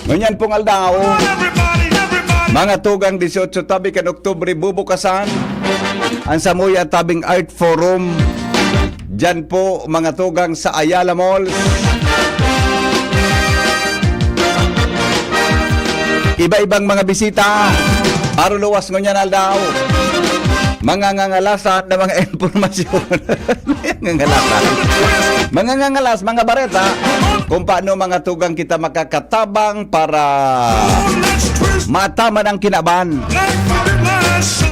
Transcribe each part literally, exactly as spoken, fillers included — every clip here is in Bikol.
Ngunyan pong aldaw, mga tugang, dieciocho tabi kan Oktubre, bubukasan ang Samuya Tabing Art Forum. Diyan po, mga tugang, sa Ayala Mall. Iba-ibang mga bisita. Aruluwas ngunyan aldaw. Mga ngangalasan na mga impormasyon. Mga ngangalasan. Mga ngangalas, mga bareta. Kung paano, mga tugang, kita makakatabang para mataman ang kinaban.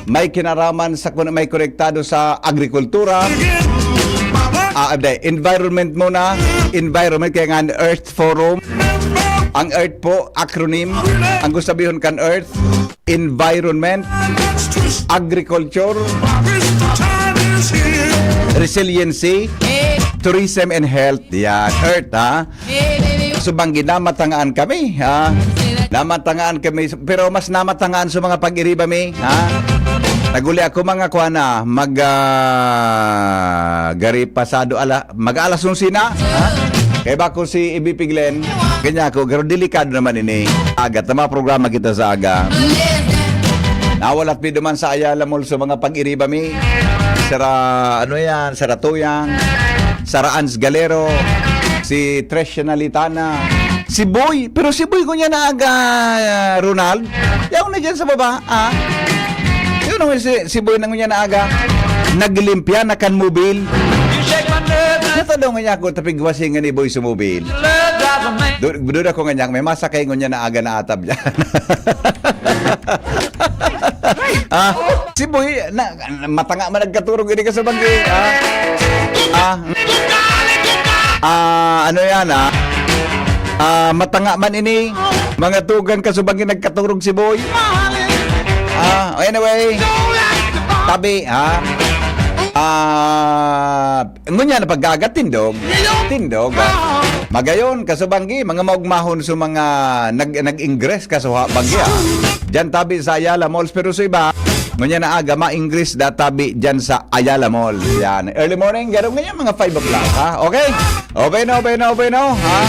May kinaraman sa kun-, may konektado sa agrikultura. Ah, hindi, environment muna. Environment, kaya nga Earth Forum. Ang Earth po, acronym. Ang gusto sabihon kan Earth, environment, agriculture, resiliency, tourism and health. Yan, Earth, ha? So, banggi na matangaan kami, ha? Namatangaan kami, pero mas namatangaan sa mga pag-iriba mi, ha? Naguli ako, mga kuana, mag, ah, gari pasado ala-, mag-alas onse na, ha? Kaya ba ko si Ibi Piglen? Ganyan ako, pero delikado naman ini. Aga, tama programa kita sa aga. Nawalat mi duman sa Ayala Mall sa mga pag-iriba mi. Sara, ano yan, Sara Tuyang, Sara Ans Galero, si Tresha Nalitana, si Boy. Pero si Boy ko niya na aga, Ronald. Yaw na dyan sa baba, ah. Yun ang si, si Boy na ngunyan na aga. Naglimpya na kan mobil. Natadong niya ako, tapigwasingan ni Boy sa mobil. Doon, doon ako nga niya, may masakay ngunyan na aga na atab dyan. Ah, si Boy, na, matanga man nagkaturog ini ka sa banggi. Ah, ah, ah, ano yan, ah? Ah, matanga man ini. Mga tugang ka sa banggi nagkaturog si Boy. Ah, anyway. Tabi, ha? Ah, ngunyan na pag-aga, tindog. Tindog, ah. Magayon, kasubanggi, mga maugmahon sa mga nag-, nag-ingress, kasuha, banggi, ah. Diyan tabi sa Ayala Malls, pero sa iba, ngunyan na aga, ma-ingress da tabi diyan sa Ayala Malls. Yan. Early morning, garo ngunyan, mga five o'clock, ha? Okay? Okay na, okay na, okay na, ha?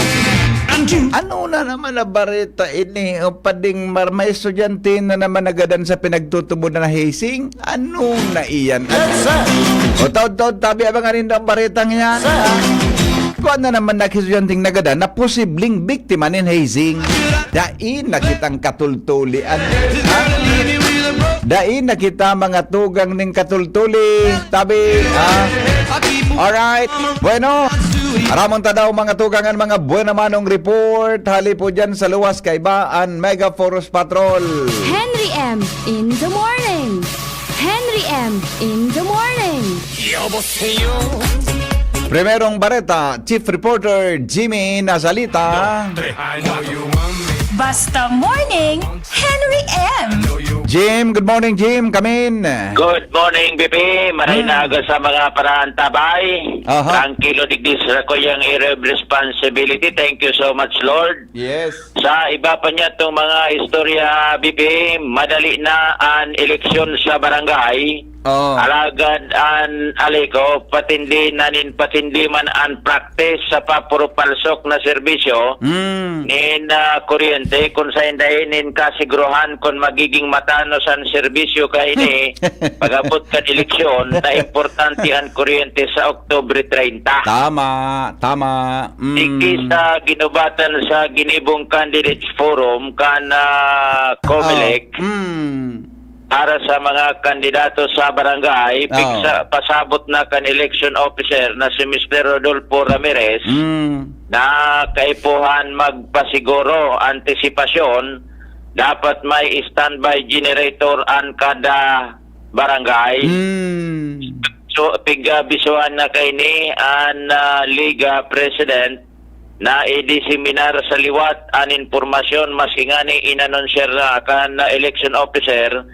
Ano na naman na bareta ini? O pading mar-, may estudyante na naman nagadan sa pinagtutubod na hazing? Ano na iyan? Ano? Yes, sir. O taod-taod, tabi, abang arin daw ang baretang yan. Sir. Kuha na naman na estudyanteng nagadan na posibleng biktima nin hazing. Dai na kitang katultulian. Ha? Dai na kita mga tugang ning katultuli. Tabi, ha? Alright. Bueno, aramon ta daw mga tugang an mga buena manong report. Hali po dyan sa luwas kaiba an Mega Forest Patrol. Henry M in the morning. Henry M in the morning. Primerong bareta, Chief Reporter Jimmy Nazalita. Basta Morning, Henry M. Jim, good morning, Jim. Kamin. Good morning, B P. Maray Hmm. na aga sa mga paraantabay. Aha. Tranquilo digdi sa kuyang area of responsibility. Thank you so much, Lord. Yes. Sa iba pa niya itong mga istorya, B P, madali na an eleksyon sa barangay. Oo. Alagad an Aleco, patindi na nin patindi man an practice sa papurupalsok na serbisyo Mm. nin, ah, kuryente, kun saen dai nin kasiguruhan kun magiging matanos an serbisyo kaini pag-abot kan eleksyon na importante an kuryente sa Oktubre treinta. Tama, tama. Mm. Digdi sa ginubatan sa ginibong candidates forum kan, ah, Comelec, Oh. Mm. para sa mga kandidato sa barangay, Oo. pigsa-, pasabot na kan election officer na si Mister Rodolfo Ramirez Mm. na kaipuhan magpasiguro, antisipasyon, dapat may standby generator an kada barangay. Mm. So, pig-, ah, bisuhan na kaini an, ah, Liga President na i-diseminar sa liwat an impormasyon, maski ngani inanunsyar na kan election officer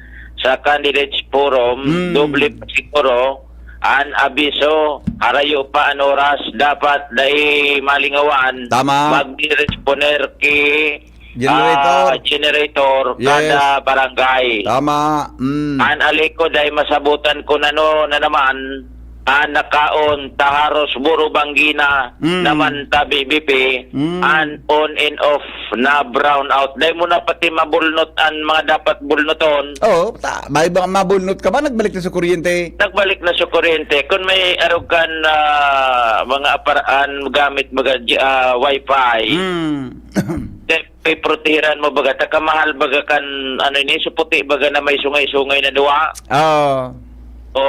sa candidates forum, Mm. doble pa siguro an abiso, harayo pa an oras, dapat dai malingawan, Tama. magdiresponer ki, Generator. ah, generator Yes. kada barangay. Tama. Mm. An Aleco dai masabutan kun ano na naman, Ah, nakaon, taharos, buro, banggina, Mm. naman ta, B B P, Mm. an on and off na brown out. Dai mo na pati mabulnot an mga dapat bulnoton. Oo, ta-, may mga mabulnot ka ba? Nagbalik na sa kuryente? Nagbalik na sa kuryente. Kung may arog kan, ah, mga aparaan, gamit, mga, ah, wifi, Mm. Te, piprotehiran mo baga, ta kamahal baga kan, ano ini, suputi baga na may sungay-sungay na duwa. Oo. O,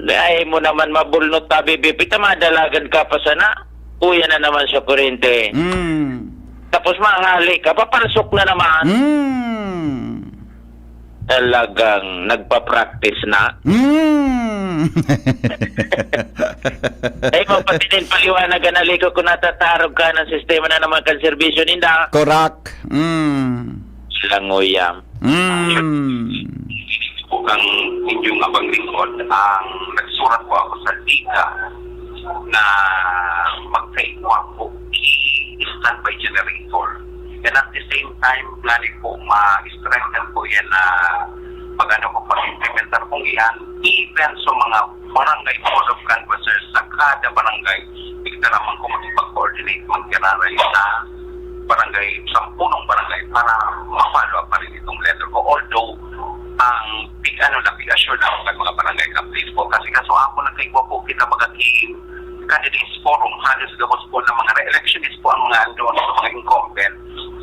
ay mo naman mabulnot ta, B B P, ta madalagan ka pa sana. Uya na naman sa kuryente. Mm. Tapos mahali ka, paparsok na naman. Mm. Talagang nagpa-practice na. Mm. Ay, mapatinin paliwanag ang aliko kung natatarog ka ng sistema na naman kan serbisyo ninda. Korak. Mm. Languyam. Mm. Kang inyong abang lingkod, ang nagsurat po ako sa Liga na magkaigwa po ki standby generator. And at the same time, ngani po ma-strengthen po yan na pag-ano po, pag-implementar po yan, even sa mga barangay board of canvassers sa kada barangay, igtaraman ko makipag-coordinate, magkiraray sa barangay, sampunong barangay para ma-follow up pa rin itong letter ko. Although, ang big ano lang, big assure lang ang mga barangay captains po. Kasi kaso ako nagkaigwa po kita mga team, candidates forum, halos gabos po ng mga re-electionist po ang mga andon sa mga incumbent.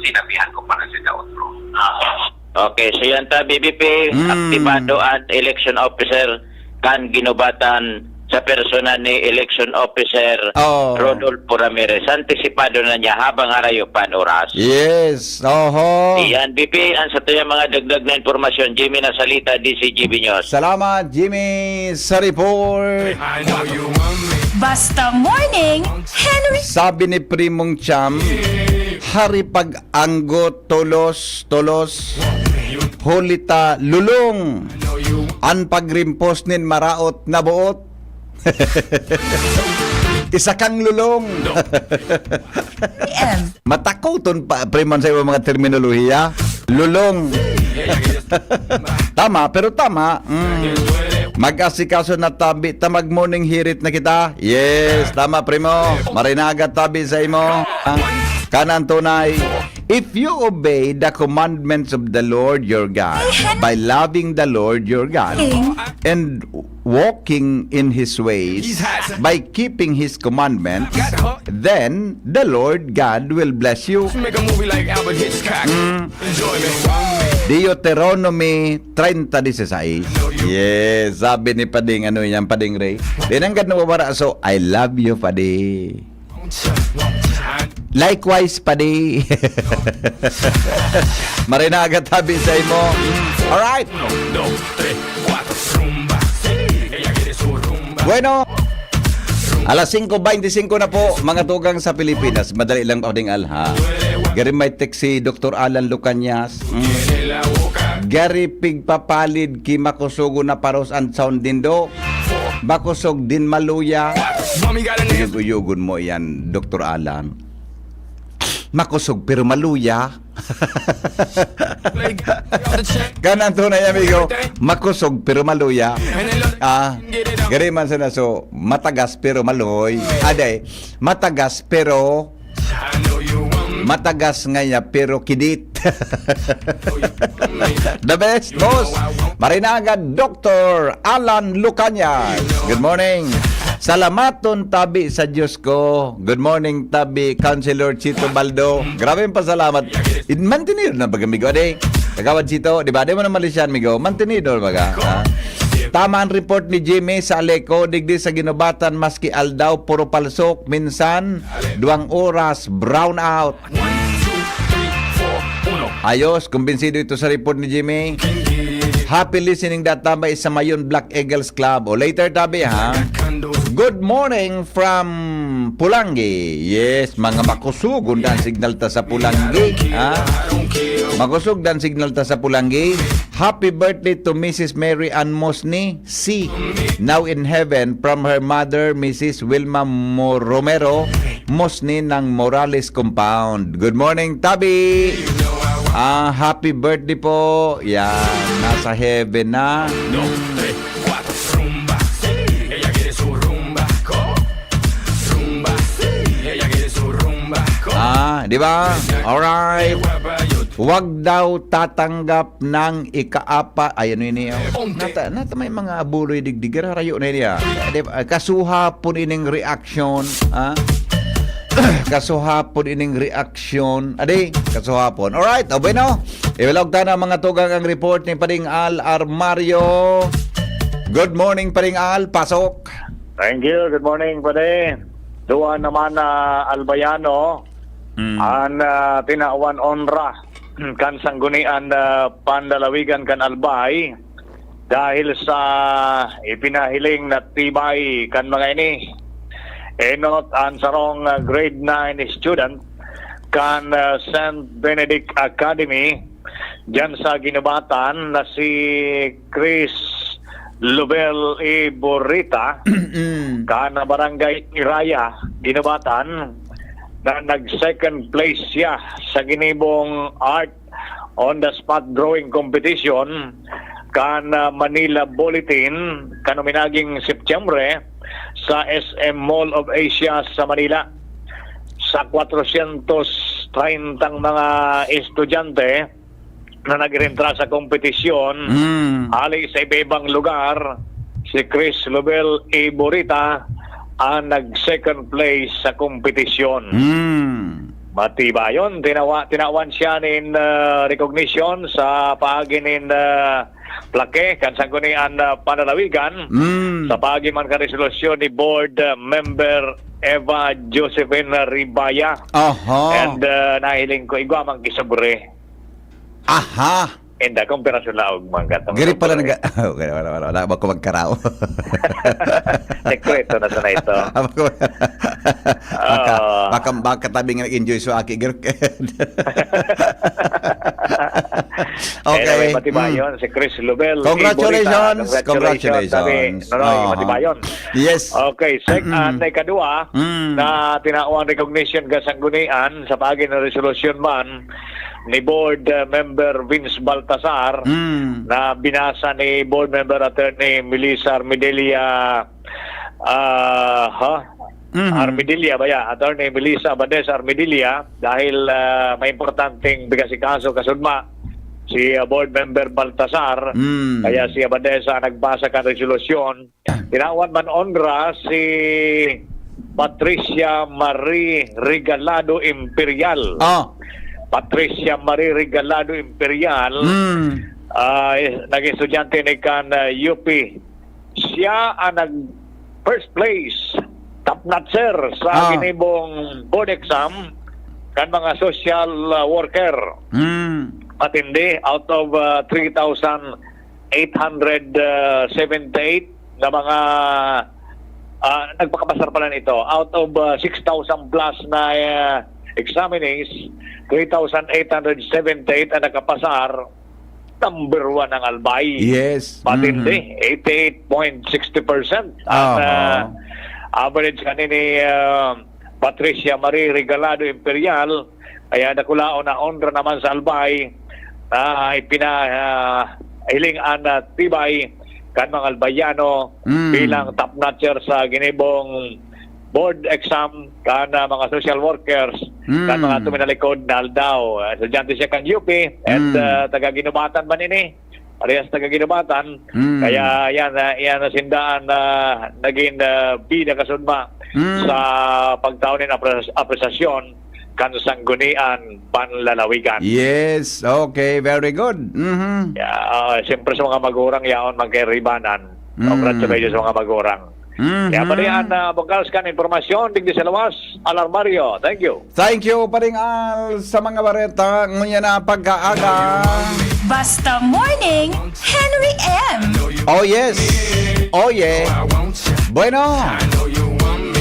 Sinabihan ko pa na si Dautro. Ah. Okay, so yan ta, B B P, Mm. aktibado an election officer kan Guinobatan sa persona ni election officer Oh. Rodolfo Ramirez. Antisipado na niya habang harayo pa an oras. Yes, oho. Yan, B P, ang sa tuyang mga dagdag na impormasyon, Jimmy Nasalita, D C G B News. Salamat, Jimmy, sa report. I know you want me. Basta Morning, Henry. Sabi ni Primong Cham, hari pag-anggot, tolos, tolos, huli ta, lulong. An pagrimpos nin maraot na boot. Isa kang lulong. P M. Matakoton pa, Primong, sa ibang mga terminolohiya. Lulong. Tama, pero tama. Mm. Mag-asikaso na tabi, ta mag-morning hirit na kita. Yes, tama, Primo. Marinaga tabi sa imo. Ah, kanan tunay. If you obey the commandments of the Lord your God by loving the Lord your God and walking in His ways by keeping His commandments, then the Lord God will bless you. Make a movie like Alfred Hitchcock. Mm. Enjoy me. Deuteronomy treinta dieciséis. Yes, sabi ni Pading, ano yan, Pading Ray? Di nanggad nawawara, so, I love you, Padi. Likewise, Padi. Marinaga tabi sa imo. Alright. Uno, dos, tres, cuatro, rumba. Ella quiere su rumba. Bueno, alas singko beintisinko na po, mga tugang sa Pilipinas. Madali lang, Pading Al, ha? Gari may text si Doktor Alan Lucanyas. Mm. Gari pigpapalid ki makusugo na paros an sound nindo. Makusog din maluya. Uyog-uyogon mo yan, Doktor Alan. Makusog pero maluya. Kanan tunay, amigo. Makusog pero maluya. Ah, gari man sana so, matagas pero maluhoy. Aday, matagas pero matagas ngaya pero kidit. The best, boss. Marinaga, Doktor Alan Lucanyas. Good morning. Salamaton tabi sa Diyos ko. Good morning, tabi, Councilor Chito Baldo. Grabe yung pasalamat. Mantenido na pag-amigo, ade. Kagawad Chito, di ba? Di mo na mali siya, amigo. Mantenido na baga, ha? Tama ang report ni Jimmy sa Aleco, digdi sa Ginobatan, maski aldaw, puro palsok, minsan, duwang oras, brown out. Ayos, kumbinsido ito sa report ni Jimmy. Happy listening that tambay sa Mayon Black Eagles Club. O later, tabi, ha? Good morning from Pulangi. Yes, mga makusog, undan signal ta sa Pulangi, ha? Makusog dan signal ta sa Pulangi. Happy birthday to Missus Mary Ann Mosni C, now in heaven, from her mother, Missus Wilma Mo-, Romero Mosni ng Morales Compound. Good morning, Tabi! Ah, happy birthday po. Yan, nasa heaven na. Dos, tres, cuatro, rumba. Ella Di ba? Alright. Wag daw tatanggap ng ikaapa. Ay, ano yun, eh? Nata, nata may mga buloy digdig. Harayo na yun, ah. Di ba? Kasuhapon ining reaksyon, ha? Kasuhapon ining reaksyon. Adi, kasuhapon. Alright, o bueno. Ibalog ta na mga tugang ang report ni Pading Al Armario. Good morning, Pading Al. Pasok. Thank you. Good morning, Pade. Duwa naman na Albayano Mm. an, ah, tinawan onra kan Sanggunian, ah, Panlalawigan kan Albay dahil sa ipinahiling na tibay kan mga ini. Enot an sarong, ah, grade nine student kan, ah, Saint Benedict Academy diyan sa Ginubatan na si Chris Lubel Iborita Mm. kan Barangay Iraya, Ginubatan, na nag-second place siya sa ginibong Art on the Spot Drawing Competition kan, ah, Manila Bulletin kan uminaging Setyembre sa S M Mall of Asia sa Manila. Sa kwatrosyentos treyntang mga estudyante na nag-reentra sa kompetisyon, Mm. hali sa iba-ibang lugar, si Chris Lubel Iborita ang nag-second place sa kompetisyon. Mm. Matibayon, tinawa-, tinawan siya nin, ah, recognition sa paagi nin, ah, plaque kan Sanggunian, ah, Panlalawigan, Mm. sa paagi man kan resolusyon ni Board, ah, Member Eva Josephine Ribaya. Aha. And, ah, nahiling ko, igwa man ki sobre. Aha. Inda, kung pirasyon laog man ka, Giri pala tungkol nag-, okay, wala, wala, wala, bako magkaraw. Sekreto na sana ito. Bako, baka, Ah. baka, baka tabi nga nag-enjoy sa aki, gir-, Okay. Anyway, matibayon Mm. si Chris Lubel. Congratulations. Iborita. Congratulations. Congratulations. Sabi, Nonoy, Oo. matibayon. Yes. Okay, sec-, Mm. ah, na ikadua, Mm. na tinawan recognition ka Sanggunian sa paagi ng resolusyon man ni Board, uh, Member Vince Baltasar, Mm. na binasa ni Board Member Attorney Melissa Armedilla, ah, ha? Mhm. Armedilla ba ya? Attorney Melissa Abades Armedilla, dahil, ah, may importanteng bigas ikaso kasudma si, ah, Board Member Baltasar. Mm. Kaya si Abades ang nagbasa kan resolusyon. Tinawan man onra si Patricia Marie Regalado Imperial. Ah. Patricia Marie Regalado Imperial, Mm. ah, naging estudyante ni kan, ah, U P. Siya ang nag first place, top notcher sa Ah. ginibong board exam kan mga social, ah, worker. Mm. Matindi, out of, ah, three thousand eight hundred seventy-eight na mga, ah, nagpakapasar pala nito. Out of, ah, six thousand plus na, ah, examinees, three thousand eight hundred seventy-eight ang nakapasar. Number one ang Albay. Yes. Matindi, Mhm. eighty-eight point sixty percent ang, Aha. ah, average kanini, ah, Patricia Marie Regalado Imperial. Kaya dakulaon na onra naman sa Albay na ipina-, ah, hiling an, ah, tibay kan mga Albayano Mm. bilang top notcher sa ginibong board exam kan, ah, mga social workers, Mm. kan mga tuminalikod na aldaw. Ah, estudyante siya kan U P and, Mm. ah, taga Ginubatan man ini. Parehas taga Ginubatan. Mm. Kaya yan, ah, yan na sindaan na naging, ah, bida kasudma Mm. sa pagtao nin apres-, apresasyon kan Sanggunian Panlalawigan. Yes, okay, very good. Mhm. Yeah, ah, siyempre sa mga magurang yaon, magkairibanan. Mm. Congratulations sa mga magurang. Mhm. Kaya pa riyan, ah, bukas kan impormasyon, digdi sa lawas, Alarmario. Thank you. Thank you, Paring Al, sa mga bareta. Ngunyan na pagkaaga. Basta Morning, Henry M. Oh, yes. Oh, yeah. Bueno.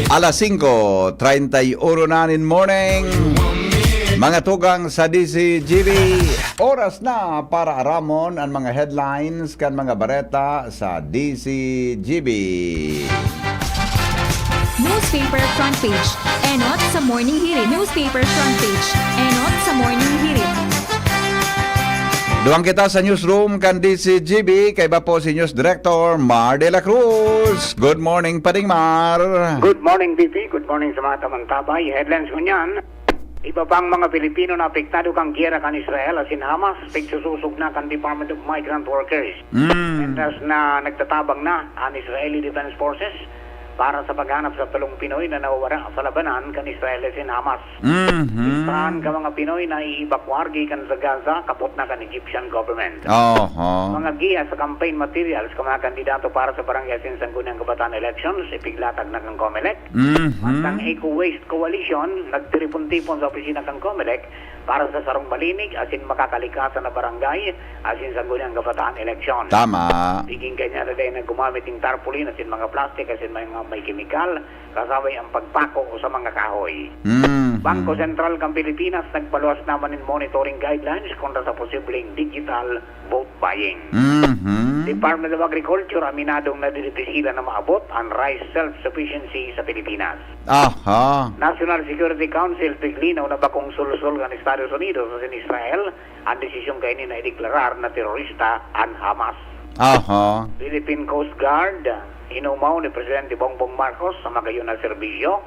Alas singko treinta y uno na nin morning. Mga tugang sa D C G B, oras na para aramon an mga headlines kan mga bareta sa D C G B. Newspaper front page. Enot sa Morning Hirit. Newspaper front page. Enot sa Morning Hirit. Duman kita sa newsroom kan D C G B, kaiba po si News Director Mar de la Cruz. Good morning, Pading Mar. Good morning, P P. Good morning sa mga tamantabay. Headlines ngunyan. Iba pang mga Pilipino na apektado kan giyera kan Israel asin Hamas, pigsusosog na kan Department of Migrant Workers. Mm. Mientras na nagtatabang na an Israeli Defense Forces para sa paghanap sa tulong Pinoy na nawawara sa labanan kan Israel asin Hamas. Mhm. Listahan ka mga Pinoy na iibakwar gikan sa Gaza, kapot na kan Egyptian government. Oho. Mga giya sa campaign materials kan mga kandidato para sa barangay asin sangguniang kabataan elections, ipiglatag na kan Comelec. Mhm. Mantang Eco Waste Coalition, nagtiripon-tipon sa opisina kan Comelec para sa sarong malinig asin makakalikasan na barangay asin sangguniang kabataan eleksyon. Tama. Piging kanya na dahil na gumamit ng tarpaulin asin mga plastic asin mga may kemikal, kasabay ang pagpako sa mga kahoy. Mhm. Bangko Sentral kan Pilipinas nagpaluwas naman nin monitoring guidelines kontra sa posibleng digital vote buying. Mhm. Department of Agriculture aminadong nadidipisilan na maabot ang rice self-sufficiency sa Pilipinas. Aha. National Security Council piglinaw na bakong solsol kan Estados Unidos asin Israel ang desisyong kaini na ideklarar na terorista an Hamas. Aha. Philippine Coast Guard, inumaw ni Presidente Bongbong Marcos sa magayon na serbisyo.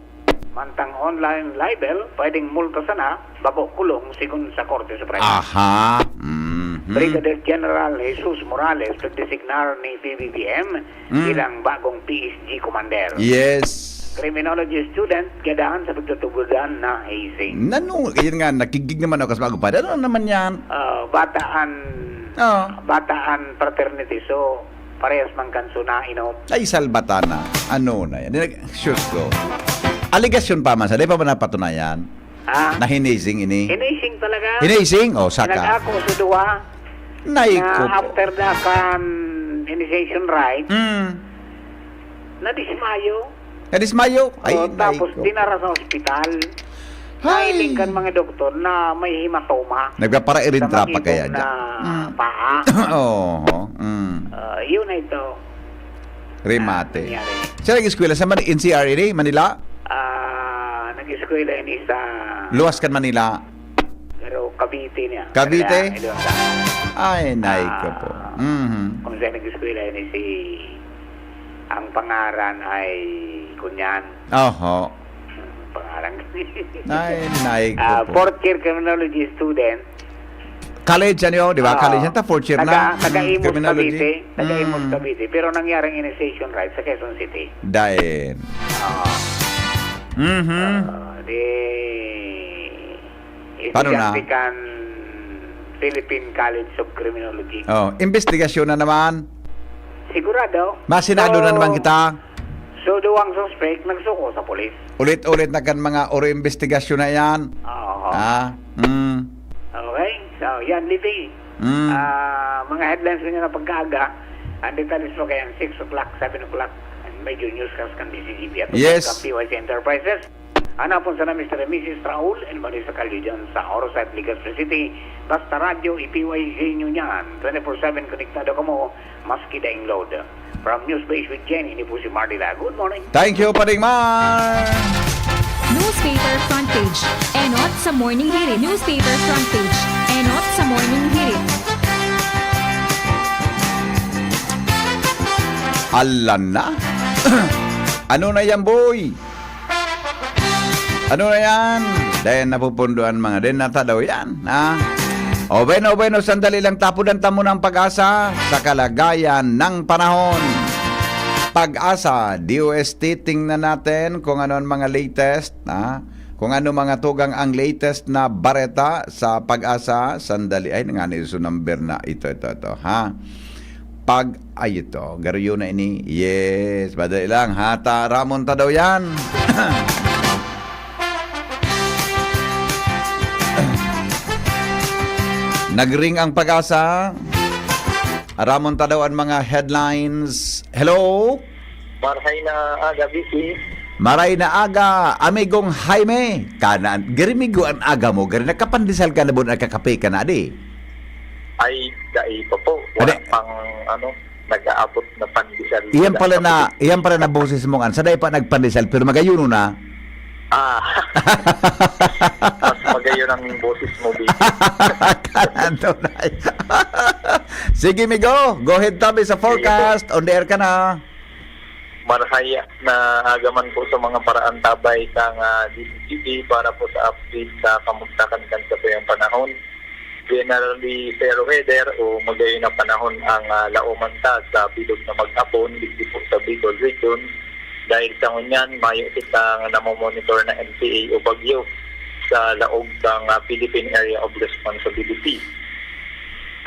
Mantang online libel, pwedeng multa sana, bako kulong, sigon sa Korte Suprema. Aha. Mhm. Brigadier General Jesus Morales, pagdesignar ni P B B M Mm. bilang bagong P S G commander. Yes. Criminology student, gadahan sa pagtutubudan na hazing. Nano, yun nga, nakigig naman ako sa bago pa. Ano naman yan? Ah, bataan, Ah. bataan fraternity. So, parehas man kan suna, inot. Ay, salbatana. Ano na yan? Nag-, shoot ko. Aligasyon pa man, sa di pa ba napatunayan? Ah. Na hinizing ini? Hinizing talaga. Hinizing? O, saka. Nag-ako sa duwa Nay na ko po. After the kan initiation rite, Mm. nadismayo. Nadismayo? Ay, O, nay tapos ko po. dinara sa ospital. Hay! Nailing kan mga doktor na may hematoma Nagpapara-irintra sa pa magigong kaya na dyan? Mm. paa. Oo. Mm. Ah, yun na ito. Remate. Ah, nangyari. Siya nag-eskwela sa Man-, N C R ini, Manila? Ah, nag-eskwela ini sa Luwas kan Manila? Pero Cavite niya. Cavite? Kaya, ito ang sa Ay, nay ko po. Ah, Mhm. kung saan nag-eskwela ini si, ang pangaran ay Kunyan. Oho. Pangalan. Ay, nay ko Ah, po. fourth year criminology student. College, ano yun, di ba? Oo. College yan, ta fourth year Taga, na. taga Mm, Imus, criminology. Cavite. Taga Imus, Mm. Cavite. Pero nangyari ang initiation rite sa Quezon City. Dain. Oo. Mhm. Ah, di, Paano na? estudyante kan Philippine College of Criminology. Oh, investigasyon na naman. Sigurado. Masinado na So, naman kita. So, duwang suspek nagsuko sa pulis. Ulit-ulit na kan mga oro investigasyon na yan. Oo. Ah, mm. Okay. So, yan, Liti. Mm. Ah, mga headlines ninyo na pagkaaga. Ang detalles mo kaya six o'clock, seven o'clock. And major newscast kan D C G B at Yes. kan P Y C Enterprises. Hanapon sana Mister and Missus Raul and Vanessa Calyo dyan sa Orosite, Legazpi City. Basta radyo, i-P Y C nyo niyan. Twenty-four seven konektado kamo, maski daing load. From News Base with Jenny, ini po si Mardy Lago. Good morning. Thank you, Paring Mar. Newspaper front page. Enot sa Morning Hirit. Newspaper front page. Enot sa Morning Hirit. Alan na. Ano na yan, boy? Ano na yan? Dahil napupundoan mga din nata daw yan, ha? O bueno, o bueno, sandali lang, tapudan ta muna ang Pag-asa sa kalagayan ng panahon. Pag-asa, D O S T, tingnan natin kung ano ang mga latest, ha? Kung ano mga tugang ang latest na bareta sa Pag-asa. Sandali, ay, nangani sa number na ito, ito, ito, ha? Pag, ay, ito, garo yun na ini. Yes, madali lang, ha? Ta, ramon ta daw yan. Nagring ang Pag-asa. Aramon ta daw ang mga headlines. Hello? Marhay na aga, Vicky. Maray na aga, amigong Jaime. Kanan, garimigo ang aga mo. Gari, nagkapandesal ka na ba, nagkakape ka na, di? Ay, dai pa po. Wala Ade- pang, ano, nag-aabot na pandesal. Iyan Wala pala pa na, po. iyan pala na boses mo, kan. Sa dai pa nagpandesal, pero magayuno na. Ah. Mas magayon ang boses mo, Vicky. Kanan to, nay. Sige, migo. Go ahead, tabi sa Sige po. forecast. On the air ka na. Marhay na aga man po sa mga paraan tabay kan, ah, D Z G B para po sa update sa kamugtakan kan satuyang panahon. Generally, zero weather o magayon na panahon ang, ah, lauman ta sa bilog na maghapon digdi po sa Bicol Region. Dahil sa ngunyan, mayo kitang namomonitor na M P A o bagyo sa laog kan, ah, Philippine Area of Responsibility.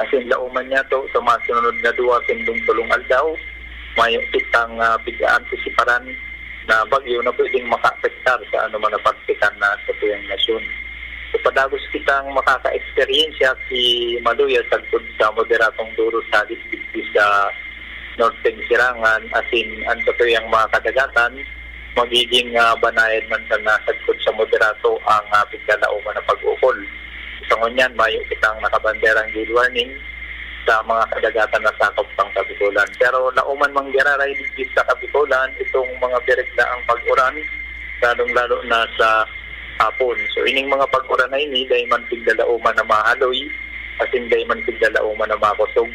Asin lauman niya to sa masunod na duwa sindong tolong aldaw, mayo kitang, ah, pig-aantisiparan na bagyo na pwedeng makaapektar sa anoman na parte kan, ah, satuyang nasyon. So, padagos kitang makaka-eksperyensya ki maluya sagkod sa moderatong duros hale digdi sa norteng sirangan, asin an satuyang mga kadagatan, magiging, ah, banayad man sana sagkod sa moderato ang, ah, piglalauman na pag-ukol. Sa ngunyan, mayo kitang nakabanderang gale warning sa mga kadagatan na sakop kan Kabikolan. Pero lauman manggiraray digdi sa Kabikolan itong mga birig na ang pag-uran, lalong-lalo na sa hapon. So, ining mga pag-uran na ini, dai man piglalauman na mahaloy, asin dai man piglalauman na makosog.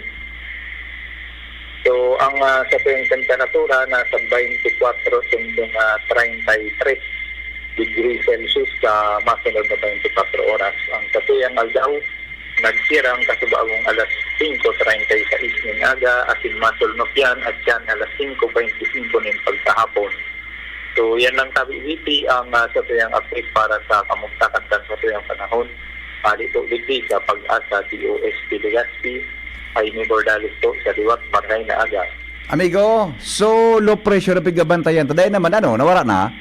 So, ang, ah, satuyang temperatura nasa twenty-four hanggang, ah, thirty-three degrees Celsius sa masunod na twenty-four oras. Ang satuyang aldaw, nagsirang kasubagong alas singko treinta y seis nin aga, asin masulnop yan at yan alas singko beintisinko nin pagkahapon. So, yan lang tabi, V P, ang, ah, satuyang update para sa kamugtakan kan satuyang panahon. Hale po digdi sa Pag-asa D O S T Legazpi, Jaime Bordales po sa liwat, marhay na aga. Amigo, so low pressure ang pigbabantayan ta. Dai naman, ano, nawara na?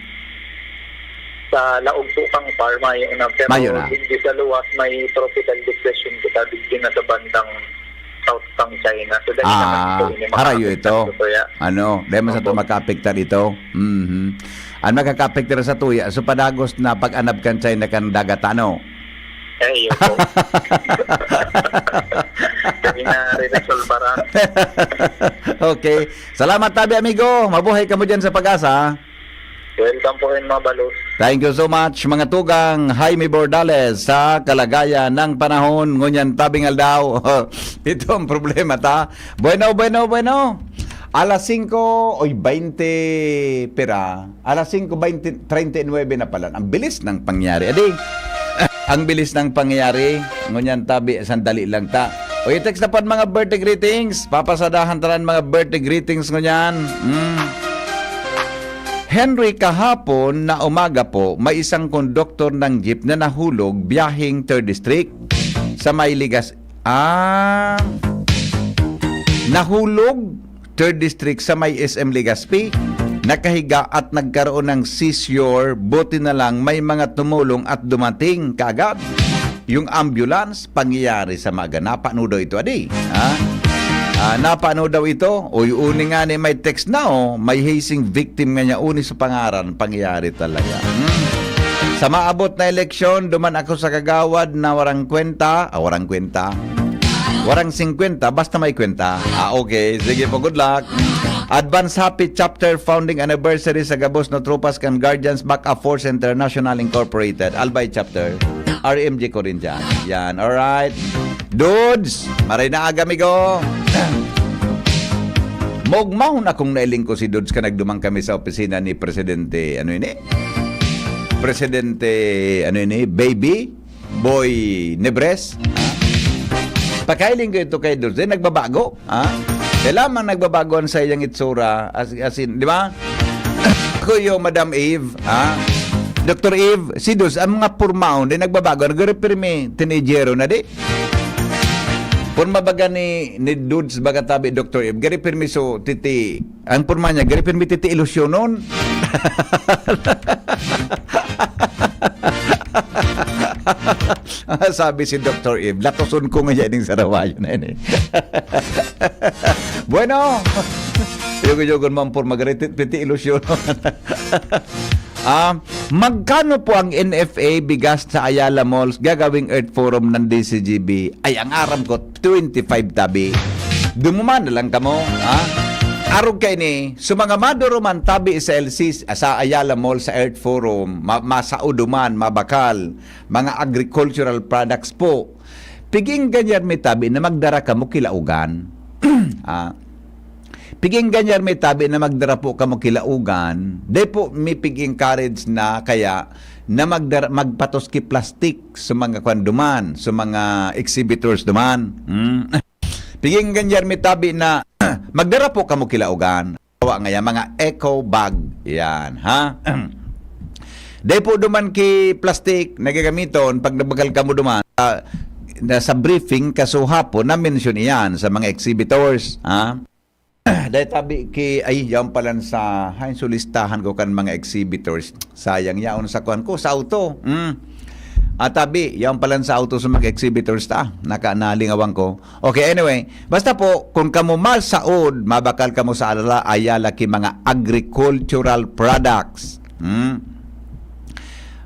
Sa laog po kan par, mayo na. Pero Mayo na. digdi sa luwas, may tropical depression kita digdi na sa bandang south kan China. So, dai naman Ah, po ini harayo makaapektar ito. sa tuya. Ano, dai man sa Opo. ito makaapektar ito. Mhm. Ang makakaapektar sa tuya, so padagos na pag-anab kan China kan dagat, ano? Eh, yun po. Dai na re-resolbaran. Okay. Salamat tabi, amigo. Mabuhay kamo dyan sa Pag-asa. Welcome po rin, mga balos. Thank you so much, mga tugang. Jaime Bordales, sa kalagayan ng panahon ngunyan tabing aldaw. Ito ang problema ta. Bueno, bueno, bueno. Alas singko, oy, baynte pira. Alas singko baynte, treinta y nuebe na pala. Ang bilis ng pangyari. Adi, ang bilis ng pangyari. Ngunyan tabi, sandali lang ta. O, i-text na po ang mga birthday greetings. Papasadahan ta rin mga birthday greetings ngunyan. Mm. Henry, kahapon na umaga po, may isang konduktor ng jeep na nahulog biyaheng third District sa may Ligas-, ah, nahulog third District sa may S M Legazpi, nakahiga at nagkaroon ng seizure. Buti na lang may mga tumulong at dumating kaagad. Yung ambulance, pangyayari sa maga. Napano daw ito, adi? Ha? Ah, napano daw ito? Uy, uni nga ni may text na, oh. May hazing victim nga niya, uni sa pangaran, pangyayari talaga. Hmm. Sa maabot na eleksyon, duman ako sa kagawad na warang kwenta, ah, warang kwenta. Warang singkwenta, basta may kwenta. Ah, okay. Sige po, good luck. Advance Happy Chapter Founding Anniversary sa gabos na tropas kan Guardians Backup Force International Incorporated, Albay Chapter, R M G Corinthians. Yan, alright. Dudes, maray na aga, amigo. Maugmahon akong nailingko si Dudes ka nagduman kami sa opisina ni Presidente, ano ini? Presidente, ano ini? Baby? Boy Nebres? Ha? Pakailing ko ito kay Dudes. Then nagbabago, ha? Kailangan nagbabago ang sa iyang itsura. As, as in, di ba? Kuyo, Madam Eve, ha? Doktor Eve, si Dudes, ang mga pormaon, di nagbabago. Nagre-permi, teenagero na di. Porma baga ni, ni Dudes, baga tabi, Doktor Eve, gari permiso, titi, ang porma niya, gari permi, titi, ilusyonon. Sabi si Doktor Eve, "Latoson ko nga yan yung sarawayo na yan eh." Bueno, yugo-yugon mo ang porma, gari, titi, ilusyonon. Ah, magkano po ang N F A bigas sa Ayala Malls gagawing Earth Forum ng D Z G B? Ay, ang aram ko, twenty-five tabi. Dumuman na lang kamo, ha? Arog kaini, sa mga maduruman tabi sa L C, sa Ayala Mall, sa Earth Forum, ma-, masauduman, mabakal, mga agricultural products po. Piging ganyan mi tabi na magdara kamo kilaugan. Ah, Pig-engganyar mi tabi na magdara po kamo ki laogan, dai po mi pig-encourage na kaya na magdara, magpatos ki plastik sa mga kwan duman, sa mga exhibitors duman. Hmm. Pig-engganyar mi tabi na magdara po kamo ki laogan. Hawa ngaya, mga eco bag. Yan, ha? Dai po duman ki plastik na gagamiton pag nabakal kamo duman. Ah, na sa briefing, kasuha po, na-mention iyan sa mga exhibitors, ha? Dai tabi ki, ay, yaon palan sa, hay, sulistahan ko kan mga exhibitors. Sayang, yaon sa kuwan ko, sa auto. Mm. Ah, tabi, yaon palan sa auto sa mga exhibitors ta. Naka, nalingawan ko. Okay, anyway. Basta po, kung kamo masaod, mabakal kamo sa alala, ayala ki mga agricultural products. Hmm?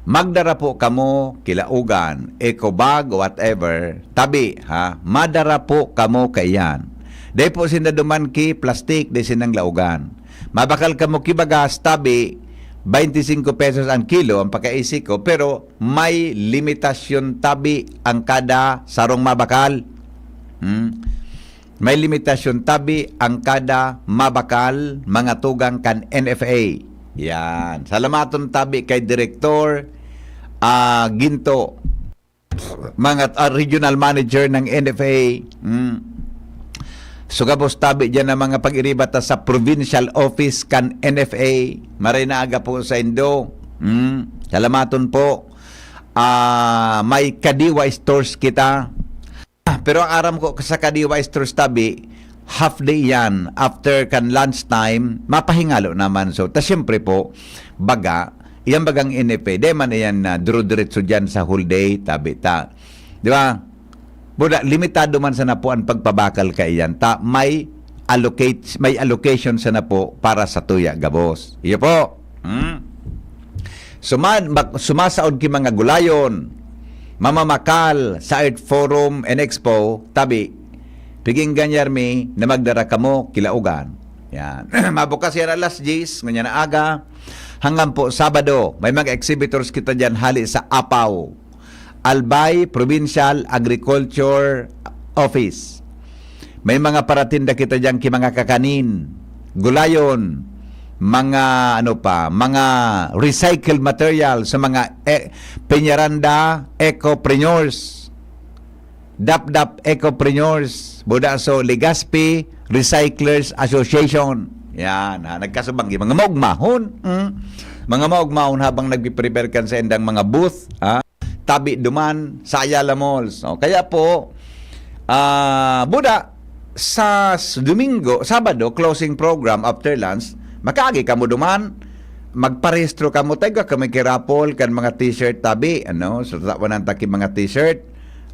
Magdara po kamo ki laogan, eco bag, whatever. Tabi, ha? Madara po kamo kaiyan. Dai po sinda duman ki plastik, dai sindang laogan. Mabakal kamo ki bagas, tabi, twenty-five pesos ang kilo, ang pagkaisi ko, pero may limitasyon tabi ang kada sarong mabakal. Hmm? May limitasyon tabi ang kada mabakal, mga tugang kan N F A. Yan. Salamaton tabi kay Direktor, ah, Ginto, mga, ah, regional manager ng N F A. Mm. Sugabos tabi diyan ang mga pag-iriba ta sa provincial office kan N F A. Maray na aga po sa indo. Mm. Salamaton po. Ah, may Kadiwa stores kita. Ah, pero ang aram ko sa Kadiwa Stores tabi, half day yan. After kan lunch time, mapahingalo naman. So, ta siyempre po, baga, iyang bagang N F A, di man iyan na duro-diretso dyan sa whole day, tabi ta. Di ba? Buda, limitado man sana po ang pagpabakal kaiyan. Ta, may allocate, may allocation sana po para sa tuya gabos. Iyo po. Hmm? Suma-, mag-, sumasaod ki mga gulayon, mamamakal sa Earth Forum and Expo, tabi, pig-engganyar mi na magdara kamo ki laogan. Yan. Mabukas yan alas diyes, ngunyan na aga. Hanggang po Sabado, may mga exhibitors kita dyan hali sa Apaw. Albay Provincial Agriculture Office. May mga paratinda kita diyan ki mga kakanin, gulayon, mga ano pa, mga recycled material sa mga e-, Peñaranda Ecopreneurs, Dapdap Ecopreneurs, Budaso, Legazpi Recyclers Association. Yan, ha, nagkasubang, mga maugmahon. Mm. Mga maugmahon habang nagpiprepare kan sa indang mga booth, ha? Tabi duman sa Ayala Malls. O, kaya po, ah, buda, sa s-, Domingo, Sabado, closing program after lunch, makaagi kamo duman, magparehistro kamo, ta igwa kamo ki raffle kan mga t-shirt tabi, ano, so, tatawan ta ki mga t-shirt,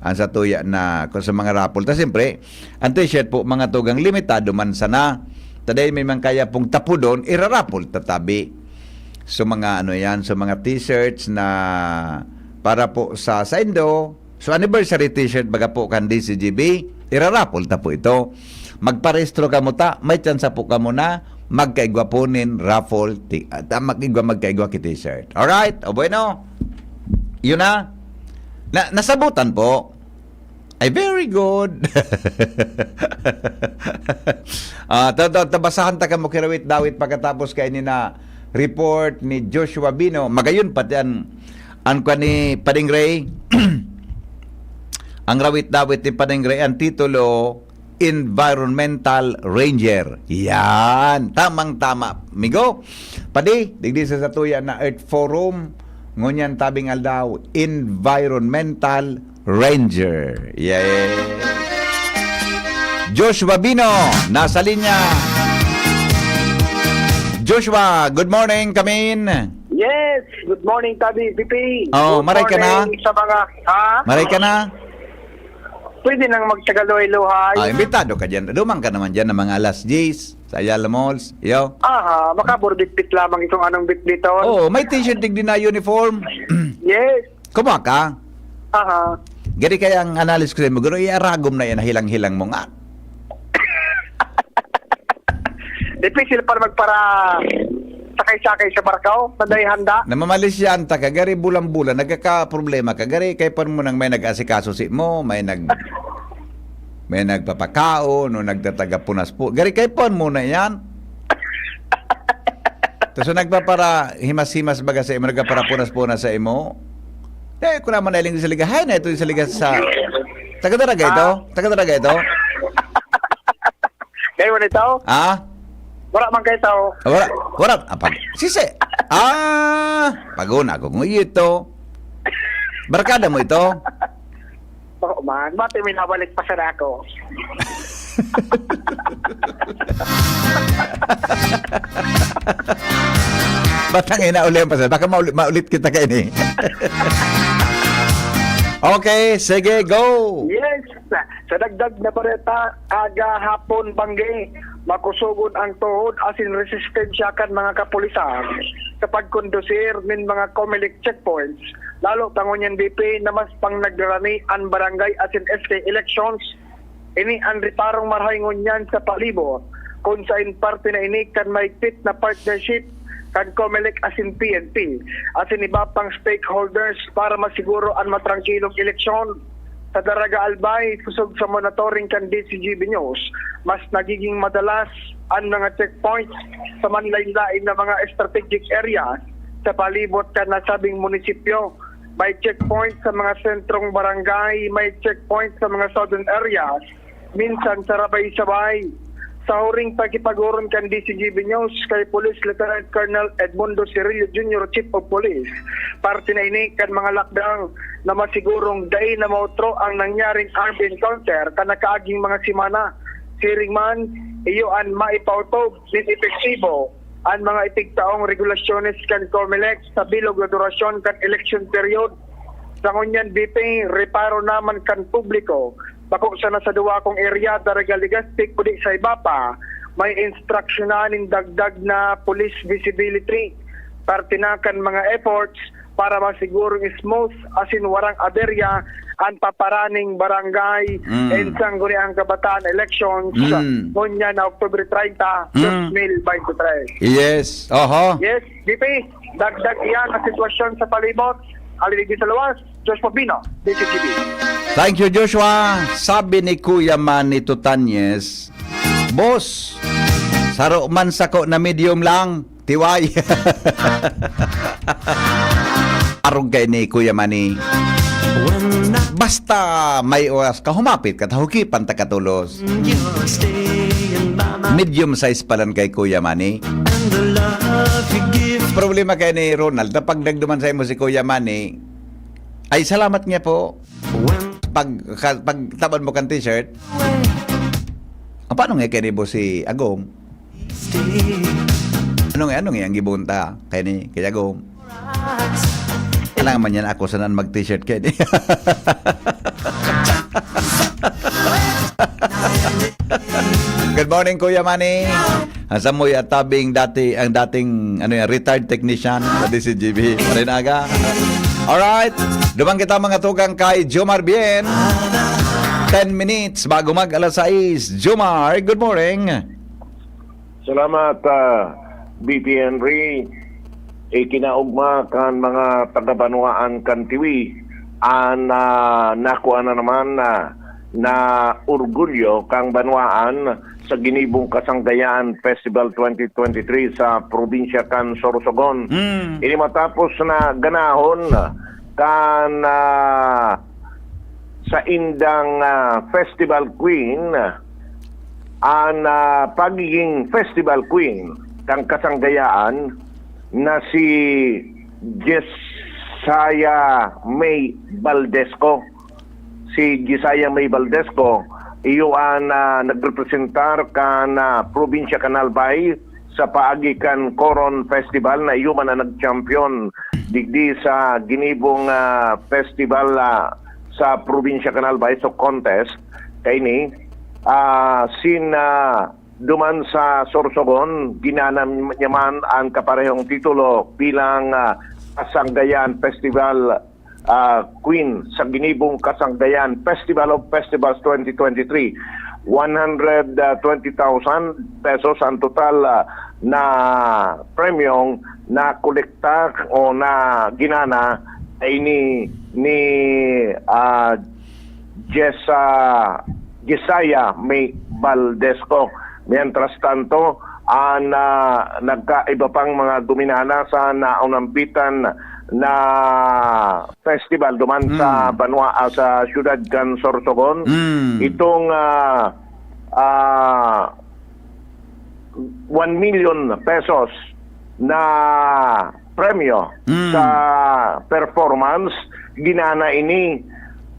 ang sa tuya na, kung sa mga raffle. Ta, siyempre, ang t-shirt po, mga tugang limitado man sana. Ta dai may man kaya pong tapudon, iraraffle ta tabi. So, mga ano yan, so mga t-shirts na para po sa, sa indo, so anniversary t-shirt baga po kan D C G B, iraraffle ta po ito. Magparehistro kamo ta, may tsansa po kamo na magkaigwa po nin raffle ti-, at, ah, magkaigwa, magkaigwa ki t-shirt. Alright? O bueno. Yun na. Na, nasabutan po. Ay, very good. Ah, ta-, ta-, tabasahan ta kamo kirawit-dawit pagkatapos kaini na report ni Joshua Bino. Magayon pati an, an kwa ni Pading Ray. Ang rawit-dawit ni Pading Ray, ang titulo, Environmental Ranger. Yan. Tamang-tama, migo. Padi, digdi sa satuya na Earth Forum, ngunyan tabing aldaw, Environmental Ranger. Yay! Joshua Bino, nasa linya. Joshua, good morning, kamin. Yes, good morning, Tabi, P P. Oh, Good maray ka na? morning sa mga, ha? Maray ka na? Pwede nang magtagaloy-luhay. Ah, imbitado ka dyan. Duman ka naman dyan ng mga alas diyes sa Ayala Malls. Yo. Aha, makaburbitbit lamang itong anong bitbiton. Oo, may t-shirt digdi na uniform. Yes. Kumuha ka? Aha. Gari kaya ang analysis ko sa'yo, guro, iaragom na yan, hilang-hilang mo nga. Difícil para magpara sakay-sakay sa barkaw, na dai handa. Namamalisyan ta ka, gari bulan-bulan, nagkakaproblema ka, gari kay pa mo nang may nag-asikaso si mo, may nag-, May nagpapakaon o nagtataga punas po. Gari kay puan muna yan. Tapos nagpapara himas-himas baga sa imo, nagpapara punas-punas sa imo. Eh, kung naman nailing sa liga, hay na ito yung sa liga sa... Taga Daraga ito? Ah. Taga Daraga ito? Kayo mo nito? Ah? Wala man kayo tao. Ah, wala. Wala. Ah, pag... Sisi. Ah, paguna ko kung iyo ito. Barkada mo ito? Oo man. Mati, minabalik pa sana ako. Batang ina, uli ang pasal. Baka mauli-, maulit kita kayo ni. Okay, sige, go! Yes. Sa dagdag na bareta, aga hapon banggi, makusogon ang tuhod asin resistensya kan mga kapulisan sa pagkondusir nin mga Comelec checkpoints, lalo pa ngunyan B P na mas pang nagdarani an barangay asin S T elections. Ini an reparong marahay ngunyan sa palibot, kun sain parte na ini kan mahigpit na partnership kan Comelec asin P N P, asin iba pang stakeholders para masiguro an matrangkilong eleksyon. Sa Daraga Albay, kusog sa monitoring kan D C G B News, mas nagiging madalas an mga checkpoints sa manlain-lain na mga strategic areas sa palibot kan nasabing munisipyo. May checkpoint sa mga sentrong barangay, may checkpoint sa mga southern areas, minsan sa rabay-sabay. Sa huring pakipag-oron kan D C G B News kay Police Lieutenant Colonel Edmundo Cirillo Junior, Chief of Police, parte na ini kan mga lakdang na masigurong dai na mautro ang nangyaring armed encounter kan nakaaging mga semana. Siring man, iyo an maipautob nin epektibo an mga ipigtaong regulasyones kan Comelec sa bilog na durasyon kan election period. Sa ngunyan, B P, reparo naman kan publiko, bako sana sa duwa kong area, Daraga, Legazpi, kundi sa iba pa, may instruksyonan nin dagdag na police visibility. Parte na kan mga efforts para masigurong smooth asin warang aberya an paparaning barangay Mm. and sangguniang kabataan elections Mm. ngunyan na October treinta, Mm. dos mil veintitrés. Yes. Oho. Yes, B P, dagdag iyan ang sitwasyon sa palibot. Alibig sa luwas, Joshua Bino, D C T V. Thank you, Joshua. Sabi ni Kuya Manny Tutanyes, "Boss, saro man sako na medium lang, tiway." Arog kay ni Kuya Manny. Basta may oras ka, humapit ka, tahukipan ta katulos. Medium size pa lang kay Kuya Manny. Problema kay ni Ronald, na pag nagduman sa imo si Kuya Manny, ay, salamat nga po. Pag, ka, pag tabon mo kan t-shirt, ah, paano nga kay ni Boss si Agom? Ano nga, ano nga ang gibunta kay ni, kay Agom? Alangan man yan ako sanan mag-t-shirt kay ni. Good morning, Kuya Manny. Ang samoy at tabing dati, ang dating, ano yan, retired technician sa D C G B. Marin aga. Alright. Duman kita, mga tugang, kay Jomar Bien. Ten minutes bago mag alas sais. Jomar, good morning. Salamat, ah, B P Henry. Ikinaogma kan mga taga-banwaan kan Tiwi an, ah, nakua na naman na, na orgulyo kan banwaan sa ginibong Kasanggayan Festival twenty twenty-three sa probinsya kan Sorsogon. Mm. Ini matapos na ganahon kan, ah, saindang, ah, festival queen, an, ah, pagiging festival queen kan Kasanggayaan na si Jesaya May Valdesco. Si Jesaya May Valdesco, iyo an, ah, nagrepresentar kan, ah, probinsya kan Albay sa paagi kan Coron Festival na iyo man ang nag-champion digdi sa ginibong, ah, festival, ah, sa probinsya kan Albay, so contest kaini. Ah, sin, ah, duman sa Sorsogon, ginana niya man ang kaparehong titulo bilang, ah, Kasanggayan Festival, ah, Queen sa ginibong Kasanggayan Festival of Festivals twenty twenty-three. One hundred twenty thousand pesos ang total, ah, na premyong nakolekta o na ginana ay ni, ni, ah, Jessa Jesaya May Valdesco. Mientras tanto, an, ah, nagkaiba pang mga guminana sa naunambitan na festival duman sa Mm. banwa, ah, sa siyudad kan Sorsogon. Mm. Itong, ah, ah, one million pesos na premyo Mm. sa performance, ginana ini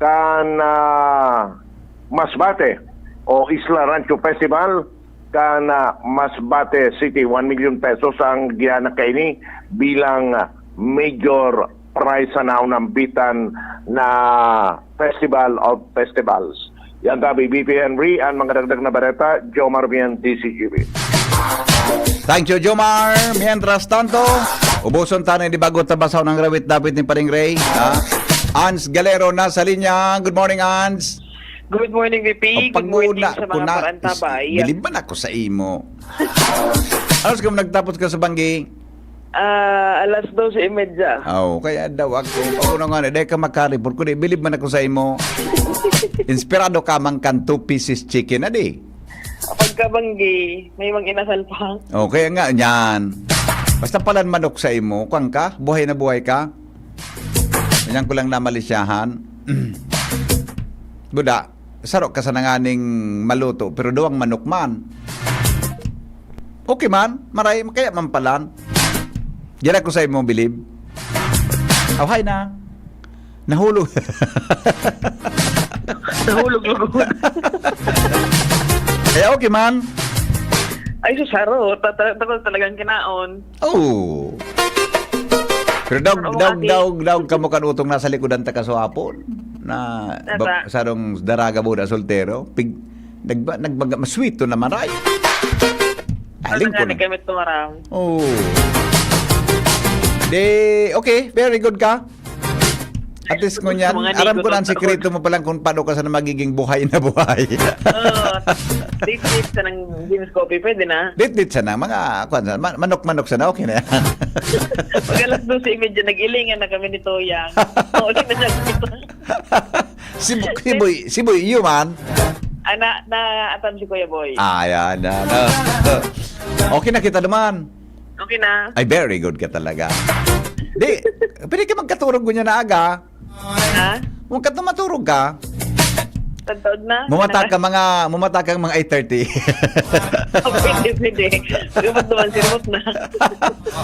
kan, ah, Masbate o Isla Rancho Festival kan, ah, Masbate City. One million pesos ang ginana kaini bilang, ah, major prize sa naunambitan na Festival of Festivals. Yan tabi, B P Henry, ang mga dagdag na bareta, Jomar Bien, D C G B. Thank you, Jomar. Mientras tanto, ubuson tayo di bago tabasahon ang rawit dapit ni Paring Ray. Ha? Ans Galero nasa linya. Good morning, Ans. Good morning, V P. Good morning sa mga parantabay. Bilib man ako sa imo. Alas ka nagtapos ka sa banggi? Ah, alas dos y media. Oh, kaya daw ako. Ako na nga, dahil ka makaripot ko, di, bilib man ako sa imo. Inspirado ka man kan two pieces chicken, adi? Pagkabanggi, may mang inasal pa. Oh, kaya nga, yan. Basta palan manok sa imo, kwan ka, buhay na buhay ka. Yan ko lang namalisyahan. Buda, saro ka sa nanganing maluto, pero duwang manok man. Okay man, maray, kaya man palan. Diyan ako sa imo, bilib. Awhay na. Nahulog. Nahulog lugod. Kaya okay man. Ay, sus, haro. Ta- ta- ta- talagang kinaon. Oh. Pero daog, Pero daog, ate- daog, daog kamo kan utong nasa likodan ta kasuapon. Na Nasa? ba, sarong daraga mo na soltero. Pig, nagba, nagbaga, maswito naman, ay. Aling ko Ano na. nga, kami tumaram. Oh. De, okay, very good ka. At least ngunyan, Mga aram ko nigot na ang at sikreto mo palang kung paano ka sana magiging buhay na buhay. Oo. Date-date sa ng James Coffee, pwede na. Dit-dit sana, mga, kwan sana, ma- manok-manok sana, okay na yan. Pag alas dos y media, nag-ilingan na kami ni Toyang. Mauli na siya dito. Si, Bu- si Boy, si Boy, iyo man. Ana, na atan si Kuya Boy. Ah, yan, yan. Ah, ah. Okay na kita naman. Okay na. Ay, very good ka talaga. Di, pwede ka magkaturog ngunyan na aga. Ha? Huwag ka na maturog ka. Tagtaod na. Mumata ka mga, mumata ka mga eight thirty. Pwede, pwede. Dapat naman, sirmot na.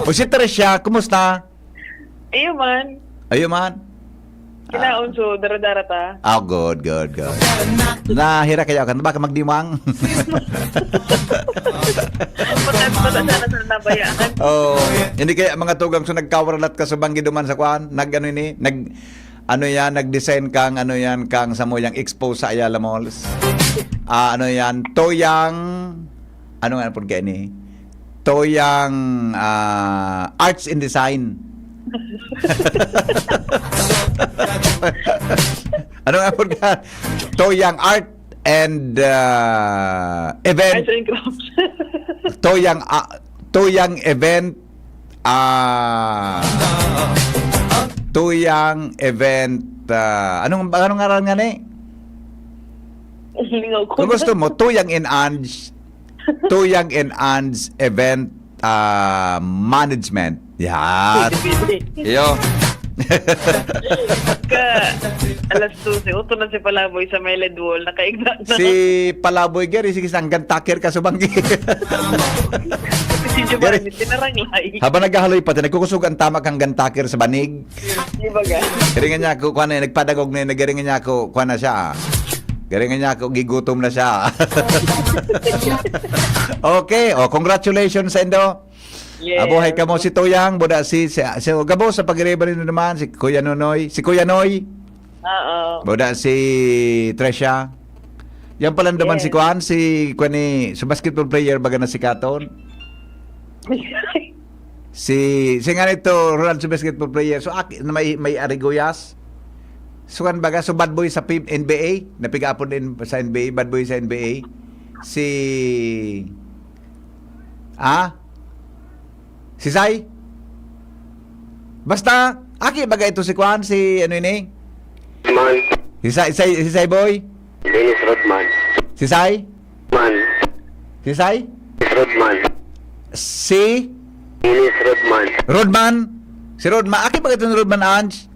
O si Tricia, kumusta? Ayun man. Ayun man. Kinaon, so, dara-dara ta. Ah, good, good, good. Nahira kaya ka, baka magdiwang. Patas, patas, sana sa nabayaan. Oh, hindi kaya mga tugang so nagkawaralat ka sa banggi duman sa kwan? Nag ano ini? Nag ano yan, nag-design kang ano yan, kang sa mo yang expo sa Ayala Malls. Ah, ano yan? Toyang, ano nga po kaya ni? Toyang ah, Arts and Design. Ano nga po ka? Toyang Art and ah, Event. Arts and crafts. Toyang ah, Toyang Event ah Toyang Event ah, anong anong ngaran nga ni? Lingaw ko. Kung gusto mo, Toyang and Ange, Toyang and Ange Event ah, Management. Yan. Pwede, pwede. Iyo. Ka, alas dose, uto na si Palaboy sa may lead wall, nakaigda na. Si Palaboy Gary, sige, hanggang takir ka sa banggi. Si Giovanni, tinaranglay. Habang naghahaloy pa, nagkukusog ang tamak hanggang takir sa banig. Di ba ga? Garingan niya ako, kuha na, nagpadagog na yun, garingan niya ako, kuha na siya. Garingan niya ako, gigutom na siya. Okay, oh, congratulations, Endo. Yes. Abuhay ka mo si Toyang, buda si, si, si Gabo sa pag-iriba rin naman, si Kuya Nonoy. Si Kuya Noy, Oo. buda si Tresha. Yan pala naman Yes. si Kwan, si Kwan ni, si basketball player baga na si Katon. Si, si nga nito, Ronald, si basketball player. So, aki, na may, may ariguyas. So, kan baga, so bad boy sa P- N B A, napigapon din sa N B A, bad boy sa N B A. Si, ah? Si Sai? Basta, aki baga ito si Kwan, si ano ini? Man, Si Sai, Sai, si Sai Boy? Dennis Rodman. Si Sai? Man. Si Sai? Rodman. Si? Dennis Rodman. Rodman? Si Rodman. Aki ba ito ni Rodman, Ange?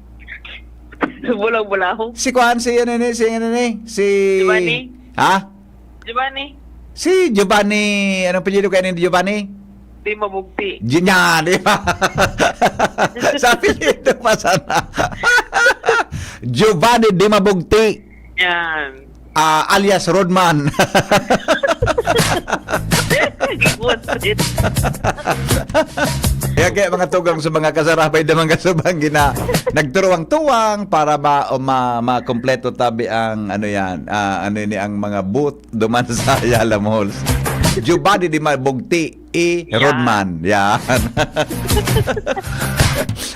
Bulaw-bulaw. Si Kwan, si ano ni, si ano ni, si... Giovanni? Ha? Giovanni? Si Giovanni, anong apelyido kaya ni Giovanni? Di mabugti. Yan, di ba? Sa apelyido pa sana. Giovanni Di Mabugti, Yan. ah, alias Rodman. What's it? Kaya, kaya mga tugang sa mga kasarabay na mga subang gina, nagturuwang-tuwang para ma, o ma, makompleto tabi ang ano yan, ah, ano ini ang mga booth duman sa Ayala Malls. Giovanni Di Mabugti, i Yan. Rodman. Yan.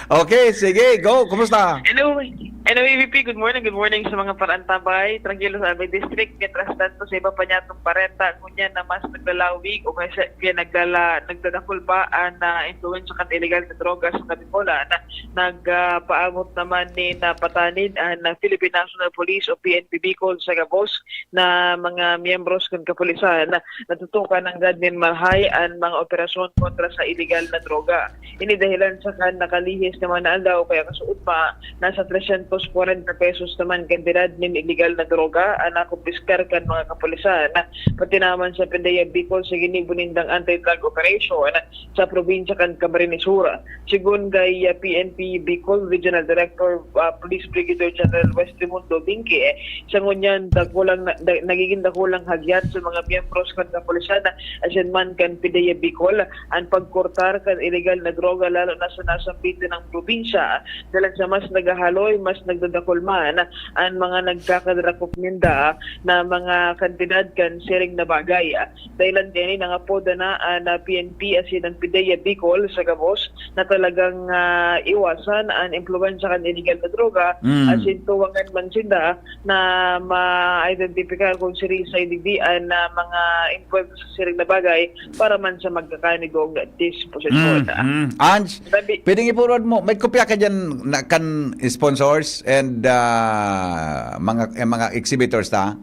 Okay, sige, go. Kumusta? Hello. Hello, A V P. Good morning. Good morning sa mga parantabay. Tranquilo sa Albay District. Mientras tanto, sa iba pa niyatong parenta, ngunyan na mas naglalawig o kaya, kaya naglala, nagdadakul pa ang ah, influensya kan illegal na droga sa Katipolan. Nagpaabot naman ni napatanid ang Philippine National Police o P N P Bicol sa gabos na mga miyembros kan kapulisan. Natutukan nanggad nin marahay ang mga operasyon kontra sa illegal na droga. Ini dahilan sa kan nakalihis na mga naalaw kaya kasuod pa, nasa tresyentos kwarenta pesos naman kantidad nin illegal na droga ang nakumpiskar kan mga kapulisan. Pati naman sa Pindaya Bicol sa ginibo nindang anti-drug operation sa probinsya kan Camarines Sur. Segun kay ah, P N P Bicol Regional Director ah, Police Brigadier General Wesley Mundo Binque, sa ngunyan dakulang na, da, nagiging dakulang hagyat sa mga miyembros kan kapulisan asin man kan Pindaya Bicol ang pagkortar kan illegal na droga, lalo na sa nasambit na probinsya, dahil sa mas nagahaloy, mas nagdadakul man ang mga nagkakadrakop ninda na mga kantidad kan siring na bagay. Dahilan kaya ini, nangapoda na ang ah, P N P asin ang Pindaya Bicol sa gabos na talagang ah, iwasan ang impluwensya kan illegal na droga, Mm. asin tuwangan man sinda na ma-identify kung siring sa digdi ang ah, mga impluwensya sa siring na bagay para man sa magkakanigong disposisyon. Mm, mm. Ange, Sabi, pwedeng i-forward mo. May kopya ka dyan na, kan sponsors and ah, mga eh, mga exhibitors, ta?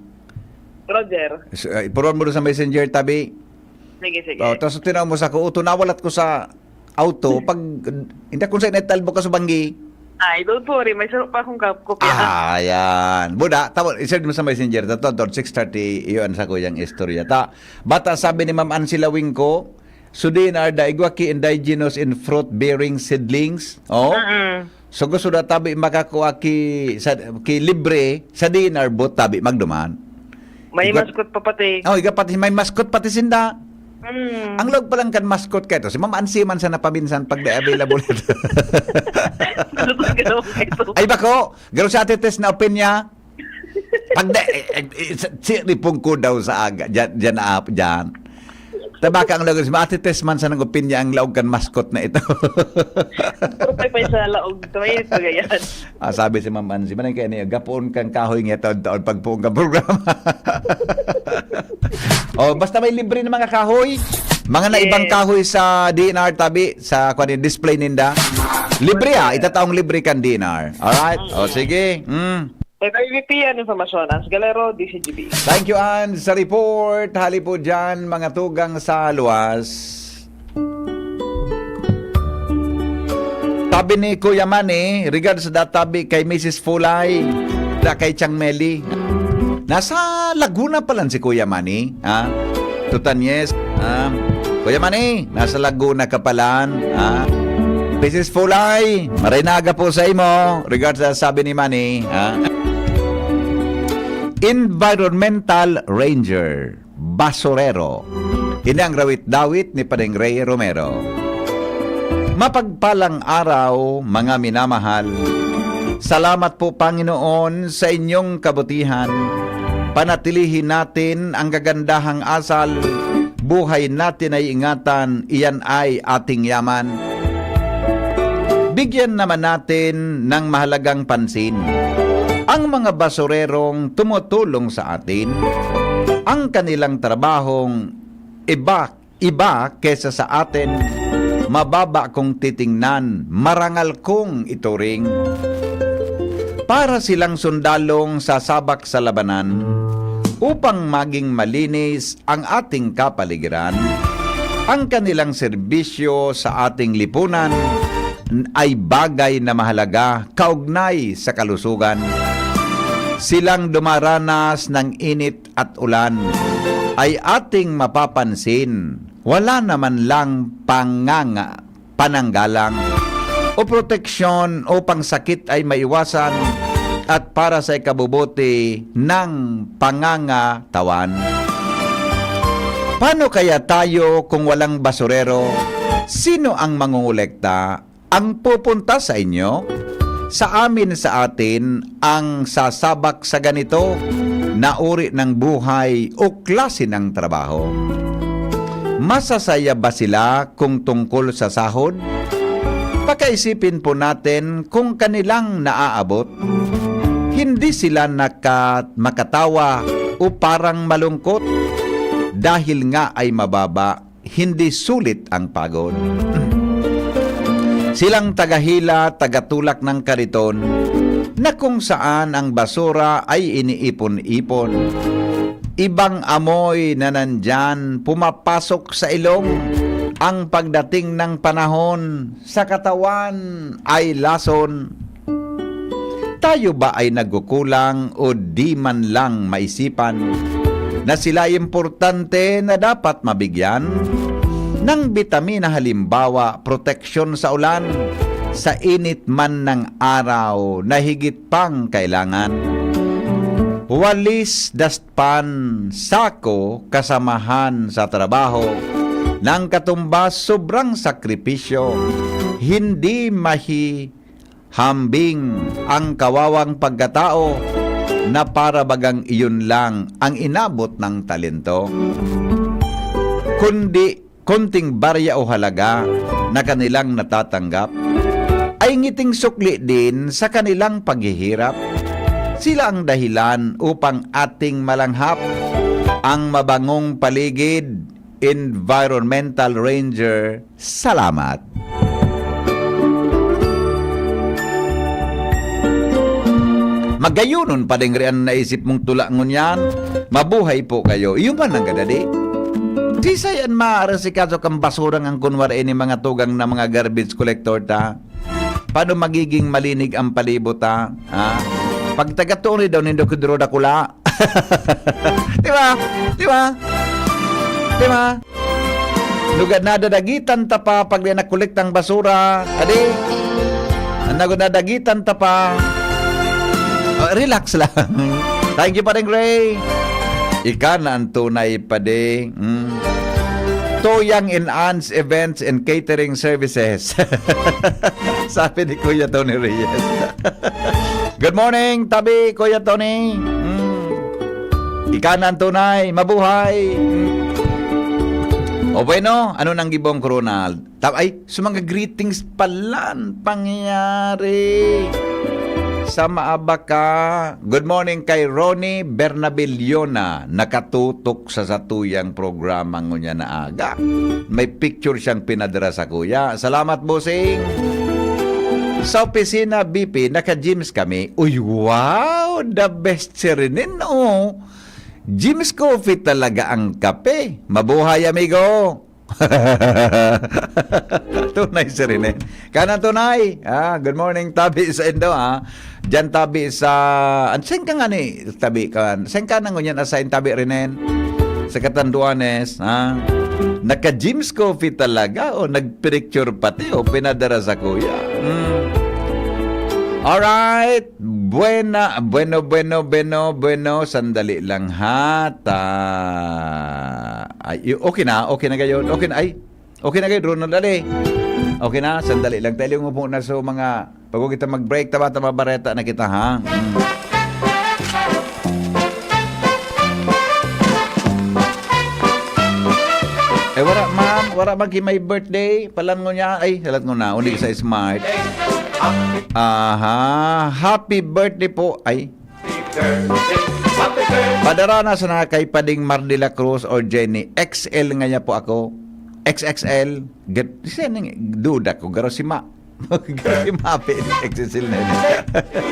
Roger. So, uh, i-forward mo doon sa messenger, tabi. Sige, sige. Oh, tapos tinaw mo sa ko, "Uto, nawalat ko sa auto." Pag, hindi akong sa inetalbo ka sa banggi. Ay, don't worry. May sarap pa akong kap- kopya. Ah, yan. Buda, tawag, i-send mo sa messenger. Tato, tato, six thirty, iyon sa kuyang istorya. Ta, bata, sabi ni Ma'am Ansi Lawingko, "Sudin, Arda, igwa ki indigenous and fruit-bearing seedlings." Oh? Mm-mm. So gusto na tabi makakuha ki, sa, ki libre sa D N R booth tabi magduman. May Igot- mascot pa pati. Oh, iga pati may mascot pati sinda. Hmm. Ang log pa lang kan mascot kayo to, si Ma'am Ansi man sana paminsan pag di available. Ano ba ginawa ko ito? Ay bako, garo si Ate Tess na open niya. Pag di, eh, eh, eh, si, si Ripong ko daw sa aga, dyan, dyan na apo, dyan. Tabaka ang laog, si Ate Tess man sa nang opinya ang laog kan mascot na ito. Pero may pa sa laog. Ito may pagayan. Ah, sabi si Ma'am Ansi, "Manay kaya niya, gapoon kang kahoy nga taon-taon pagpuong kang programa." Oh, basta may libre ng mga kahoy, mga naibang Yes. kahoy sa D N R tabi, sa kwan, display ninda. Libre ah, itataong libre kan D N R. Alright? O sige. Mm. May V P yan, informasyon. Hans Galero, D C G B. Thank you, Ann, sa report. Hali po dyan, mga tugang sa luwas. Sabi ni Kuya Manny, regards sa databi kay Missus Fulay, da kay Chang Meli. Nasa Laguna pa lang si Kuya Manny, ha? Tutanyes, ha? Kuya Manny, nasa Laguna ka pa lang, ha? Missus Fulay, maray na aga po sa imo. Regards sa sabi ni Manny, ha? Environmental Ranger, basurero. Ini ang rawit-dawit ni Padeng Ray Romero. Mapagpalang araw, mga minamahal. Salamat po, Panginoon, sa inyong kabutihan. Panatilihin natin ang kagandahang asal. Buhay natin ay ingatan, iyan ay ating yaman. Bigyan naman natin ng mahalagang pansin ang mga basurerong tumutulong sa atin. Ang kanilang trabahong iba, iba kesa sa atin, mababa kung titingnan, marangal kung ituring. Para silang sundalong sasabak sa labanan, upang maging malinis ang ating kapaligiran. Ang kanilang serbisyo sa ating lipunan ay bagay na mahalaga kaugnay sa kalusugan. Silang dumaranas ng init at ulan ay ating mapapansin. Wala naman lang panganga pananggalang o proteksyon upang sakit ay maiwasan at para sa ikabubuti ng pangangatawan. Paano kaya tayo kung walang basurero? Sino ang mangungulekta? Ang pupunta sa inyo? Sa amin, sa atin, ang sasabak sa ganito na uri ng buhay o klase ng trabaho? Masasaya ba sila kung tungkol sa sahod? Pakaisipin po natin kung kanilang naaabot. Hindi sila naka-, makatawa o parang malungkot dahil nga ay mababa, hindi sulit ang pagod. Silang tagahila, tagatulak ng kariton na kung saan ang basura ay iniipon-ipon. Ibang amoy na nandyan pumapasok sa ilong. Ang pagdating ng panahon, sa katawan ay lason. Tayo ba ay nagkukulang o di man lang maisipan na sila ay importante na dapat mabigyan ng bitamina, halimbawa, proteksyon sa ulan, sa init man ng araw na higit pang kailangan? Walis, dustpan, sako, kasamahan sa trabaho, nang katumbas sobrang sakripisyo, hindi mahi hambing ang kawawang pagkatao na para bagang iyon lang ang inabot ng talento, kundi konting barya o halaga na kanilang natatanggap, ay ngiting sukli din sa kanilang paghihirap. Sila ang dahilan upang ating malanghap ang mabangong paligid. Environmental Ranger, salamat. Magayonon pa ding riyan naisip mong tula ngunyan. Mabuhay po kayo. Iyo man ang gadadi. Sisay an maaasikaso kan basurang ang kunwari ini mga tugang na mga garbage collector ta? Paano magiging malinig ang palibot, ha? Ha? Pag taga-Tony daw nindo kudro dakula. Di ba? Di ba? Di ba? Lugad na dadagitan ta pa pag di nakolektang basura. Adi? Ang nagod na dagitan ta pa. Oh, relax lang. Thank you, Paring Ray. Ika na ang tunay, padi. Mm. Tuyang Enhance Events and Catering Services. Sabi ni Kuya Tony Reyes. Good morning, tabi, Kuya Tony. Mm. Ika na ang tunay. Mabuhay. Mm. O bueno, ano nang gibong, Ronald? Ta-, ay, sa mga greetings palan pangyayari sa Maabaka. Good morning kay Ronnie Bernabiliona. Nakatutok sa satuyang programa ngunyan na aga. May picture siyang pinadara sa kuya. Salamat, bossing. Sa opisina, B P, naka-gyms kami. Uy, wow! The best siya rin, eh, no? Gyms Coffee talaga ang kape. Mabuhay, amigo! Tunay si Rene. Kanan tunay. Ah, good morning, tabi sa Indo, ah. Diyan tabi sa, an, saan ka nga ni, tabi ka? Saan ka na ngunyan assign, tabi, Renen? Sa Catanduanes, ha? Naka-Jim's Coffee talaga, o nag-picture pati, o pinadara sa kuya. Hmm. Alright. Buena, bueno, bueno, bueno, bueno. Sandali lang, ha? Ta-, ay, y-, okay na, okay na gayon. Okay na, ay, okay na gayon, Ronald, ali. Okay na, sandali lang. Tayo mo po na so mga, bago kita mag-break, tama-tama bareta na kita, ha? Mm. Eh, wala man, wala man ki may birthday. Palan ngunyan, ay, salat ngunyan, unig sa smart. Aha, happy birthday po. Ay. Padara na sana kay Pading Mar de la Cruz or Jenny. X L nga niya po ako. X X L. Gad-, siya nang duda ko, garo si Ma. Garo si Ma, pe, X X L na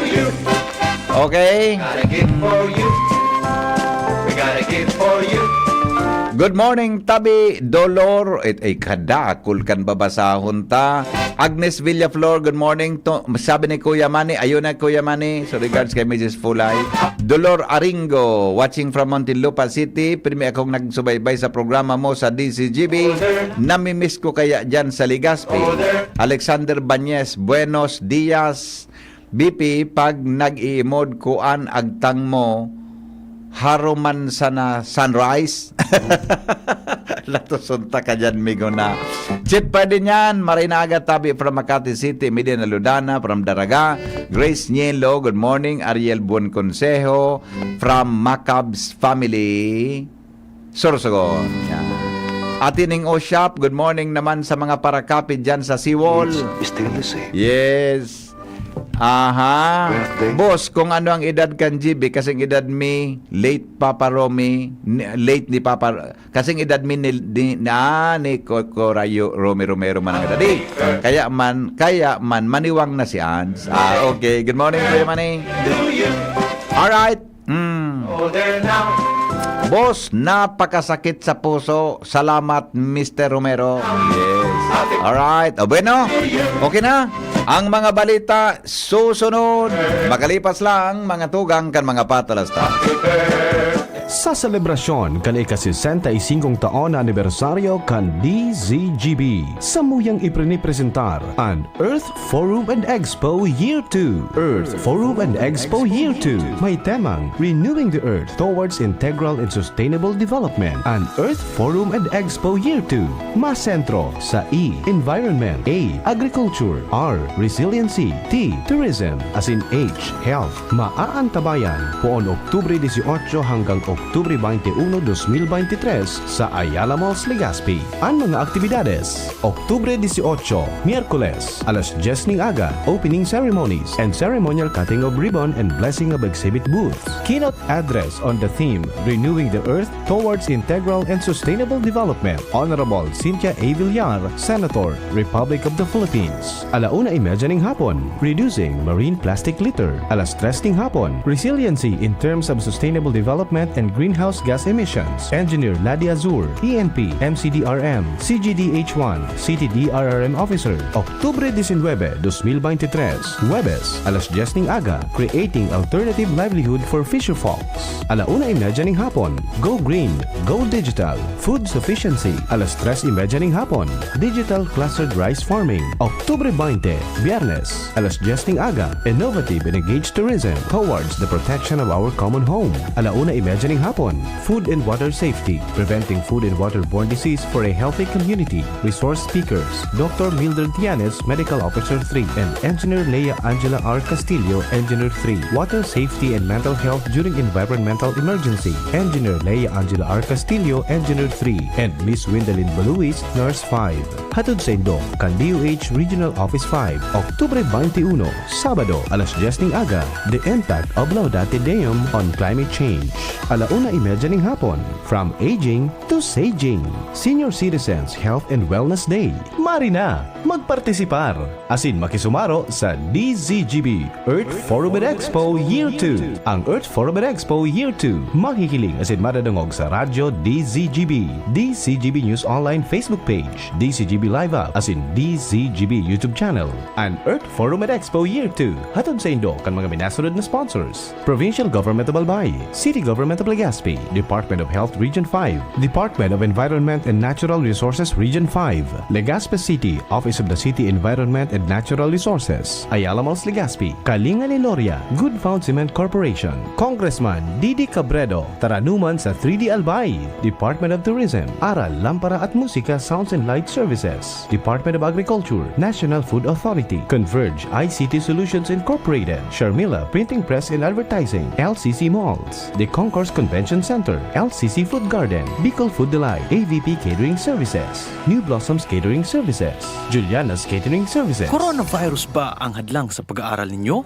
yun. Okay? Got a gift for you. We Good morning, Tabi Dolor. It ay kadakul kan babasahon ta. Agnes Villaflor, good morning. To, sabi ni Kuya Manny, ayun na Kuya Manny. So regards kay Missus Fulay. Dolor Aringo, watching from Muntinlupa City. Pirmi akong nagsubaybay sa programa mo sa D C G B. Namimiss ko kaya dyan sa Legazpi. Alexander Banyes, buenos dias. B P, pag nag-iimod, kuan agtang mo, haruman sana sunrise. Latuson ta ka dyan, migo na. Chit pa din yan, Marinaga Tabi from Makati City, Medina Ludana from Daraga, Grace Nielo, good morning, Ariel Buen Consejo from Macabs family, Sorsogon. Yan. Ate Ning Oshap, good morning naman sa mga parakapid dyan sa Seawall. It's still the same. Yes. Aha. Birthday. Boss, kung ano ang edad kan G B, kasing edad mi, late Papa Romy, ni- late ni Papa, kasing edad mi ni, ni, na, ni Ko- Corayo Romy Romero man ang edad. Eh, kaya man, kaya man, maniwang na si Ans. Ah, okay. Good morning, Kuya Manny. Alright. Mm. Boss, napakasakit sa puso. Salamat, Mister Romero. Yes. Alright. O bueno, okay na. Ang mga balita susunod. Makalipas lang mga tugang kan mga patalastas. Sa selebrasyon kan ika-sesenta y singkong taon na anibersaryo kan D Z G B, samuyang iprinipresentar an Earth Forum and Expo Year two. Earth Forum and Expo Year two may temang Renewing the Earth Towards Integral and Sustainable Development. An Earth Forum and Expo Year two masentro sa E, Environment, A, Agriculture, R, Resiliency, T, Tourism, asin H, Health. Maaantabayan poon Oktubre dieciocho hanggang Oktubre veintiuno, dos mil veintitrés sa Ayala Malls, Legazpi. An mga aktibidades: Oktubre dieciocho, Miyerkules, alas dyes ning aga, opening ceremonies and ceremonial cutting of ribbon and blessing of exhibit booths. Keynote address on the theme Renewing the Earth Towards Integral and Sustainable Development, Honorable Cynthia A. Villar, Senator, Republic of the Philippines. Alauna y media ning hapon, Reducing Marine Plastic Litter. Alas tres ning hapon, Resiliency in Terms of Sustainable Development and Greenhouse Gas Emissions, Engineer Ladi Azur, E N P, M C D R M, C G D H one, City D R R M Officer. Oktubre diecinuebe, dos mil veintitrés, Huwebes, alas dyes ning aga, Creating Alternative Livelihood for Fisherfolks. Alauna y media ning hapon, Go Green, Go Digital, Food Sufficiency. Alas tres y media ning hapon, Digital Clustered Rice Farming. Oktubre veinte, Biyernes, alas dyes ning aga, Innovative and Engaged Tourism Towards the Protection of Our Common Home. Alauna y media ning hapon, Food and Water Safety, Preventing Food and Waterborne Disease for a Healthy Community. Resource speakers, Doctor Mildred Tianes, Medical Officer three, and Engineer Lea Angela R. Castillo, Engineer three. Water Safety and Mental Health During Environmental Emergency, Engineer Lea Angela R. Castillo, Engineer three, and Miss Windalin Baluis, Nurse five. Hatod saindo kan D O H Regional Office five, Oktubre veintiuno, Sabado, alas dyes ning aga, The Impact of Laudate Deum on Climate Change. Alauna y media ning hapon, From Aging to Saging, Senior Citizens Health and Wellness Day. Mari na magpartisipar asin makisumaro sa D Z G B Earth Forum and Expo Year two. Ang Earth Forum and Expo Year two mahihiling asin madadangog sa Radyo D Z G B, D Z G B News Online Facebook page, D Z G B Live App, asin D Z G B YouTube channel. An Earth Forum and Expo Year two, hatod saindo kan mga minasunod na sponsors: Provincial Government of Albay, City Government of Legazpi, Department of Health Region five, Department of Environment and Natural Resources Region five, Legazpi City, Office of the City Environment and Natural Resources, Ayala Malls, Legazpi, Kalinga ni Loria, Good Found Cement Corporation, Congressman Didi Cabredo, taranuman sa three D Albay, Department of Tourism, Aral, Lampara at Musika Sounds and Light Services, Department of Agriculture, National Food Authority, Converge I C T Solutions Incorporated, Sharmila Printing Press and Advertising, L C C Malls, The Concourse Convention Center, L C C Food Garden, Bicol Food Delight, A V P Catering Services, New Blossoms Catering Services, Juliana's Catering Services. Coronavirus ba ang hadlang sa pag-aaral ninyo?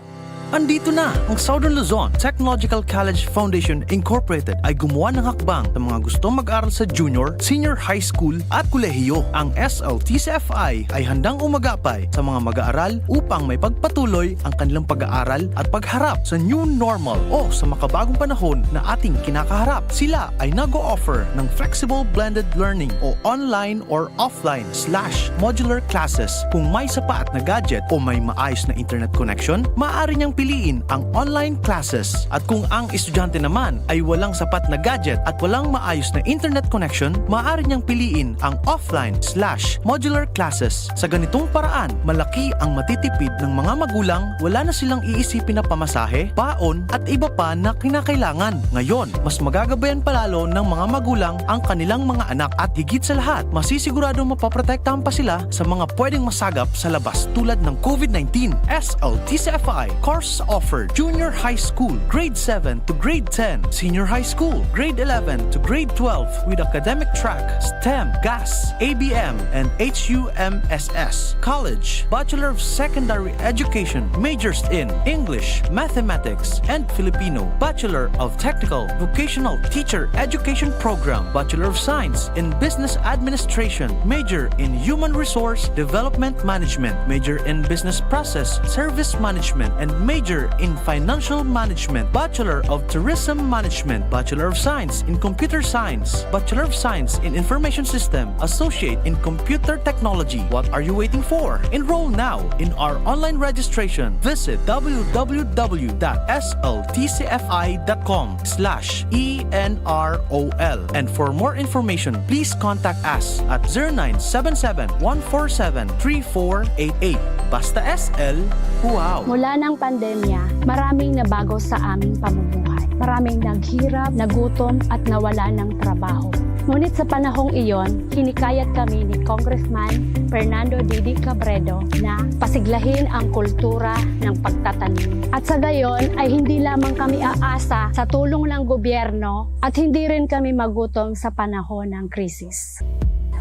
Andito na ang Southern Luzon Technological College Foundation Incorporated ay gumawa ng hakbang sa mga gustong mag-aral sa junior, senior high school at kolehiyo. Ang S L T C F I ay handang umagapay sa mga mag-aaral upang may pagpatuloy ang kanilang pag-aaral at pagharap sa new normal o sa makabagong panahon na ating kinakaharap. Sila ay nag-o-offer ng flexible blended learning o online or offline slash modular classes. Kung may sapat na gadget o may maayos na internet connection, maaari niyang piliin ang online classes. At kung ang estudyante naman ay walang sapat na gadget at walang maayos na internet connection, maaari niyang piliin ang offline slash modular classes. Sa ganitong paraan, malaki ang matitipid ng mga magulang, wala na silang iisipin na pamasahe, baon, at iba pa na kinakailangan. Ngayon, mas magagabayan pa lalo ng mga magulang ang kanilang mga anak at higit sa lahat, masisiguradong mapoprotektahan pa sila sa mga pwedeng masagap sa labas tulad ng COVID nineteen. S L T C F I course offer: Junior High School, Grade seven to Grade ten, Senior High School, Grade eleven to Grade twelve, with academic track STEM, GAS, A B M, and H U M S S. College, Bachelor of Secondary Education, majors in English, Mathematics, and Filipino, Bachelor of Technical Vocational Teacher Education Program, Bachelor of Science in Business Administration, major in Human Resource Development Management, major in Business Process Service Management, and major in Financial Management, Bachelor of Tourism Management, Bachelor of Science in Computer Science, Bachelor of Science in Information System, Associate in Computer Technology. What are you waiting for? Enroll now in our online registration. Visit w w w dot s l t c f i dot com slash e n r o l. And for more information, please contact us at zero nine seven seven, one four seven, three four eight eight. Basta S L, wow! Mula ng pandemya, maraming nabago sa aming pamumuhay. Maraming naghirap, nagutom, at nawala ng trabaho. Ngunit sa panahong iyon, hinikayat kami ni Congressman Fernando Didi Cabredo na pasiglahin ang kultura ng pagtatanim. At sa gayon ay hindi lamang kami aasa sa tulong ng gobyerno at hindi rin kami magutom sa panahon ng krisis.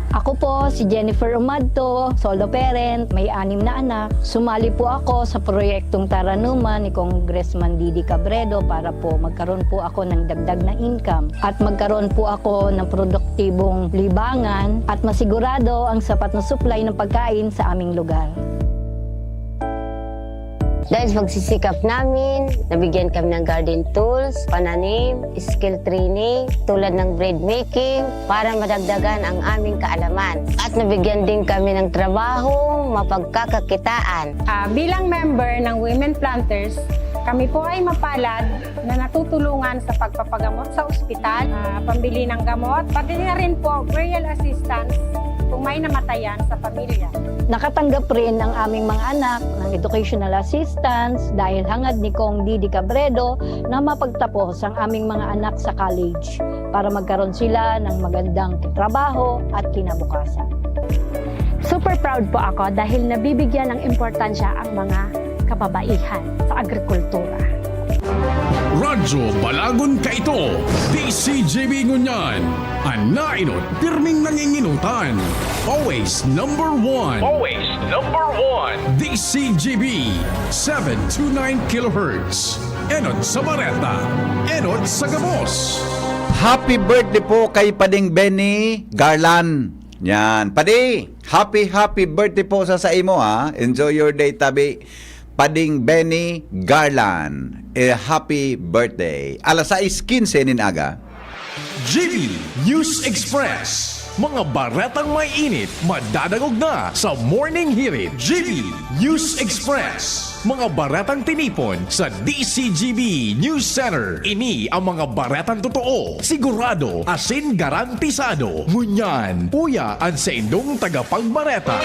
Ako po si Jennifer Umadto, solo parent, may anim na anak. Sumali po ako sa proyektong Taranuman ni Congressman Didi Cabredo para po magkaroon po ako ng dagdag na income at magkaroon po ako ng produktibong libangan at masigurado ang sapat na supply ng pagkain sa aming lugar. Dahil sa pagsisikap namin, nabigyan kami ng garden tools, pananim, skill training, tulad ng bread making, para madagdagan ang aming kaalaman. At nabigyan din kami ng trabaho, mapagkakakitaan. Ah, bilang member ng Women Planters, kami po ay mapalad na natutulungan sa pagpapagamot sa ospital, ah, pambili ng gamot, pati na rin po burial assistance kung may namatayan sa pamilya. Nakatanggap rin ang aming mga anak ng educational assistance dahil hangad ni Cong Didi Cabredo na mapagtapos ang aming mga anak sa college para magkaroon sila ng magandang trabaho at kinabukasan. Super proud po ako dahil nabibigyan ng importansya ang mga kababaihan sa agrikultura. Radyo Balagon Kaito, D C G B ngunyan. An nainot, pirming nanginginutan. Always number one. Always number one. D C G B, seven two nine kilohertz. Enot sa bareta, enot sa gabos. Happy birthday po kay Pading Benny Garland. Yan. Padi, happy, happy birthday po sa, sa imo, ha. Enjoy your day, tabi. Pading Benny Garland, eh, happy birthday. Alas sais quince nin aga. G B News Express. Mga baretang may init, madadangog na sa Morning Hirit. G B News Express. Mga baretang tinipon sa D C G B News Center. Ini ang mga baretang totoo, sigurado, asin garantisado. Ngunyan, uya an saindong tagapagbareta.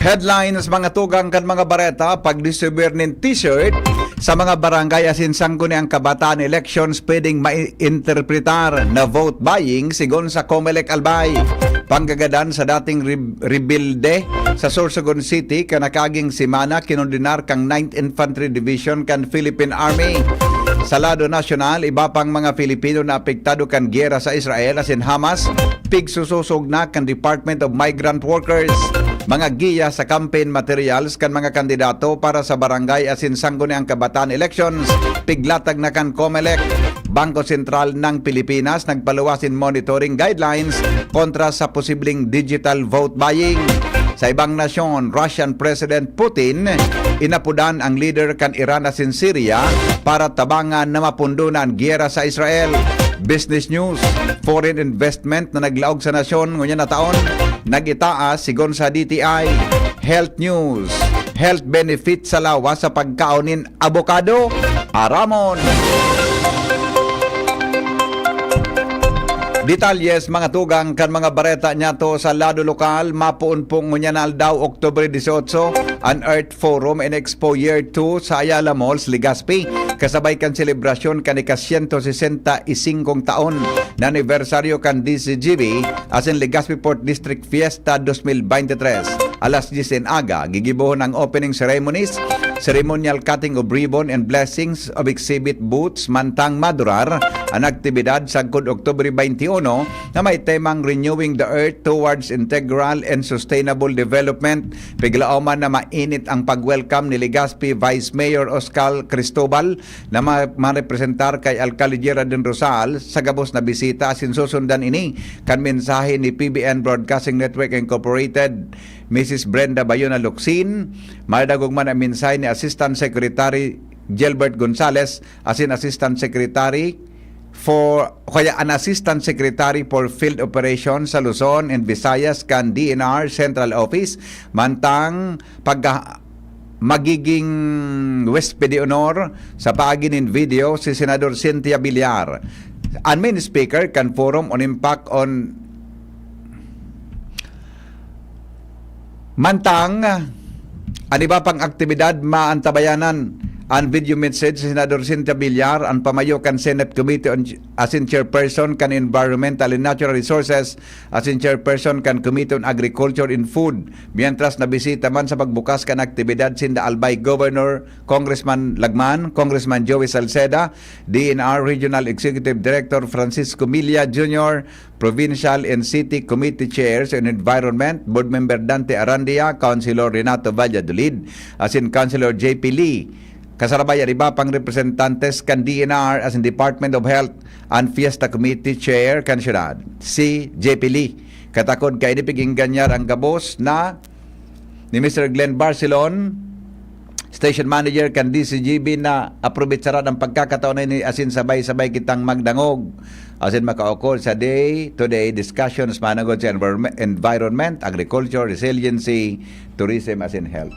Headlines, mga tugang kan mga bareta: pagdistribuir nin t-shirt sa mga barangay asin sangguniang kabataan elections pwedeng mainterpretar na vote buying, sigon sa Comelec Albay. Panggagadan sa dating rib-, rebelde sa Sorsogon City kan nakaaging semana, kinordinar kan Ninth Infantry Division kan Philippine Army. Sa lado nasyonal, iba pang mga Filipino na apektado kan giyera sa Israel asin Hamas, pigsusosog na kan Department of Migrant Workers. mga giya sa campaign materials kan mga kandidato para sa barangay asin sangguniang kabataan elections, piglatag na kan Comelec. Bangko Sentral ng Pilipinas nagpaluwas nin monitoring guidelines kontra sa posibleng digital vote buying. Sa ibang nasyon, Russian President Putin inapodan ang lider kan Iran asin Syria para tabangan na mapundo na an giyera sa Israel. Business news, foreign investment na naglaog sa nasyon ngunyan na taon, nag-itaas sigon sa D T I. Health news, health benefit sa lawas sa pagkaon nin abokado, aramon. Detalye sa mga tugang kan mga bareta niyato sa lado lokal, mapoon po ngunyan na aldaw, Oktubre dieciocho, an Earth Forum and Expo Year two sa Ayala Malls, Legazpi, kasabay kan selebrasyon kan ika-siyento sesenta y singkong taon na anibersaryo kan D C G B asin Legazpi Port District Fiesta dos mil veintitrés. Alas dyes en aga, gigibohon ang opening ceremonies, ceremonial cutting of ribbon and blessings of exhibit booths mantang madurar an aktibidad sagkod Oktubre twenty-one na may temang Renewing the Earth Towards Integral and Sustainable Development. Piglaoman na mainit ang pag-welcome ni Legazpi Vice Mayor Oscar Cristobal na ma-, marepresentar kay Alcalde Geraldine Rosal sa gabos na bisita asin susundan ini kan mensahe ni P B N Broadcasting Network Incorporated, Missus Brenda Bayona Locsin. Madadagog man ang mensahe ni Assistant Secretary Gilbert Gonzales asin Assistant Secretary for, kaya an Assistant Secretary for Field Operations sa Luzon and Visayas kan D N R Central Office, mantang pagka magiging huésped de honor sa paagi nin video si Senador Cynthia Villar. An main speaker kan Forum on Impact on Mantang, an iba pang aktibidad, maantabayanan an video message si Senador Cynthia Villar, an pamayo kan Senate Committee on, asin Chairperson kan Environmental and Natural Resources, asin Chairperson kan Committee on Agriculture and Food, mientras nabisita man sa pagbukas kan aktibidad sinda Albay Governor Congressman Lagman, Congressman Joey Salceda, D N R Regional Executive Director Francisco Milla Junior, Provincial and City Committee Chairs on Environment, Board Member Dante Arandia, Councilor Renato Valladolid, asin Councilor J P Lee. Kasarabay an iba pang representantes kan D N R asin Department of Health, an Fiesta Committee Chair kan syudad, si J P Lee. Katakod kaini, pig-engganyar an gabos na ni Mister Glenn Barcelon, station manager kan D C G B, na aprobetsaran ang pagkakataon na ini asin sabay-sabay kitang magdangog asin makaukol sa day-to-day discussions managod sa environme-, environment, agriculture, resiliency, tourism asin health.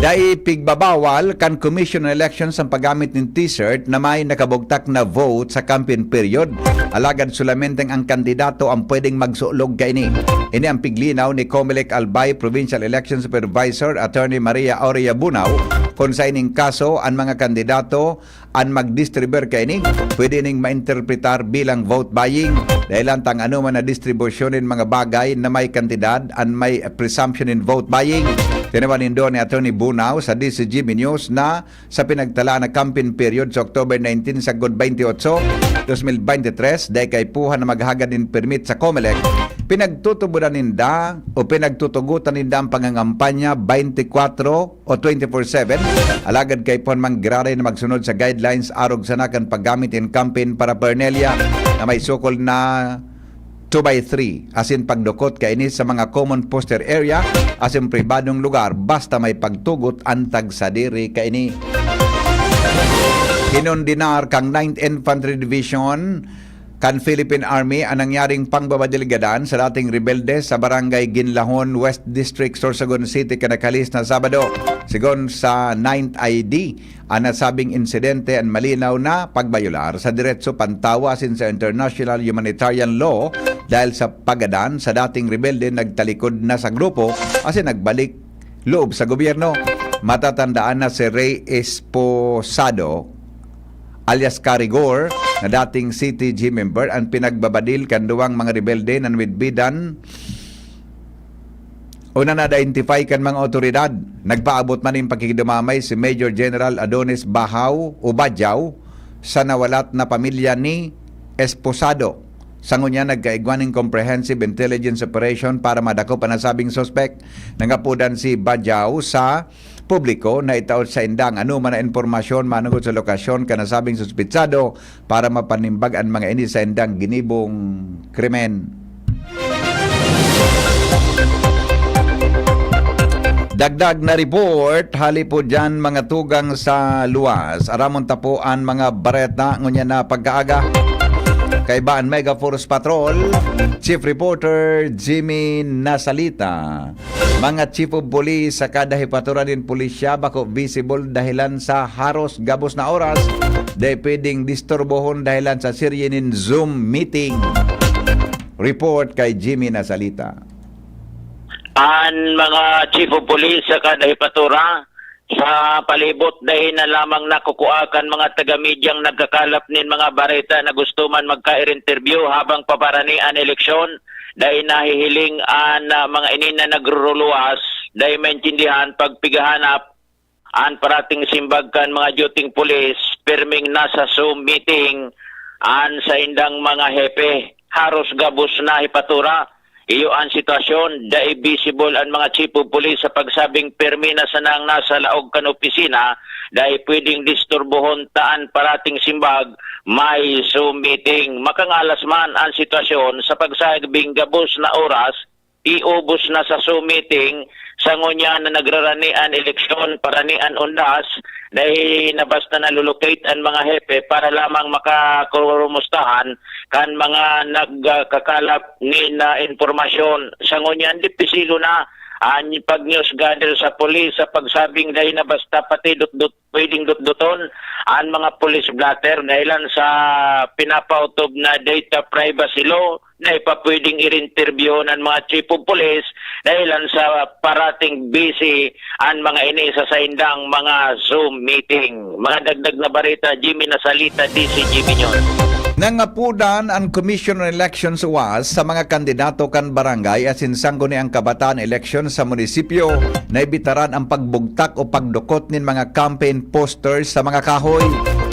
Dai pigbabawal kan Commission on Elections ang paggamit nin T-shirt na may nakabugtak na vote sa campaign period, alagad solamente ang kandidato ang pwedeng magsulog kaini. Ini ang piglinaw ni Comelec Albay Provincial Election Supervisor Attorney Maria Aurea Bunao, kun sa ining kaso, an mga kandidato an magdistribuir kaini, pwede ning mainterpretar bilang vote buying, dahelan ta an anoman na distribusyon nin mga bagay na may kantidad an may presumption nin vote buying. Tinawan nindo ni Attorney Bunao sa D C G B News na sa pinagtalaan na campaign period sa October nineteen sagkod twenty-eight, twenty twenty-three, dai kaipuhan na maghagad nin permit sa Comelec, pinagtutubodan ninda o pinagtutugotan ninda ang pangangampanya twenty-four o twenty-four seven, alagad kaipuhan man giraray na magsunod sa guidelines arog sana kan paggamit nin campaign paraphernalia na may sukol na two by three, asin pagdukot kaini sa mga common poster area asin pribadong lugar, basta may pagtugot an tagsadiri kaini. Kinondenar kan Ninth Infantry Division kan Philippine Army an nangyaring pangbabadil gadan sa dating rebelde sa Barangay Ginlahon, West District, Sorsogon City, kan nakalis na Sabado. Sigon sa Ninth I D, an nasabing insidente an malinaw na pagbayolar sa deretso pantawa asin sa international humanitarian law dahil sa pagadan sa dating rebelde nagtalikod na sa grupo asin nagbalik loob sa gobyerno. Matatandaan na si Rey Esposado alias Carigor, na dating C T G member, an pinagbabadil kan duwang mga rebelde na nawidbidan o na na-identify kan mga awtoridad. Nagpaabot man nin pakikidumamay si Major General Adonis Bahaw o Badjaw sa nawalat na pamilya ni Esposado. Sa ngunyan, nagkaigwa nin comprehensive intelligence operation para madakop an nasabing suspek. Nangapodan si Bajao sa publiko na itao sainda an anoman na impormasyon manongod sa lokasyon kan nasabing suspetsado para mapanimbag an mga ini saindang ginibong krimen. Dagdag na report, hali po dyan, mga tugang sa luwas. Aramon ta po an mga bareta ngunyan na pagkaaga. Kaiba an Mega Force Patrol, Chief Reporter Jimmy Nasalita. Mga chief of police sa kada hepyatura nin pulisya bako visible dahilan sa haros gabos na oras, dai pwedeng disturbohon dahilan sa serye nin Zoom meeting. Report kay Jimmy Nasalita. An mga chief of police sa kada hepyatura sa palibot dai na lamang nakukua kan mga taga-medyang nagkakalap nin mga bareta na gusto man magka-interview habang paparani an eleksyon. Dai nahihiling an, ah, mga ini na nagruruluwas, dai maintindihan pagpigahanap an parating simbag kan mga duting pulis, pirming nasa Zoom meeting an saindang mga hepe. Haros gabos na hepyatura. Iyo an sitwasyon, dai visible an mga chief of police sa pagsabing pirmi na sanang nasa laog kan opisina, dai pwedeng disturbohon ta an parating simbag, may Zoom meeting. Makangalas man an sitwasyon sa pagsabing gabos na oras, iubos na sa Zoom meeting, sa ngunyan na nagrarani an eleksyon, parani an undas, dai na basta nalulocate an mga hepe para lamang makakurumustahan kan mga nagkakalap nin, ah, impormasyon. Sa ngunyan, dipisilo na an pag-news gather sa pulis sa pagsabing dai na basta pati dutdut, pwedeng dutduton an mga police blotter dahilan sa pinapaotob na data privacy law. Dai pa pwedeng i-interview an mga chief of police dahilan sa parating busy an mga ini sa saindang mga Zoom meeting. Mga dagdag na bareta, Jimmy Nasalita, D C G B News. Nangapodan an Commission on Elections, uwas, sa mga kandidato kan barangay asin sangguniang kabataan eleksyon sa munisipyo na ibitaran ang pagbugtak o pagdukot nin mga campaign posters sa mga kahoy.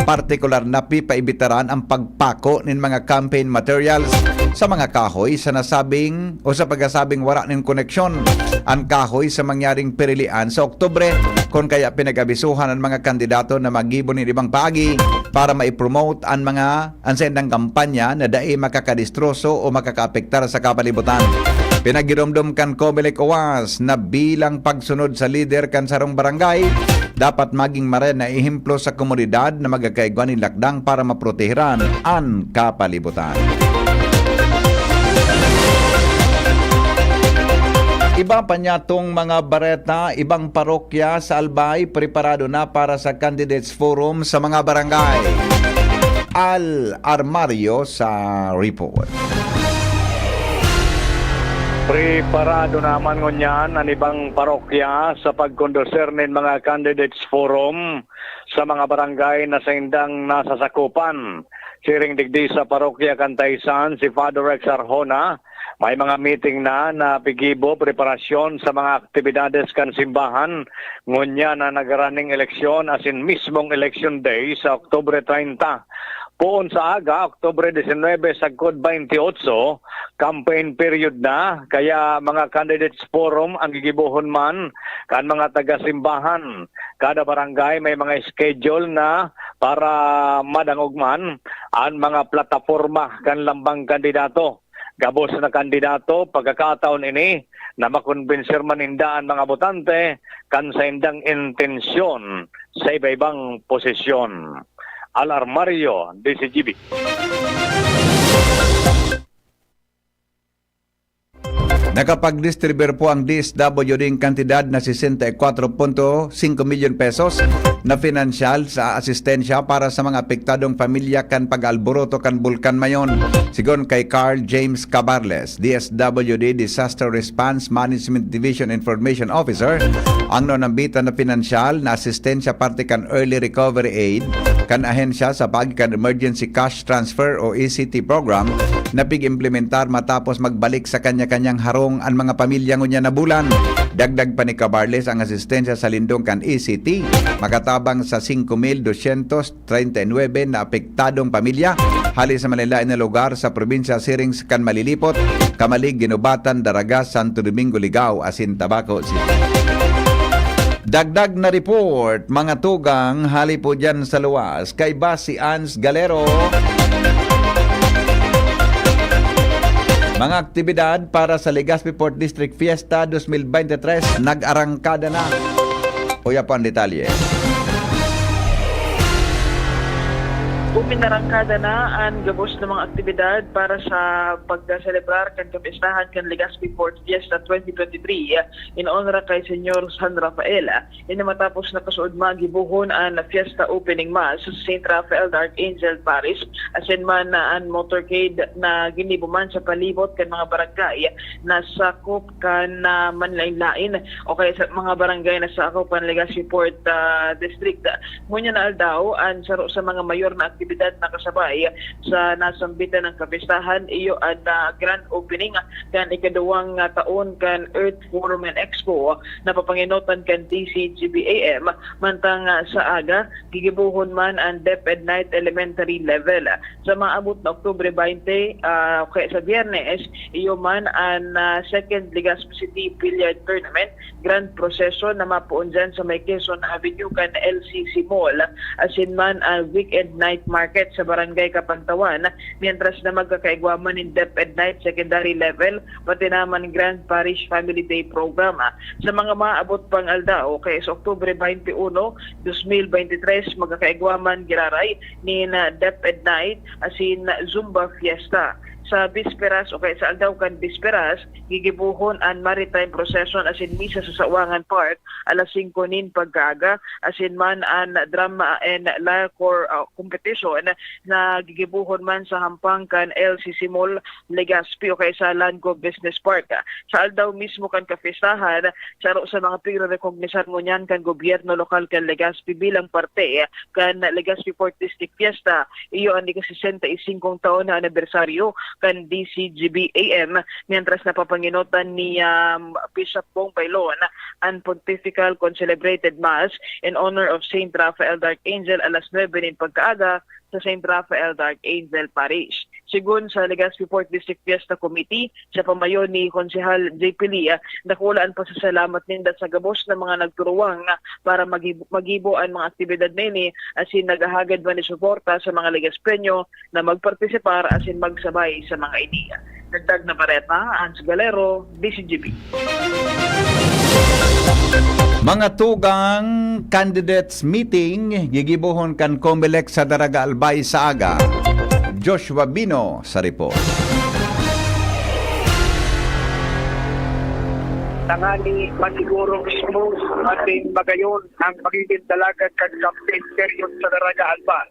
Partikular na pipaibitaran ang pagpako nin mga campaign materials sa mga kahoy sa nasabing o sa pagkasabing wara nin koneksyon an kahoy sa mangyaring pirilian sa Oktubre, kun kaya pinag-abisohan an mga kandidato na maggibo nin ibang paagi para maipromote an mga an saindang kampanya na dai makakadistroso o makakaapektar sa kapalibutan. Pinagiromdom kan Comelec, uwas, na bilang pagsunod sa lider kan sarong barangay, dapat magin maray na ehemplo sa komunidad na magkakaigwa nin lakdang para maprotehiran an kapalibutan. Iba pa niyatong mga bareta, ibang parokya sa Albay preparado na para sa Candidates Forum sa mga barangay. Al Armario sa report. Preparado naman ngunyan an ibang parokya sa pagkondusir nin mga Candidates Forum sa mga barangay na saindang nasasakupan. Siring digdi sa parokya kan Taysan, si Father Rex Arjona, may mga meeting na na pigibo preparasyon sa mga aktibidades kan simbahan, ngunyan na nagrarani an eleksyon asin mismong election day sa Oktubre treinta. Poon sa aga, Oktubre disinwebe sagkod baynte otso, campaign period na, kaya mga candidates forum an gigibohon man kan mga taga-simbahan. Kada barangay may mga schedule na para madangog man an mga plataporma kan lambang kandidato. Gabos na kandidato, pagkakataon ini na makonbensir man ninda an mga botante kan saindang intensyon sa iba-ibang posisyon. Al Armario, D C G B. Nakapag-distribir po ang D S W D ng kantidad na sesenta y cuatro punto singko milyon pesos na pinansyal sa asistensya para sa mga apektadong pamilya kan pag-alboroto kan Bulkan Mayon. Sigon kay Carl James Cabarles, D S W D Disaster Response Management Division Information Officer, ang naunambitan na pinansyal na asistensya parte kan Early Recovery Aid kan ahensya sa paagi kan Emergency Cash Transfer o E C T program na pig-implementar matapos magbalik sa kanya-kanyang harong an mga pamilya ngunyan na bulan. Dagdag pa ni Cabarles, ang asistensya sa lindong kan E C T makatabang sa singko mil dosyentos treinta y nuebe na apektadong pamilya hali sa malain-lain na lugar sa probinsya siring sa kan Malilipot, Camalig, Guinobatan, Daraga, Santo Domingo, Ligao, asin Tabaco City. Dagdag na report, mga tugang, hali po dyan sa luwas. Kaiba si Ans Galero. Mga aktibidad para sa Legazpi Port District Fiesta twenty twenty-three nag-arangkada na. Uya po ang detalye. Uminarangkada na an gabos na mga aktibidad para sa pagselebrar kan kapistahan kan Legazpi Port Fiesta twenty twenty-three in honor kay Senyor San Rafael. Ini matapos na kasuodma gibohon an Fiesta Opening Mass sa Saint Raphael the Archangel Parish, asin man na an motorcade na ginibo man sa palibot kan mga barangay na sakop kan ah, manlain-lain o kaya sa mga barangay na sakop kan Legazpi Port ah, District. Ngunyan na aldaw, an saro sa mga mayor na aktibidad na kasabay sa nasambitan ng kapistahan iyo an ah, grand opening kan ikaduwang ah, taon kan Earth Forum and Expo na papangenotan kan D C G B A M. Mantang ah, sa aga, gigibohon man an Dep Ed Night Elementary Level. Sa maabot na Oktubre twenty, ah, kaya sa Biyernes, iyo man an ah, Second Legazpi City Billiard Tournament Grand Procession na mapoon dyan sa may Quezon Avenue kan L C C Mall, asin man ang Weekend Night Market sa Barangay Kapantawan, mientras na magkakaigwa man nin Dep Ed Night Secondary Level, pati naman Grand Parish Family Day Program. Sa mga maabot pang aldaw, kaya sa Oktubre twenty-one, twenty twenty-three, magkakaigwa man giraray nin ah, Dep Ed Night asin Zumba Fiesta. Sa bisperas o kaya sa aldaw kan bisperas, gigibohon an Maritime Procession asin misa sa Sawangan Park alas singko nin pagkaaga, asin man an Drama and Lyre Corps ah, Competition na gigibohon man sa hampang kan L C C Mall, Legazpi o kaya sa Landco Business Park. Sa aldaw mismo kan kapistahan, saro sa mga pigrerekognisar ngunyan kan gobyerno lokal kan Legazpi bilang parte kan Legazpi Port District Fiesta, iyo an ika-sesenta y singkong taon na anibersaryo kan D C G B A M, mientras na papangenotan ni um, Bishop Bong Bailon an Pontifical Concelebrated Mass in honor of Saint Raphael the Archangel alas nuebe nin pagkaaga sa Saint Raphael the Archangel Parish. Segun sa Legazpi Port District Fiesta Committee, sa pamayo ni Konsehal J P Lia, dakula an pasasalamat ninda sa gabos na mga nagturuwang para magibo, magibo an mga aktibidad na ini, asin naghahagad man ni suporta sa mga Legazpeño na magpartisipar asin magsabay sa mga ini. Dagdag na bareta, Hans Galero, D C G B. Mga tugang candidates meeting gigibohon kan Comelec sa Daraga Albay sa aga. Joshua Bino sa report. Tangani masigurong smooth asin magayon ang pagiging dalagan kan campaign period sa Daraga Albay.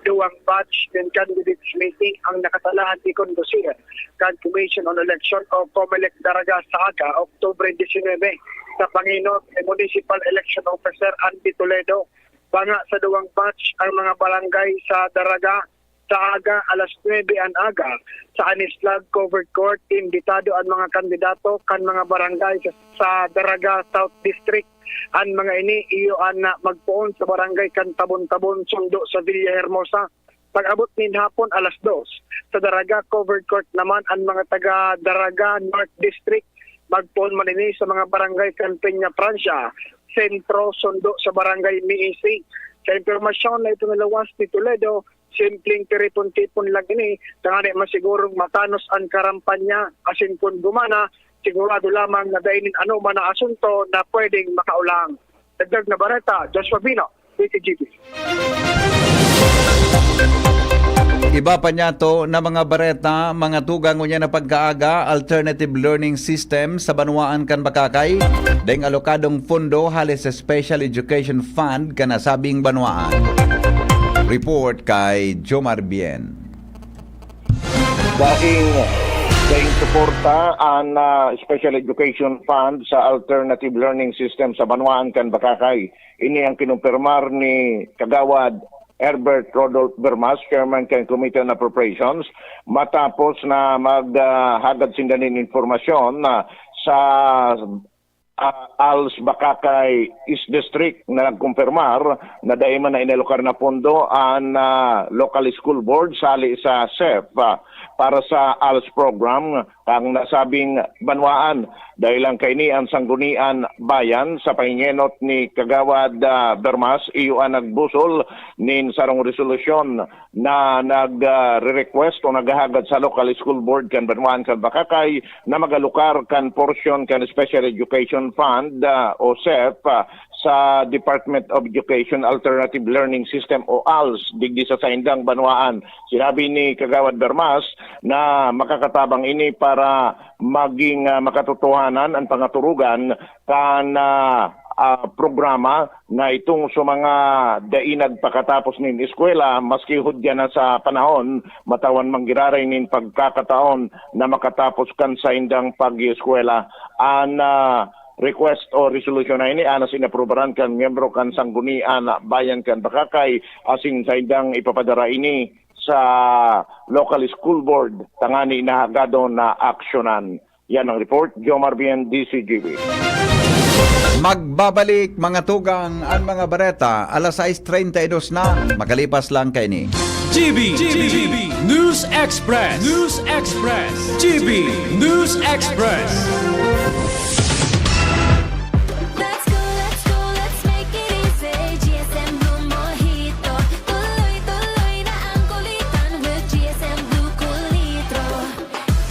Duwang batch nin candidates meeting ang nakatalaan i-kondusir kan Commission on Election o Comelec Daraga sa aga, Oktubre disinebe, sa pangenot ni Municipal Election Officer Andy Toledo. Banga sa duwang batch ang mga barangay sa Daraga sa aga, alas nuebe an aga, sa Anislag Covered Court. Imbitado an mga kandidato kan mga barangay sa, sa Daraga South District. An mga ini iyo an magpoon sa barangay kan Tabon-Tabon, sundo sa Villa Hermosa. Pag-abot nin hapon, alas dos, sa Daraga Covered Court naman an mga taga Daraga North District. Magpoon man ini sa mga barangay kan Peña Francia, Sentro, sundo sa barangay Miisi. Sa impormasyon na ito naluwas ni Toledo, simpleng tiripon-tipon lang ini, tangani masigurong matanos an karampanya, asin kun gumana, sigurado lamang na dai nin anoman na asunto na pwedeng makaulang. Dagdag na bareta, Joshua Bino, D T G B. Iba pa niyato na mga bareta, mga tugang ngunyan na pagkaaga, alternative learning system sa banwaan kan Bacacay, deng alokadong pondo hali sa Special Education Fund kan nasabing banwaan. Report kay Jomar Bien. Daing, daing suporta an ah, Special Education Fund sa Alternative Learning System sa banwaan kan Bacacay. Ini ang kinumpirmar ni Kagawad Herbert Rodolph Bermas, Chairman kan Committee on Appropriations, matapos na maghagad sinda nin impormasyon ah, sa ah, ALS Bacacay East District na nagkumpirmar na dai man na inalokar na pondo an, ah, local school board sali sa SEP, ah, para sa ALS program kan nasabing banwaan. Dahil lang kaini an Sanggunian Bayan sa pangingenot ni Kagawad, ah, Bermas, iyo an nagbusol nin sarong resolusyon na nag, ah, re-request o naghahagad sa local school board kan banwaan kan Bacacay na magalokar kan portion kan Special Education Fund, ah, o SEP, ah, sa Department of Education Alternative Learning System o ALS digdi sa saindang banwaan. Sinabi ni Kagawad Bermas na makakatabang ini para maging, ah, makatotohanan an pangaturugan kan, ah, ah, programa na itong sa mga dai nagpakatapos nin eskwela, maski hudya na sa panahon, matawan man giraray nin pagkakataon na makatapos kan saindang pag-eskwela. An, ah, request o resolusyon na ini anas inaprubaran kan miyembro kan Sanggunian Bayan kan Bacacay, asin saindang ipapadara ini sa local school board tangani na hagadon na aksyonan. Yan ang report, Jomar Bien, D C G B. Magbabalik, mga tugang, ang mga bareta, alas sais treinta y dos na, makalipas lang kaini. G B, G B, News Express, News Express, G B News Express. Let's go, let's go, let's make it easy. G S M Blue Mojito. Tuloy-tuloy na ang kulitan with G S M Blue Cool Litro.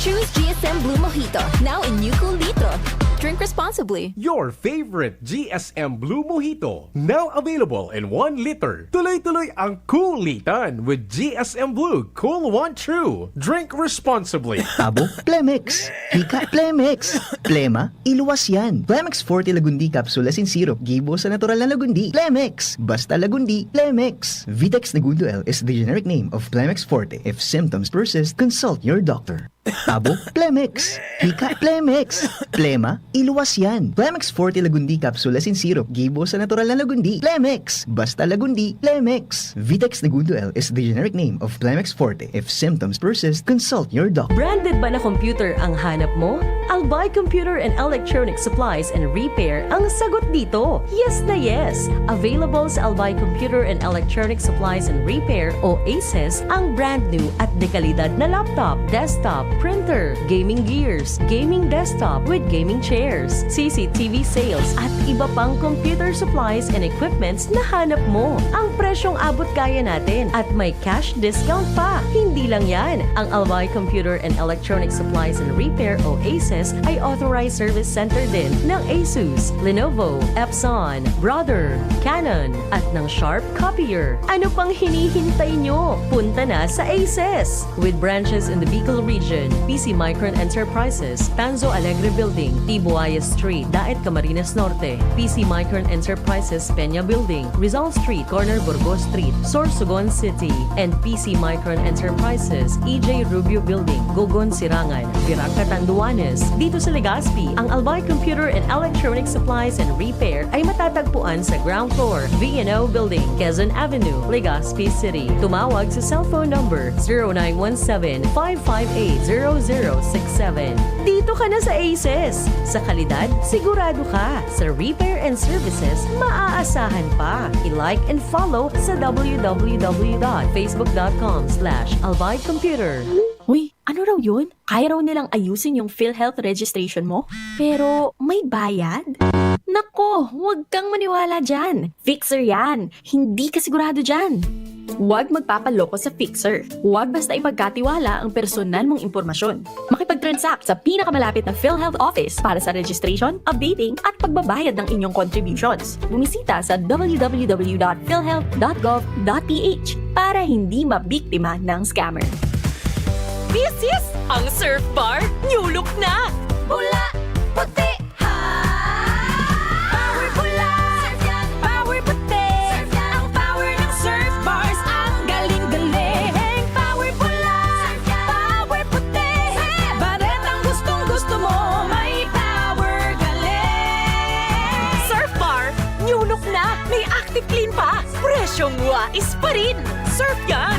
Choose G S M Blue Mojito, now in new Cool Litro. Drink responsibly. Your favorite G S M Blue Mojito, now available in one liter. Tuloy-tuloy ang kulitan with G S M Blue Cool One True. Drink responsibly. Abo, Plemex. Hika, Plemex. Plema, iluwas yan. Plemex Forte Lagundi Capsule asin Syrup, gibo sa natural na lagundi. Plemex! Basta lagundi, Plemex! Vitex Negundo L is the generic name of Plemex Forte. If symptoms persist, consult your doctor. Abo, Plemex! Hika, Plemex! Plema, iluwas yan. Plemex Forte Lagundi Capsule asin Syrup, gibo sa natural na lagundi. Plemex! Basta lagundi, Plemex! Vitex Negundo L is the generic name of Plemex Forte. If symptoms persist, consult your doctor. Branded ba na computer ang hanap mo? Albay Computer and Electronic Supplies and Repair ang sagot dito. Yes na yes! Available sa Albay Computer and Electronic Supplies and Repair o ACES ang brand new at dekalidad na laptop, desktop, printer, gaming gears, gaming desktop with gaming chairs, C C T V sales at iba pang computer supplies and equipments na hanap mo. Ang presyong abot kaya natin at may cash discount pa. Hindi lang yan, ang Albay Computer and Electronic Supplies and Repair o ACES ay authorized service center din ng Asus, Lenovo, Epson, Brother, Canon, at ng Sharp Copier. Ano pang hinihintay nyo? Punta na sa ACES! With branches in the Bicol region, P C Micron Enterprises, Tanzo Alegre Building, T. Buaya Street, Daet, Camarines Norte, P C Micron Enterprises, Peña Building, Rizal Street, corner Burgos Street, Sorsogon City, and P C Micron Enterprises, E J Rubio Building, Gogon, Sirangan, Virac, Catanduanes. Dito sa Legazpi, ang Albay Computer and Electronic Supplies and Repair ay matatagpuan sa ground floor, V and O Building, Quezon Avenue, Legazpi City. Tumawag sa cellphone number zero nine one seven, five five eight, zero zero six seven. Dito ka na sa ACES! Sa kalidad, sigurado ka. Sa repair and services, maaasahan pa. I-like and follow sa w w w dot facebook dot com slash albay computer. Uy, ano raw yun? Kaya raw nilang ayusin yung PhilHealth registration mo? Pero may bayad? Nako, huwag kang maniwala dyan. Fixer yan. Hindi ka sigurado dyan. Huwag magpapaloko sa Fixer. Huwag basta ipagkatiwala ang personal mong impormasyon. Makipag-transact sa pinakamalapit na PhilHealth office para sa registration, updating, at pagbabayad ng inyong contributions. Bumisita sa w w w dot philhealth dot gov dot p h para hindi mabiktima ng scammer. This is ang Surf Bar New Look na! Pula, puti, ha! Power pula, power puti. Ang power ng Surf Bars, ang galing-galing. Power pula, power puti. Baretang gustong-gusto mo, may power galing. Surf Bar New Look na! May Active Clean pa! Presyong wais pa rin! Surf yan!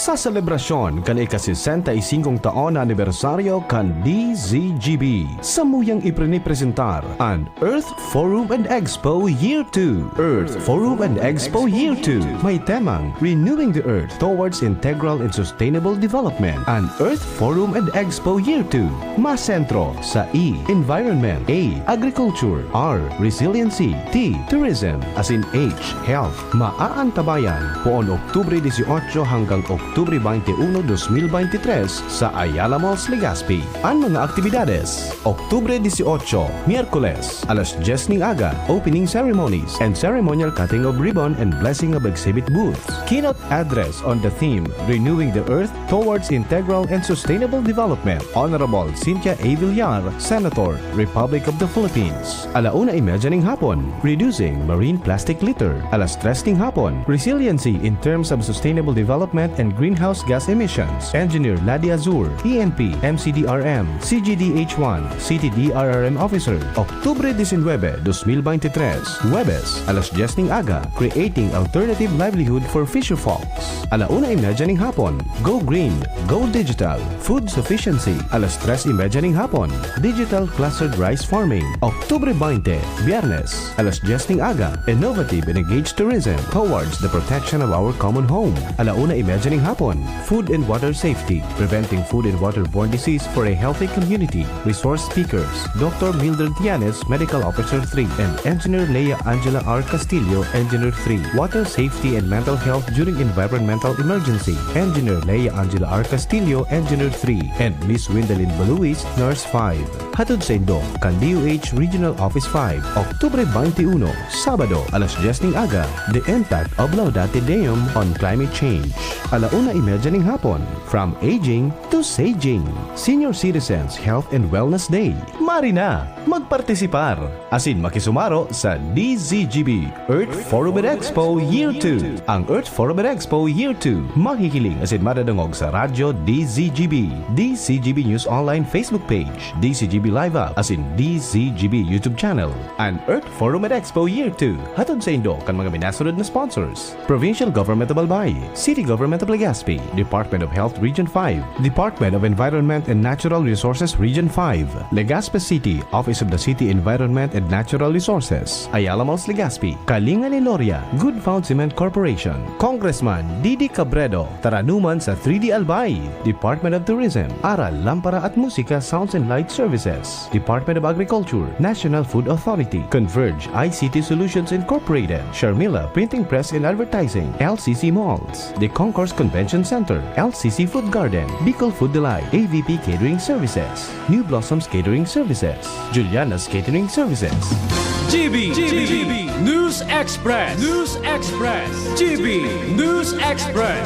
Sa selebrasyon kan ika-sesenta y singkong taon na anibersaryo kan D Z G B, samuyang iprinipresentar an Earth Forum and Expo Year two. Earth Forum and Expo Year two may temang Renewing the Earth Towards Integral and Sustainable Development. An Earth Forum and Expo Year two masentro sa E, Environment, A, Agriculture, R, Resiliency, T, Tourism, asin H, Health. Maaantabayan, poon Oktubre dieciocho hanggang Oktubre veintiuno, dos mil veintitrés sa Ayala Malls, Legazpi. An mga aktibidades: Oktubre dieciocho, Miyerkules, alas dyes ning aga, opening ceremonies and ceremonial cutting of ribbon and blessing of exhibit booths. Keynote address on the theme Renewing the Earth Towards Integral and Sustainable Development, Honorable Cynthia A. Villar, Senator, Republic of the Philippines. Alauna y media ning hapon, Reducing Marine Plastic Litter. Alas tres ning hapon, Resiliency in Terms of Sustainable Development and Greenhouse Gas Emissions, Engineer Ladi Azur, E N P, M C D R M, C G D H one, City D R R M Officer. Oktubre diecinuebe, dos mil veintitrés, Huwebes, alas dyes ning aga, Creating Alternative Livelihood for Fisherfolks. Alauna y media ning hapon, Go Green, Go Digital, Food Sufficiency. Alas tres y media ning hapon, Digital Clustered Rice Farming. Oktubre veinte, Biyernes, alas dyes ning aga, Innovative and Engaged Tourism Towards the Protection of Our Common Home. Alauna y media ning hapon, Food and Water Safety, Preventing Food and Waterborne Disease for a Healthy Community. Resource speakers, Doctor Mildred Tianes, Medical Officer three, and Engineer Lea Angela R. Castillo, Engineer three. Water Safety and Mental Health During Environmental Emergency, Engineer Lea Angela R. Castillo, Engineer three, and Miss Windalin Baluis, Nurse five. Hatod saindo kan D O H Regional Office five, Oktubre veintiuno, Sabado, alas dyes ning aga, The Impact of Laudate Deum on Climate Change. Alauna y media ning hapon, From Aging to Saging, Senior Citizens Health and Wellness Day. Mari na magpartisipar asin makisumaro sa D Z G B Earth Forum and Expo Year two. Ang Earth Forum and Expo Year two mahihiling asin madadangog sa Radyo D Z G B, D Z G B News Online Facebook page, D Z G B Live App, asin D Z G B YouTube channel. An Earth Forum and Expo Year two, hatod saindo kan mga minasunod na sponsors: Provincial Government of Albay, City Government of Legazpi, Department of Health Region five, Department of Environment and Natural Resources Region five, Legazpi City, Office of the City Environment and Natural Resources, Ayala Malls, Legazpi, Kalinga ni Loria, Good Found Cement Corporation, Congressman Didi Cabredo, taranuman sa three D Albay, Department of Tourism, Aral, Lampara at Musika Sounds and Light Services, Department of Agriculture, National Food Authority, Converge I C T Solutions Incorporated, Sharmila Printing Press and Advertising, L C C Malls, The Concourse Convention Center, L C C Food Garden, Bicol Food Delight, A V P Catering Services, New Blossoms Catering Services, Juliana's Catering Services. G B, G B, News Express, News Express, G B, News Express.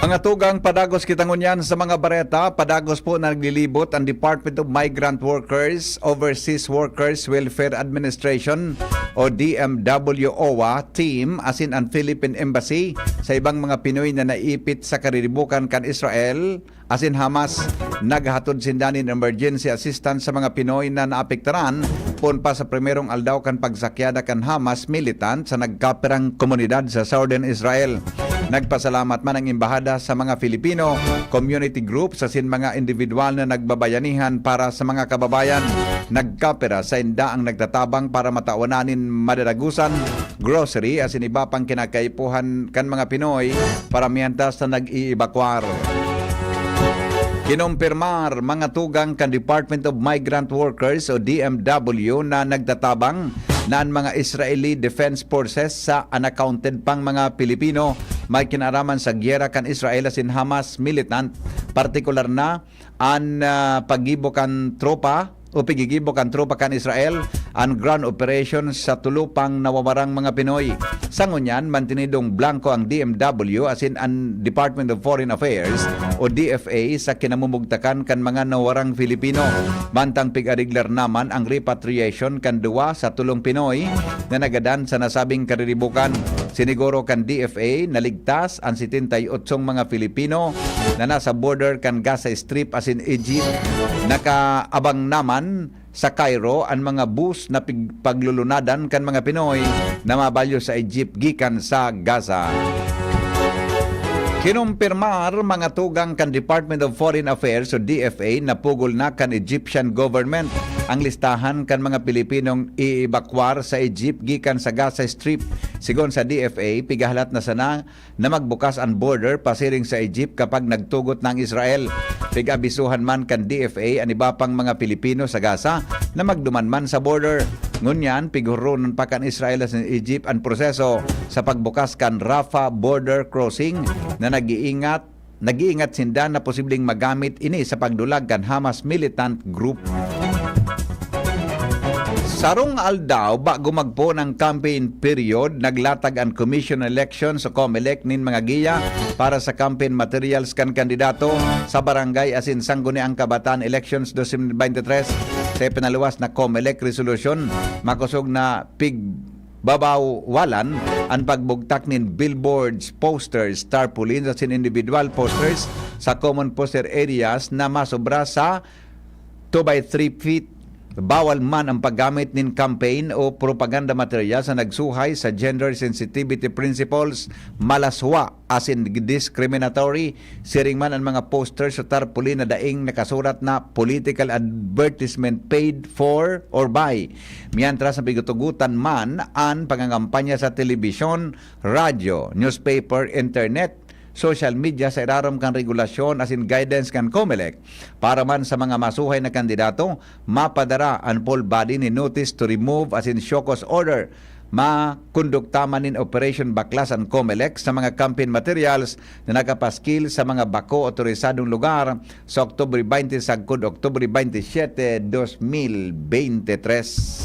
Mga tugang, padagos kita ngunyan sa mga bareta. Padagos po na naglilibot ang Department of Migrant Workers, Overseas Workers Welfare Administration o D M W OWA team asin ang Philippine Embassy sa ibang mga Pinoy na naipit sa kariribukan kan Israel asin Hamas. Naghatod sinda nin emergency assistance sa mga Pinoy na naapektaran poon pa sa primerong aldaw kan pagsakyada kan Hamas militant sa nagkapirang komunidad sa Southern Israel. Nagpasalamat man ang Embahada sa mga Filipino, community groups asin mga individual na nagbabayanihan para sa mga kababayan. Nagkapira sainda ang nagtatabang para matawan nin madadagusan, grocery asin iba pang kinakaipuhan kan mga Pinoy, paramihan ta sa nag-iibakwar. Kinumpirmar, mga tugang kan Department of Migrant Workers o D M W na nagtatabang na an mga Israeli Defense Forces sa unaccounted pang mga Pilipino may kinaaraman sa giyera kan Israel asin Hamas militant, partikular na an, ah, paggibo kan tropa o piggigibo kan tropa kan Israel an ground operation sa tulo pang nawawarang mga Pinoy. Sa ngunyan, mantinidong blangko ang D M W asin an Department of Foreign Affairs o D F A sa kinamumugtakan kan mga nawarang Filipino. Mantang pig-ariglar naman ang repatriation kan duwa sa tulong Pinoy na nagadan sa nasabing kariribukan. Siniguro kan D F A na ligtas an setenta y otsong mga Filipino na nasa border kan Gaza Strip asin Egypt. Nakaabang naman sa Cairo an mga bus na pig-, paglulunadan kan mga Pinoy na mabalyo sa Egypt gikan sa Gaza. Kinumpirmar mga tugang kan Department of Foreign Affairs o D F A na pugol na kan Egyptian government ang listahan kan mga Pilipinong i-ebakwar sa Egypt gikan sa Gaza Strip. Sigon sa D F A, pigahalat na sana na magbukas an border pasiring sa Egypt kapag nagtugot na ang Israel. Pig-abisuhan man kan D F A an iba pang mga Pilipino sa Gaza na magduman man sa border. Ngunyan, pighuronon pa kan Israel asin Egypt an proseso sa pagbukas kan Rafah border crossing na nag-iingat nag-iingat sinda na posibleng magamit ini sa pagdulag kan Hamas militant group. Sarong aldaw bago magpoon ang campaign period, naglatag an Commission on Elections o COMELEC nin mga giya para sa campaign materials kan kandidato sa barangay asin sangguniang kabataan elections twenty twenty-three. Sa ipinaluwas na COMELEC resolution, makosog na pig babawalan an pagbugtak nin billboards, posters, tarpaulins asin individual posters sa common poster areas na masobra sa two by three feet. Bawal man ang paggamit nin campaign o propaganda materials na nagsuhay sa gender sensitivity principles, malaswa asin discriminatory. Siring man an mga posters o tarpaulin na daing nakasurat na political advertisement paid for or by. Mientras na pigutugutan man an pangangampanya sa telebisyon, radyo, newspaper, internet, social media sa irarom kan regulasyon asin guidance kan COMELEC. Para man sa mga masuhay na kandidato, mapadara an full body ni notice to remove asin show cause order. Makondukta man nin operasyon baklas an COMELEC sa mga campaign materials na nakapaskil sa mga bako otorisadong lugar sa Oktubre twenty sagkod Oktubre twenty-seven, dos mil bente tres.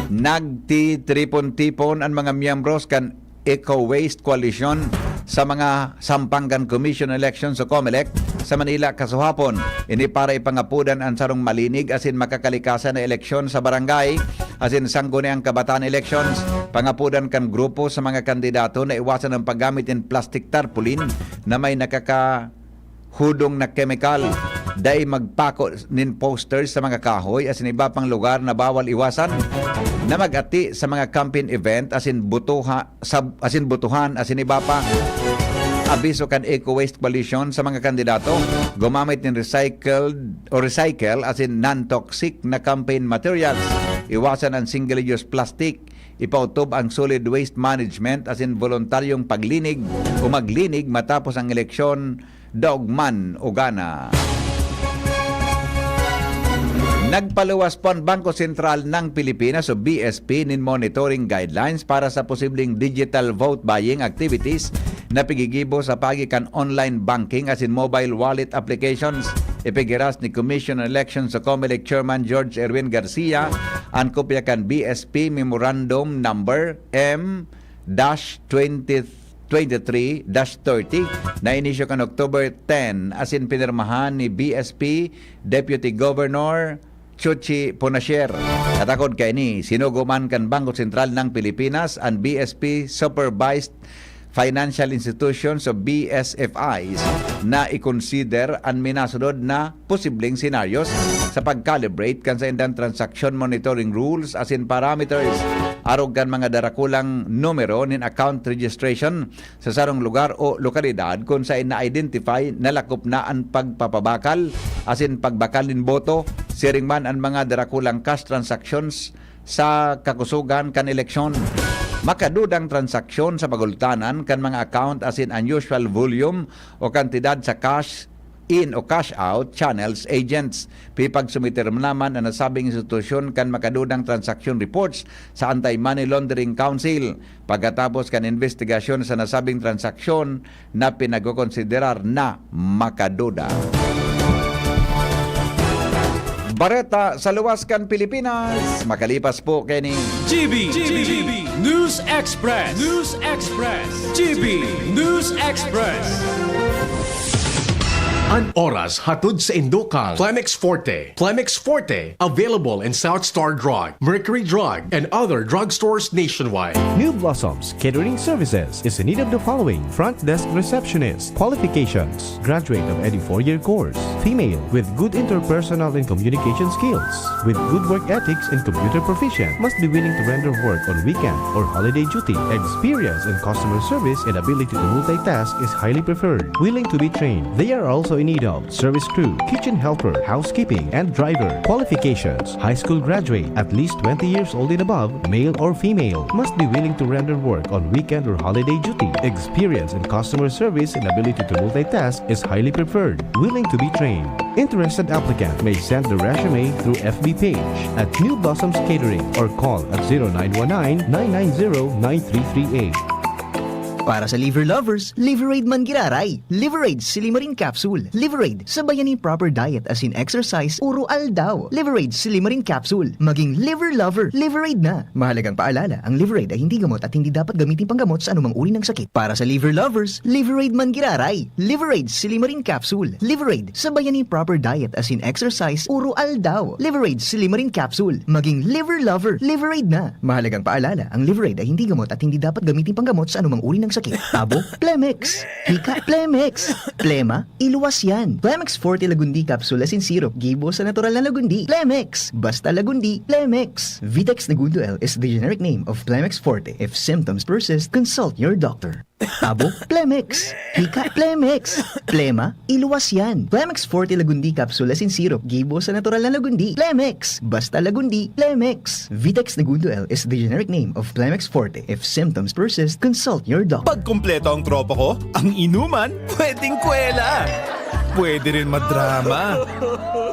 Nagtitripon-tipon an mga miyembros kan Eco Waste Coalition sa mga sampang kan Commission on Elections o COMELEC sa Manila kasuhapon. Ini para ipangapodan an sarong malinig asin makakalikasan na eleksyon sa barangay asin sangguniang kabataan elections. Pangapodan kan grupo sa mga kandidato na iwasan ang paggamit nin plastic tarpaulin na may nakaka hudong na kemikal. Dai magpako nin posters sa mga kahoy asin iba pang lugar na bawal iwasan, na mag-ati sa mga campaign event asin butuha, sab-, asin butuhan asin iba pa. Abiso kan Eco Waste Coalition sa mga kandidato, gumamit nin recycled o recycle asin non-toxic na campaign materials. Iwasan ang single-use plastic. Ipautob ang solid waste management asin voluntaryong paglinig o maglinig matapos ang eleksyon, daog man o gana. Nagpaluwas po ang Bangko Sentral ng Pilipinas o B S P nin monitoring guidelines para sa posibleng digital vote buying activities na pigigibo sa paagi kan online banking asin mobile wallet applications. Ipighiras ni Commission on Elections o COMELEC Chairman George Erwin Garcia an kopya kan B S P Memorandum Number M dash twenty twenty-three dash thirty na inisyu kan October ten asin pinirmahan ni B S P Deputy Governor Chuchi Ponasier. Katakod kaini, sinugo man kan Bangko Sentral ng Pilipinas an B S P Supervised Financial Institutions o B S F Is na i-consider an minasunod na posibleng senaryos sa pag-calibrate kan saindang transaction monitoring rules asin parameters, arog kan mga darakulang numero nin account registration sa sarong lugar o lokalidad kun saen na-identify na lakop na an pagpapabakal asin pagbakal nin boto, siring man an mga darakulang cash transactions sa kakusogan kan eleksyon. Makadudang transaksyon sa pagultanan kan mga account asin unusual volume o kantidad sa cash in o cash out channels agents. Pipagsumiter naman an nasabing institusyon kan makadudang transaction reports sa Anti-Money Laundering Council pagkatapos kan investigasyon sa nasabing transaksyon na pinagkokonsiderar na makaduda. Bareta sa luwas kan Pilipinas, makalipas po kaini. G B, G B, News Express, News Express, G B News Express. An oras hatod sa indo kang Plemex Forte. Plemex Forte, available in South Star Drug, Mercury Drug, and other drugstores nationwide. New Blossoms Catering Services is in need of the following: front desk receptionist. Qualifications: graduate of any four-year course. Female, with good interpersonal and communication skills. With good work ethics and computer proficient. Must be willing to render work on weekend or holiday duty. Experience in customer service and ability to multitask is highly preferred. Willing to be trained. They are also in need of service crew, kitchen helper, housekeeping, and driver. Qualifications: high school graduate, at least twenty years old and above, male or female. Must be willing to render work on weekend or holiday duty. Experience in customer service and ability to multitask is highly preferred. Willing to be trained. Interested applicant may send the resume through F B page at New Blossoms Catering or call at zero nine one nine, nine nine zero, nine three three eight. Para sa liver lovers, Liveraid man giraray. Liveraid Silimarin Capsule. Liveraid, sabayan ni proper diet as in exercise, uro aldaw. Liveraid Silimarin Capsule. Maging liver lover, Liveraid na. Mahalagang paalala, ang Liveraid ay hindi gamot at hindi dapat gamitin panggamot sa anumang uri ng sakit. Para sa liver lovers, Liveraid man giraray. Liveraid Silimarin Capsule. Liveraid, sabayan ni proper diet as in exercise, uro aldaw. Liveraid Silimarin Capsule. Maging liver lover, Liveraid na. Mahalagang paalala, ang Liveraid ay hindi gamot at hindi dapat gamitin panggamot sa anumang uri ng sakit. Tabo, Plemex. Hika, Plemex. Plema, iluwas yan. Plemex Forte Lagundi Capsule as in syrup, gibo sa natural na lagundi. Plemex. Basta lagundi, Plemex. Vitex Negundo L is the generic name of Plemex Forte. If symptoms persist, consult your doctor. Tabo, Plemex. Hika, Plemex. Plema, iluwas yan. Plemex Forte Lagundi Capsule as in syrup, gibo sa natural na lagundi. Plemex. Basta lagundi, Plemex. Vitex Negundo L is the generic name of Plemex Forte. If symptoms persist, consult your doctor. Pag kumpleto ang tropa ko, ang inuman, pwedeng kwela. Pwede rin madrama.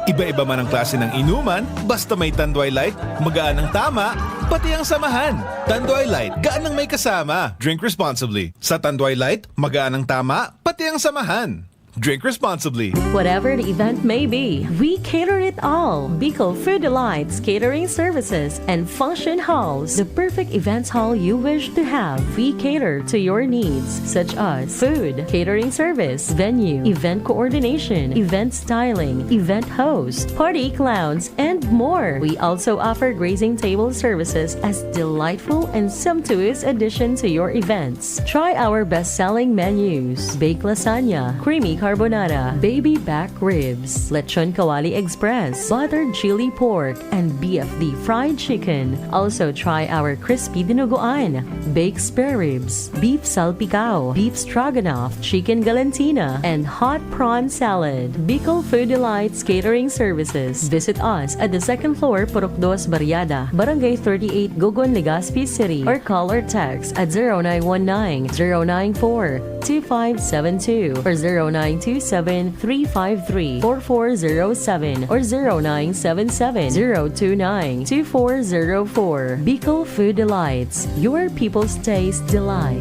Iba-iba man ang klase ng inuman, basta may Tanduay Light, magaan ang tama, pati ang samahan. Tanduay Light, gaan ang may kasama. Drink responsibly. Sa Tanduay Light, magaan ang tama, pati ang samahan. Drink responsibly. Whatever the event may be, we cater it all. Bicol Food Delights Catering Services and Function Halls, the perfect events hall you wish to have. We cater to your needs, such as food, catering service, venue, event coordination, event styling, event host, party clowns, and more. We also offer grazing table services as delightful and sumptuous addition to your events. Try our best-selling menus: baked lasagna, creamy carbonara, baby back ribs, lechon kawali express, buttered chili pork, and B F D fried chicken. Also try our crispy dinuguan, baked spare ribs, beef salpicao, beef stroganoff, chicken galantina, and hot prawn salad. Bicol Food Delights Catering Services. Visit us at the second floor, Purok Dos Barriada, Barangay thirty-eight, Gogon, Legazpi City, or call or text at zero nine one nine, zero nine four, two five seven two or zero nine two seven, three five three, four four zero seven or zero nine seven seven, zero two nine, two four zero four. Bicol Food Delights, your people's taste delight.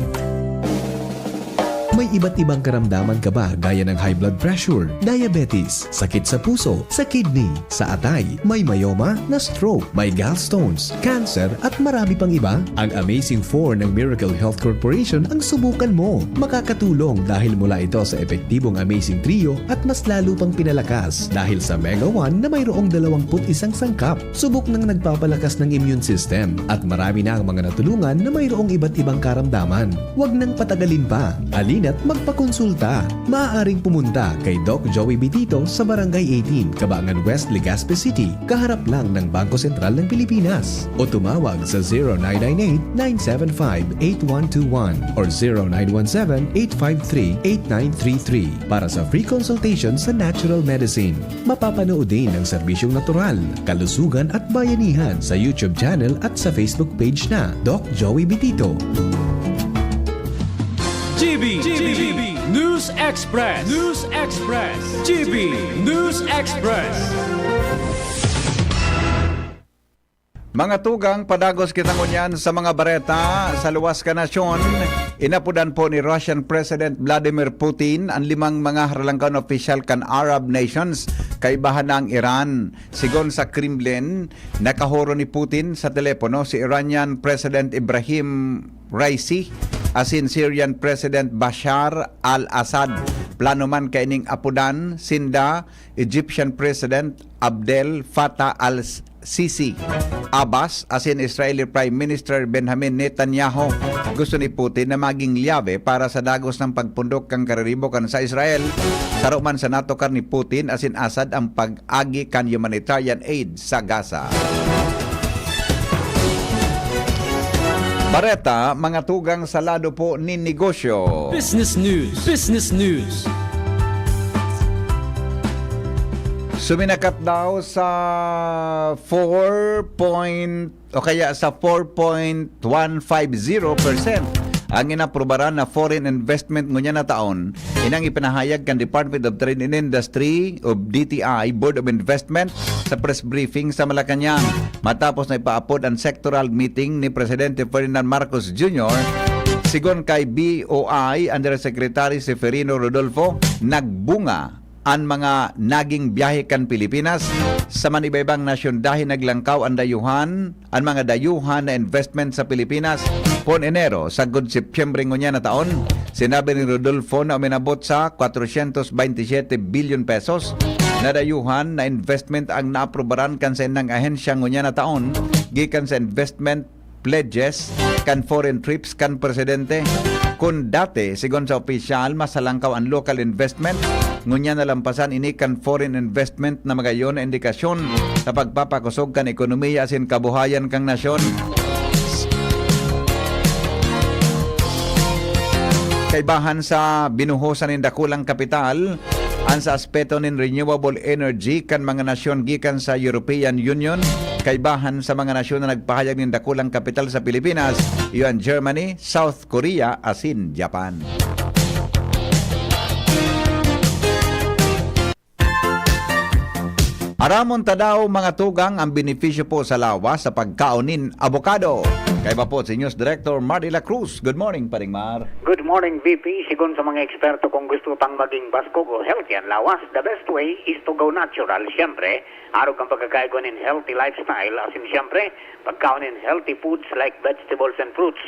May iba't ibang karamdaman ka ba, gaya ng high blood pressure, diabetes, sakit sa puso, sa kidney, sa atay, may myoma, na-stroke, may gallstones, cancer, at marami pang iba? Ang Amazing Four ng Miracle Health Corporation ang subukan mo. Makakatulong dahil mula ito sa epektibong Amazing Trio at mas lalo pang pinalakas dahil sa Mega One na mayroong dalawampu't isang sangkap. Subok nang nagpapalakas ng immune system at marami na ang mga natulungan na mayroong iba't ibang karamdaman. Huwag nang patagalin pa. Halina't magpakonsulta. Maaaring pumunta kay Doc Joey Bitito sa Barangay eighteen, Cabangan West, Legazpi City, kaharap lang ng Bangko Sentral ng Pilipinas. O tumawag sa zero nine nine eight, nine seven five, eight one two one or zero nine one seven, eight five three, eight nine three three para sa free consultation sa natural medicine. Mapapanood din ang serbisyong natural, kalusugan at bayanihan sa YouTube channel at sa Facebook page na Doc Joey Bitito. G B, G B, News Express, News Express, G B News Express. Mga tugang, padagos kita ngunyan sa mga bareta sa luwas kan nasyon. Inapodan po ni Russian President Vladimir Putin an limang mga haralangkaon opisyal kan Arab nations, kaibahan na ang Iran. Sigon sa Kremlin, nakahoron ni Putin sa telepono si Iranian President Ibrahim Raisi asin Syrian President Bashar al-Assad. Plano man kaining apodan sinda Egyptian President Abdel Fattah al-Sisi, Abbas, asin Israeli Prime Minister Benjamin Netanyahu. Gusto ni Putin na maging liyabe para sa dagos na pagpundok kan kariribo kan sa Israel. Saro man sa natukar ni Putin asin Assad ang pag-agi kan humanitarian aid sa Gaza. Bareta, mga tugang sa lado po nin negosyo. Business News. Business News. Suminakat daw sa four point, o kaya sa four point one five zero percent ang inaprubaran na foreign investment ngunyan na taon. Inang ipinahayag kan Department of Trade and Industry o D T I, Board of Investment, sa press briefing sa Malacañang. Matapos na ipaapod ang sectoral meeting ni Presidente Ferdinand Marcos Junior, sigon kay B O I Undersecretary Seferino Rodolfo, nagbunga an mga naging biyahe kan Pilipinas sa man iba-ibang nasyon dahil naglangkaw an dayuhan, an mga dayuhan na investment sa Pilipinas. Pon Enero sagkod Setyembre ngunyan na taon, sinabi ni Rodolfo na uminabot sa kwatrosyentos bente y siyete bilyon pesos na dayuhan na investment ang naaprubaran kan saindang ahensya ngunyan na taon gikan sa investment pledges kan foreign trips kan presidente. Kun dati, sigon sa opisyal, mas halangkaw an local investment, ngunyan nalampasan ini kan foreign investment na magayon na indikasyon sa pagpapakosog kan ekonomiya asin kabuhayan kan nasyon. Kaibahan sa binuhosan nin dakulang kapital, an sa aspeto nin renewable energy kan mga nasyon gikan sa European Union, kaibahan sa mga nasyon na nagpahayag nin dakulang kapital sa Pilipinas, iyo an Germany, South Korea asin Japan. Aramon ta daw, mga tugang, ang benepisyo po sa lawas sa pagkaon nin abokado. Kaiba po si News Director Mar de la Cruz. Good morning, Paring Mar. Good morning, V P. Sigon sa mga eksperto, kung gusto tang maging baskog o healthy ang lawas, the best way is to go natural. Siyempre, arog ang pagkakaigwa nin healthy lifestyle, asin siyempre, pagkaon nin healthy foods like vegetables and fruits.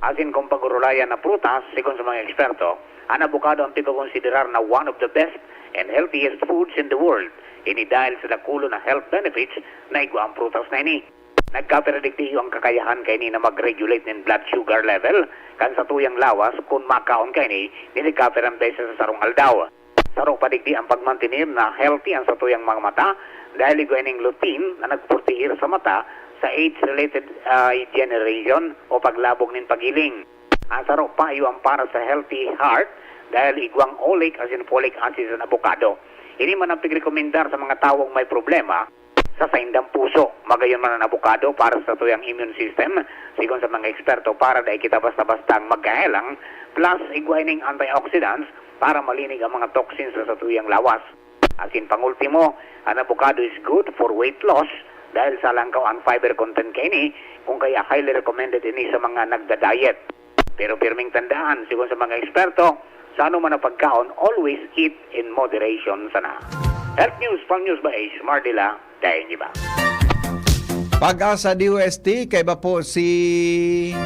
Asin kung pag-orolayan na prutas, sigon sa mga eksperto, an abokado ang pigkokonsiderar na one of the best and healthiest foods in the world. Ini dahil sa dakulon na health benefits na igwa ang prutas na ini. Nagkapira digdi iyo ang kakayahan kaini na mag-regulate nin blood sugar level kan satuyang lawas kun makaon kaini nin nagkapirang beses sa sarong aldaw. Saro pa digdi ang pagmantener na healthy ang satuyang mga mata, dahil igwa ining lutein na nagportehir sa mata sa age-related, ah, degeneration o paglabog nin paghiling. Ang saro pa iyo ang para sa healthy heart, dahil igwang oleic asin folic acid sa abokado. Ini man ang pigrekomendar sa mga tawong may problema sa saindang puso. Magayon man an abokado para sa satuyang immune system, sigon sa mga eksperto, para dai kita basta-basta ang magkahelang, plus igwa ining antioxidants para malinig ang mga toxins sa satuyang lawas. Asin pangultimo, an abokado is good for weight loss dahil salangkaw ang fiber content kaini, kung kaya highly recommended ini sa mga nagda-diet. Pero pirming tandaan, sigon sa mga eksperto, sa anoman na pagkaon, always eat in moderation sana. Health News, Farm News by Ace Mardila, Daing Iba. Pag-asa D O S T, kaiba po si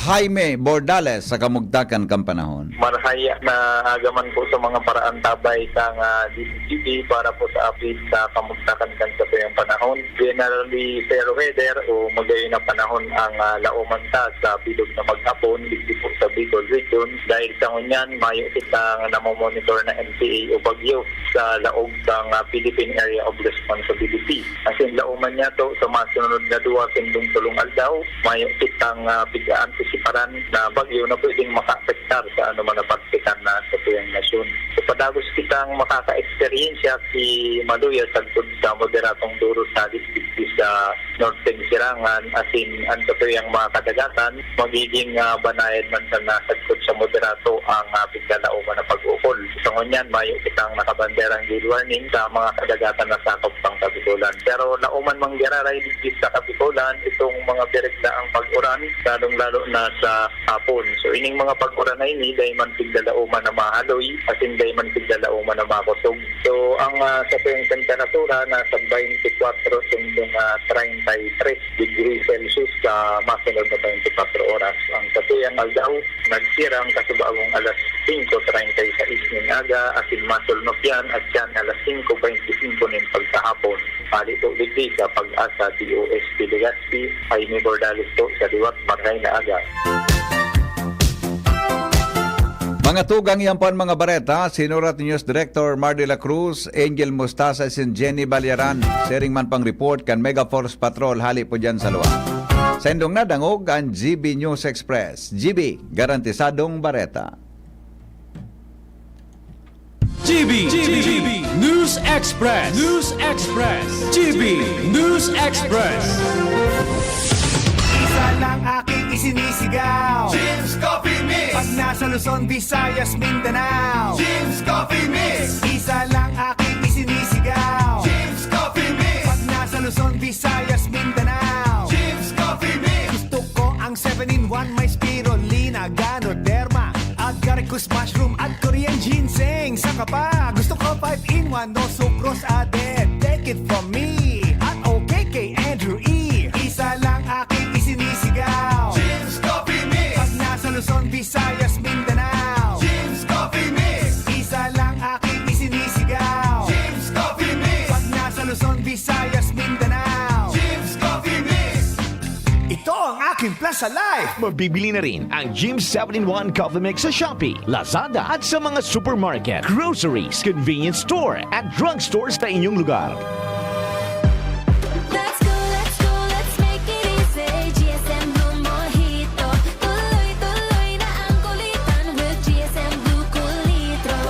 Jaime Bordales sa kamugtakan kan panahon. Marhaya na aga man po sa mga paraantabay kan, ah, D T C T para po sa update sa kamugtakan kan satuyang panahon. Generally, fair weather o magayon na panahon ang, ah, laoman ta sa bilog na maghapon, digdi po sa Bicol Region. Dahil sa ngunyan, mayo kitang namomonitor na M P A o bagyo sa laog kan, ah, Philippine Area of Responsibility. Asin laoman niyato, sa masunod na duwa kin tolong aldaw, mayo kitang, ah, pig-aantisiparan na bagyo na pwedeng makaapektar sa anoman na parte kan, ah, satuyang nasyon. So, padagos kitang makaka-eksperyensya ki maluya sagkod sa moderadong duro sa digdi sa norteng Sirangan, asin an satuyang mga kadagatan, magiging, ah, banayad man sana sagkod sa moderato ang, ah, pigdalaoman na pag-ukol. Sa ngunyan, mayo kitang nakabanderang gale warning sa mga kadagatan na sakop kan Kabikolan. Pero laoman manggiraray digdi sa Kabikolan, itong mga direkta ang pag-uran, lalong-lalo na sa hapon. So, ining mga pag-uran na ini, dai man pigdalaoman na mahaloy, asin dai man pigdalaoman na makosog. So, ang, ah, satuyang temperatura nasa twenty-four tindong, ah, thirty treinta y tres degree Celsius sa masunod na twenty-four oras. Ang satuyang aldaw, nagsira ang kasubagong alas singko treinta y seis nin aga, asin masulnop yan at yan alas singko beinti singko nin pagkahapon. Pali po digdi sa Pag-asa D O S T Legazpi, Jaime Bordales po sa liwat, Marhay na Aga. Mga tugang, yan po an mga bareta. Sinurat ni News Director Mar de la Cruz, Angel Mostasa, asin Jenny Balyaran. Siring man pang report kan Mega Force Patrol hali po dyan sa luwa. Sa indong nadangog, an G B News Express. G B, garantisadong bareta. G B, G B, News Express. News Express. G B, News Express. Isa lang aking isinisigaw. Jim's Coffee Mix. Pag nasa Luzon, Visayas, Mindanao. Jim's Coffee Mix. Isa lang aking isinisigaw. Jim's Coffee Mix. Pag nasa Luzon, Visayas, Mindanao. Jim's Coffee Mix. Gusto ko ang seven-in-one, may spirulina, ganoderma, agaricus mushroom at Korean ginseng. Saka pa, gusto ko five-in-one, no sucrose added. Take it from me at okay kay Andrew E. Isa lang aking isinisigaw. Jim's Coffee Mix. Pag nasa Luzon, Visayas, Mindanao. Jim's Coffee Mix. Isa lang aking isinisigaw. Jim's Coffee Mix. Pag nasa Luzon, Visayas, Mindanao. Jim's Coffee Mix. Ito ang aking Plaza Life. Mabibili na rin ang Jim's seven-in-one Coffee Mix sa Shopee, Lazada at sa mga supermarket, groceries, convenience store at drugstore sa inyong lugar. Let's go, let's go, let's make it easy. G S M Blue Mojito. Tuloy-tuloy na ang kulitan with G S M Blue Cool Litro.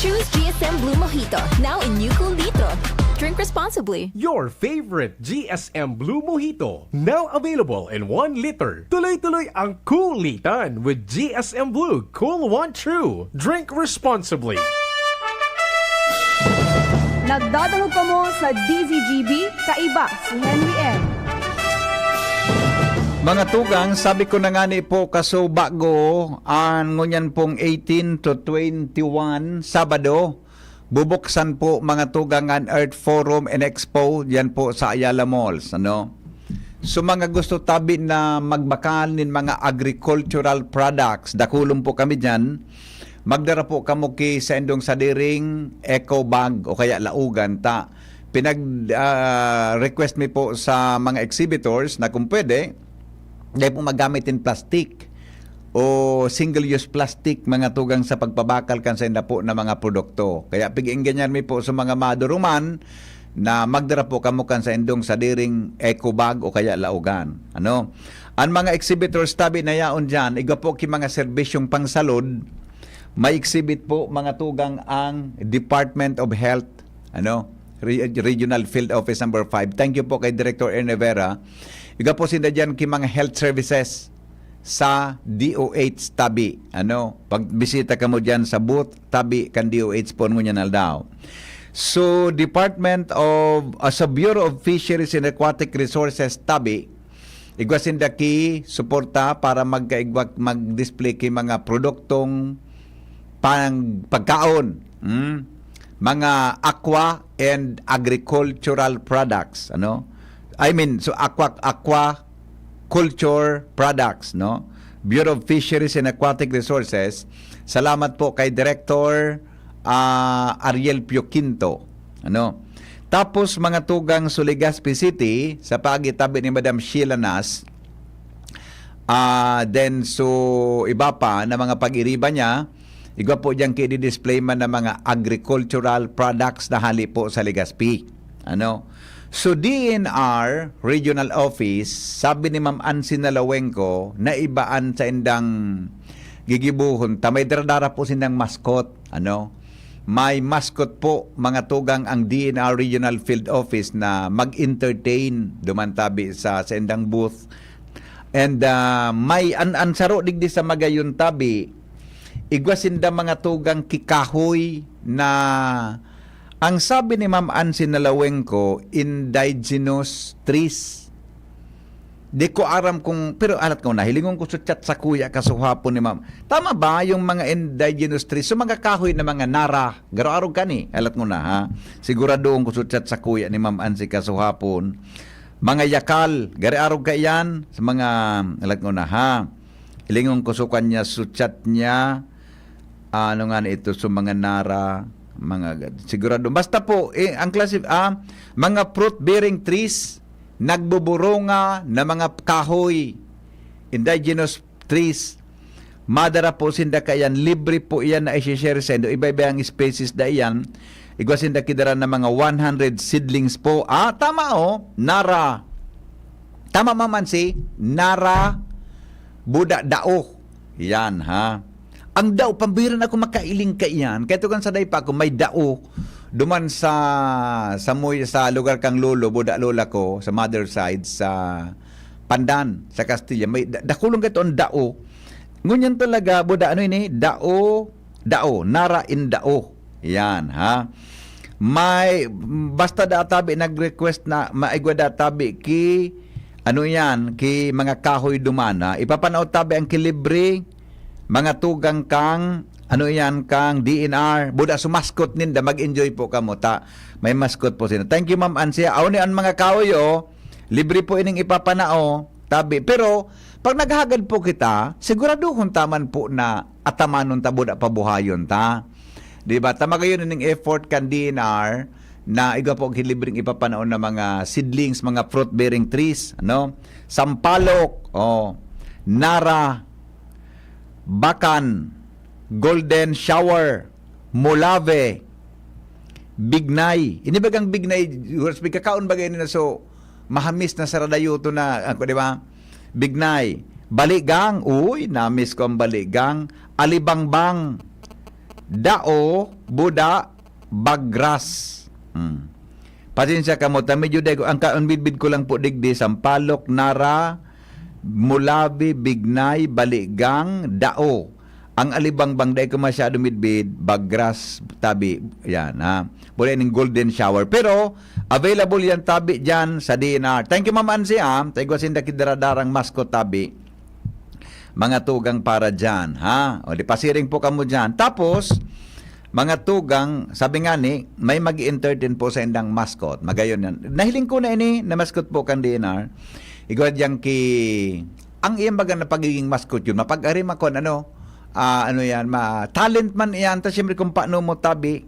Choose G S M Blue Mojito, now in new Cool Litro. Drink responsibly. Your favorite G S M Blue Mojito, now available in one liter. Tuloy-tuloy ang kulitan with G S M Blue Cool One True. Drink responsibly. Nagdadangog kamo sa D Z G B, kaiba si Henry M. Mga tugang, sabi ko na ngani po, kaso bago, an ngunyan pong eighteen to twenty-one, Sabado, bubuksan po, mga tugang, an Earth Forum and Expo, yan po sa Ayala Malls, ano? So, mga gusto tabi na magbakal nin mga agricultural products, dakulon po kami diyan. Magdara po kamo ki saindong sadiring eco bag o kaya laugan ta. Pinag, ah, request mi po sa mga exhibitors na kung pwede, dai po magamit in plastic o single-use plastic, mga tugang, sa pagpabakal kan sainda po na mga produkto. Kaya pig-engganyan mi po sa mga maduruman na magdara po kamo kan saindong sadiring eco bag o kaya laugan. Ano? An mga exhibitors tabi na yaon diyan, igwa po ki mga serbisyong pangsalud, may exhibit po, mga tugang, ang Department of Health, ano, Re-, Regional Field Office number five. Thank you po kay Director Erne Vera. Igwa po sinda diyan ki mga health services sa D O H tabi. Ano, pagbisita kamo diyan sa booth tabi kan D O H po ngunyan aldaw. So, Department of, ah, sa Bureau of Fisheries and Aquatic Resources tabi, igwa sinda ki suporta para magkaigwa, mag-display ki mga produktong pang, pagkaon, hmm? Mga aqua and agricultural products, ano? I mean, so aqua, aqua culture products, no? Bureau of Fisheries and Aquatic Resources. Salamat po kay Director, ah, Ariel Pio Quinto, ano? Tapos, mga tugang, sa Legazpi City, sa paagi tabi ni Madam Sheila Nas, ah, then, so, iba pa na mga pag-iriba niya, igwa po diyan ki i-display man na mga agricultural products na hali po sa Legazpi. Ano? So, D N R Regional Office, sabi ni Ma'am Ansi Nalawengko, na iba an saindang gigibohon ta, may dara-dara po sindang mascot, ano? May mascot po, mga tugang, ang D N R Regional Field Office na mag-entertain duman tabi sa saindang booth. And, ah, may an, an saro digdi sa Magayon tabi, igwa sinda, mga tugang, ki kahoy na ang sabi ni Ma'am Ansi Nalawengko, indigenous trees. Di ko aram kung, pero alat ko na, hilingon ko sa chat sa kuya kasuhapon ni Ma'am. Tama ba yung mga indigenous trees? So, mga kahoy na mga nara, garo-arog ka ni, alat ko na, ha? Siguradoon ko sa chat sa kuya ni Ma'am Ansi kasuhapon. Mga yakal, gari arog kaiyan sa mga, alat ko na ha. Ilingon ko sukan niya, suchat niya, ano nga na ito, so mga nara, mga, sigurado. Basta po, eh, ang klase, ah, mga fruit-bearing trees, nagbuburunga na mga kahoy, indigenous trees, madara po sinda kaiyan, libre po iyan na isi-share sa indo. Iba-iba ang species da iyan. Igwa sinda kidara na mga one hundred seedlings po. Ah, tama oh, nara. Tama, Ma'am Ansi, nara, buda, dao. Yan, ha. Ang dao, pambira na ako makailing kaiyan. Kaya tugang sa day pa ako, may dao. Duman sa, sa, muy, sa lugar kang lolo, buda, lola ko, sa mother side, sa Pandan, sa Castilla. May da, dakulong kaito ang dao. Ngunyan talaga, buda, ano ini? Dao, dao, nara in dao. Yan, ha? May, basta da tabi nag-request na maigwa da tabi ki, ano yan, ki mga kahoy dumana. Ipapanao tabi ang kilibre, mga tugang kang, ano yan, kang D N R. Buda sumaskot ninda, mag-enjoy po kamo ta. May maskot po sila. Thank you, Ma'am Ansia. Aw ni ang mga kahoy, oh. Libre po ining ipapanao, tabi. Pero, pag naghagad po kita, siguraduhon taman po na atamanon ta, buda pabuhayon ta. Di ba? Tama kayo ning effort kan D N R na igwa po ang libreng ipapanaon na mga seedlings, mga fruit-bearing trees, ano? Sampalok, oh, nara, bakan, golden shower, molave, bignay. Ini bagang bignay, George, kakaon bagay na so, mahamis na saradayoto na, ako, di ba? Bignay. Baligang, uy, namis ko ang baligang. Alibangbang. Dao, buda, bagras. Hmm. Pasensya ka mo, ta medyo dego, ang kaunbidbid ko lang po digdi, sampalok, nara, mulabi, bignay, baligang, dao. Ang alibangbang, dai ko masyado midbid, bagras, tabi, yan, ha. Pwede ning golden shower. Pero, available yan, tabi, dyan sa D N R. Thank you, Ma'am Ansi, ha. Tayo sinda kidaradarang masko, tabi. Mga tugang para dyan, ha? O, di pasiring po kamo dyan. Tapos, mga tugang, sabi nga ni, may mag entertain po sa indang mascot. Magayon yan. Nahiling ko na ini, na mascot po kan D N R. Igwa dyan ki, ang iyang baga na pagiging mascot yun, mapag-ari man kung ano, ah, ano yan, ma, talent man iyan. Ta siyempre kung paano mo tabi,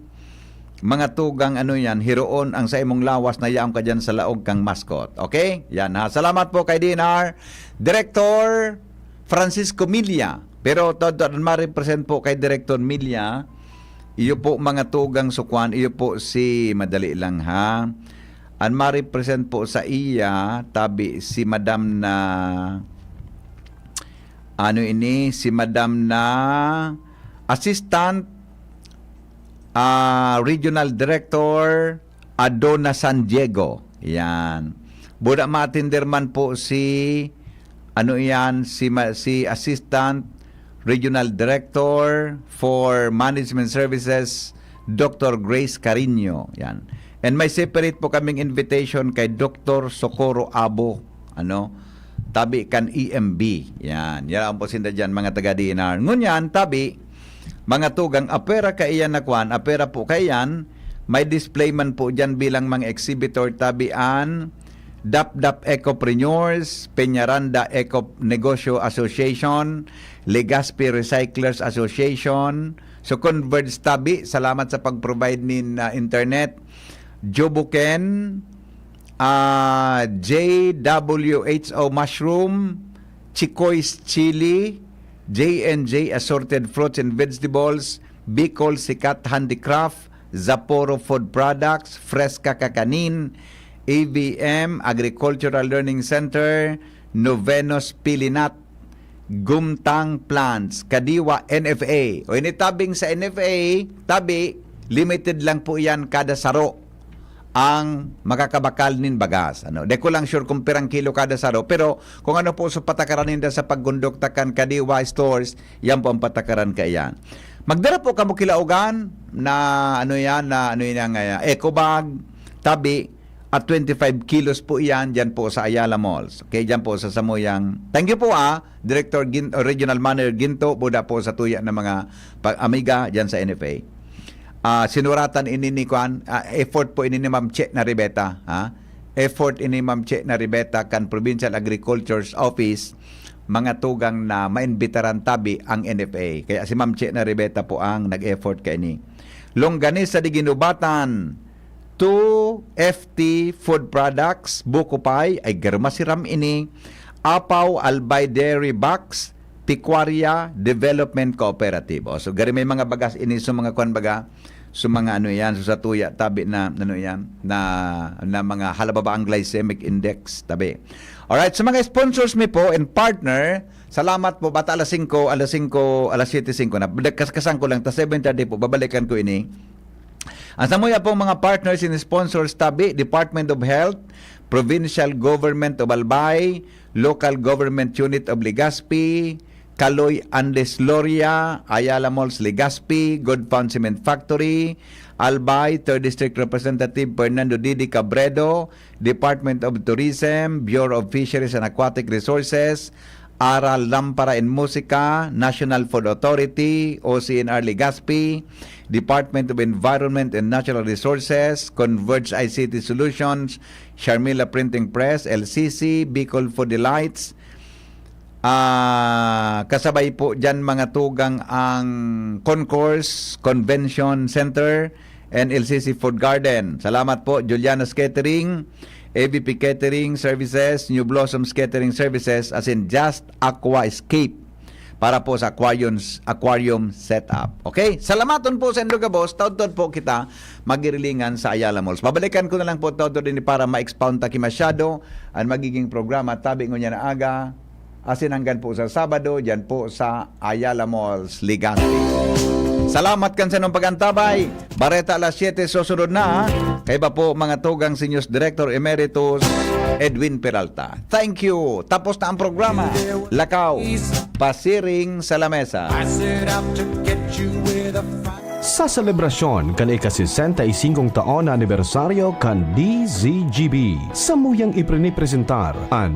mga tugang ano yan, hiroon ang sa imong lawas na yaon ka dyan sa laog kang mascot. Okay? Yan ha. Salamat po kay D N R Director Francisco Milla. Pero todo an ma-represent po kay Director Milla, iyo po mga tugang sukwan, iyo po si, madali lang ha. An ma-represent po sa iya, tabi si Madam na, ano ini, si Madam na Assistant ah, Regional Director Adona San Diego. Yan. Buda ma-attender man po si, ano yan, si, ma- si Assistant Regional Director for Management Services, Doctor Grace Carino. Yan. And may separate po kaming invitation kay Doctor Socorro Abo. Ano? Tabi kan E M B. Yan. Yan ang po sinda dyan, mga taga D N R. Ngunyan, tabi, mga tugang, apera kaiyan na kwan, apera po kaiyan, may display man po dyan bilang mga exhibitor, tabi an Dapdap Ecopreneurs, Peñaranda Eco Negosyo Association, Legazpi Recyclers Association. So, Converge tabi, salamat sa pag-provide nin ah, internet. Jobuken, ah, J W H O Mushroom, Chicoy's Chili, J and J Assorted Fruits and Vegetables, Bicol Sikat Handicraft, Zaporo Food Products, Fresca Kakanin, A V M Agricultural Learning Center, Novenos Pilinat, Gumtang Plants, Kadiwa, N F A. O ini tabing sa N F A, tabi, limited lang po yan kada saro ang makakabakal nin bagas. Ano, di ko lang sure kung pirang kilo kada saro, pero kung ano po sa patakaran ninda sa pagkondukta kan Kadiwa Stores, yan po ang patakaran kaiyan. Magdara po kamo kilaogan na ano yan, na ano yan, nga, eco bag, tabi, at twenty-five kilos po iyan dyan po sa Ayala Malls. Okay, dyan po sa Samuyang. Thank you po ah, Director Gin, Regional Manager Ginto, buda po sa tuya ng mga pa- amiga dyan sa N F A. Ah, sinuratan ini ni Kwan, ah, effort po ini ni Ma'am Che Naribeta, ha? effort ini, Ma'am Che Naribeta, kan Provincial Agriculture's Office, mga tugang na maimbitaran tabi ang N F A. Kaya si Ma'am Che Naribeta po ang nag-effort kaini. Longganisa de Guinobatan, two F T Food Products, Buko Pie, ay garo masiram ini, Apaw Albay Dairy Box, Pecuaria Development Cooperative. O, so, gari may mga bagas ini, so mga kwan baga, so mga ano yan, so sa tuya, tabi na, ano yan, na, na mga halababa ang glycemic index, tabi. Alright, sa mga sponsors mi po and partner, salamat po, bata alas singko, alas singko, alas siyete singko na, kaskasan ko lang, ta seven thirty po, babalikan ko ini. Ang samuya pong mga partners and sponsors tabi, Department of Health, Provincial Government of Albay, Local Government Unit of Legazpi, Kaloy Andes Loria, Ayala Malls Legazpi, Good Fund Cement Factory, Albay, Third District Representative Fernando Didi Cabredo, Department of Tourism, Bureau of Fisheries and Aquatic Resources, Aral Lampara and Musika, National Food Authority, O C N R Legazpi, Department of Environment and Natural Resources, Converge I C T Solutions, Sharmila Printing Press, L C C, Bicol Food Delights. Ah, kasabay po dyan, mga tugang, ang Concourse Convention Center and L C C Food Garden. Salamat po, Juliana's Catering, A B P Catering Services, New Blossoms Catering Services, as in Just Aqua Escape para po sa aquariums, aquarium setup. Okay? Salamaton po sa indo gabos. Taudtod po kita magirilingan sa Ayala Malls. Babalikan ko na lang po taudtod ini para ma-expound ta ki masyado ang magiging programa tabi ngunyan na aga, asin hanggang po sa Sabado, dyan po sa Ayala Malls, Legazpi. Salamat kan sanong pagantabay. Bareta alas siyete, susunod na. Kaiba po, mga tugang, si News Director Emeritus Edwin Peralta. Thank you. Tapos na ang programa. Lakaw, pasiring sa lamesa. I set out to get you with a fire. Sa selebrasyon kan ika-sesenta y singkong taon na anibersaryo kan D Z G B, samuyang iprinipresentar an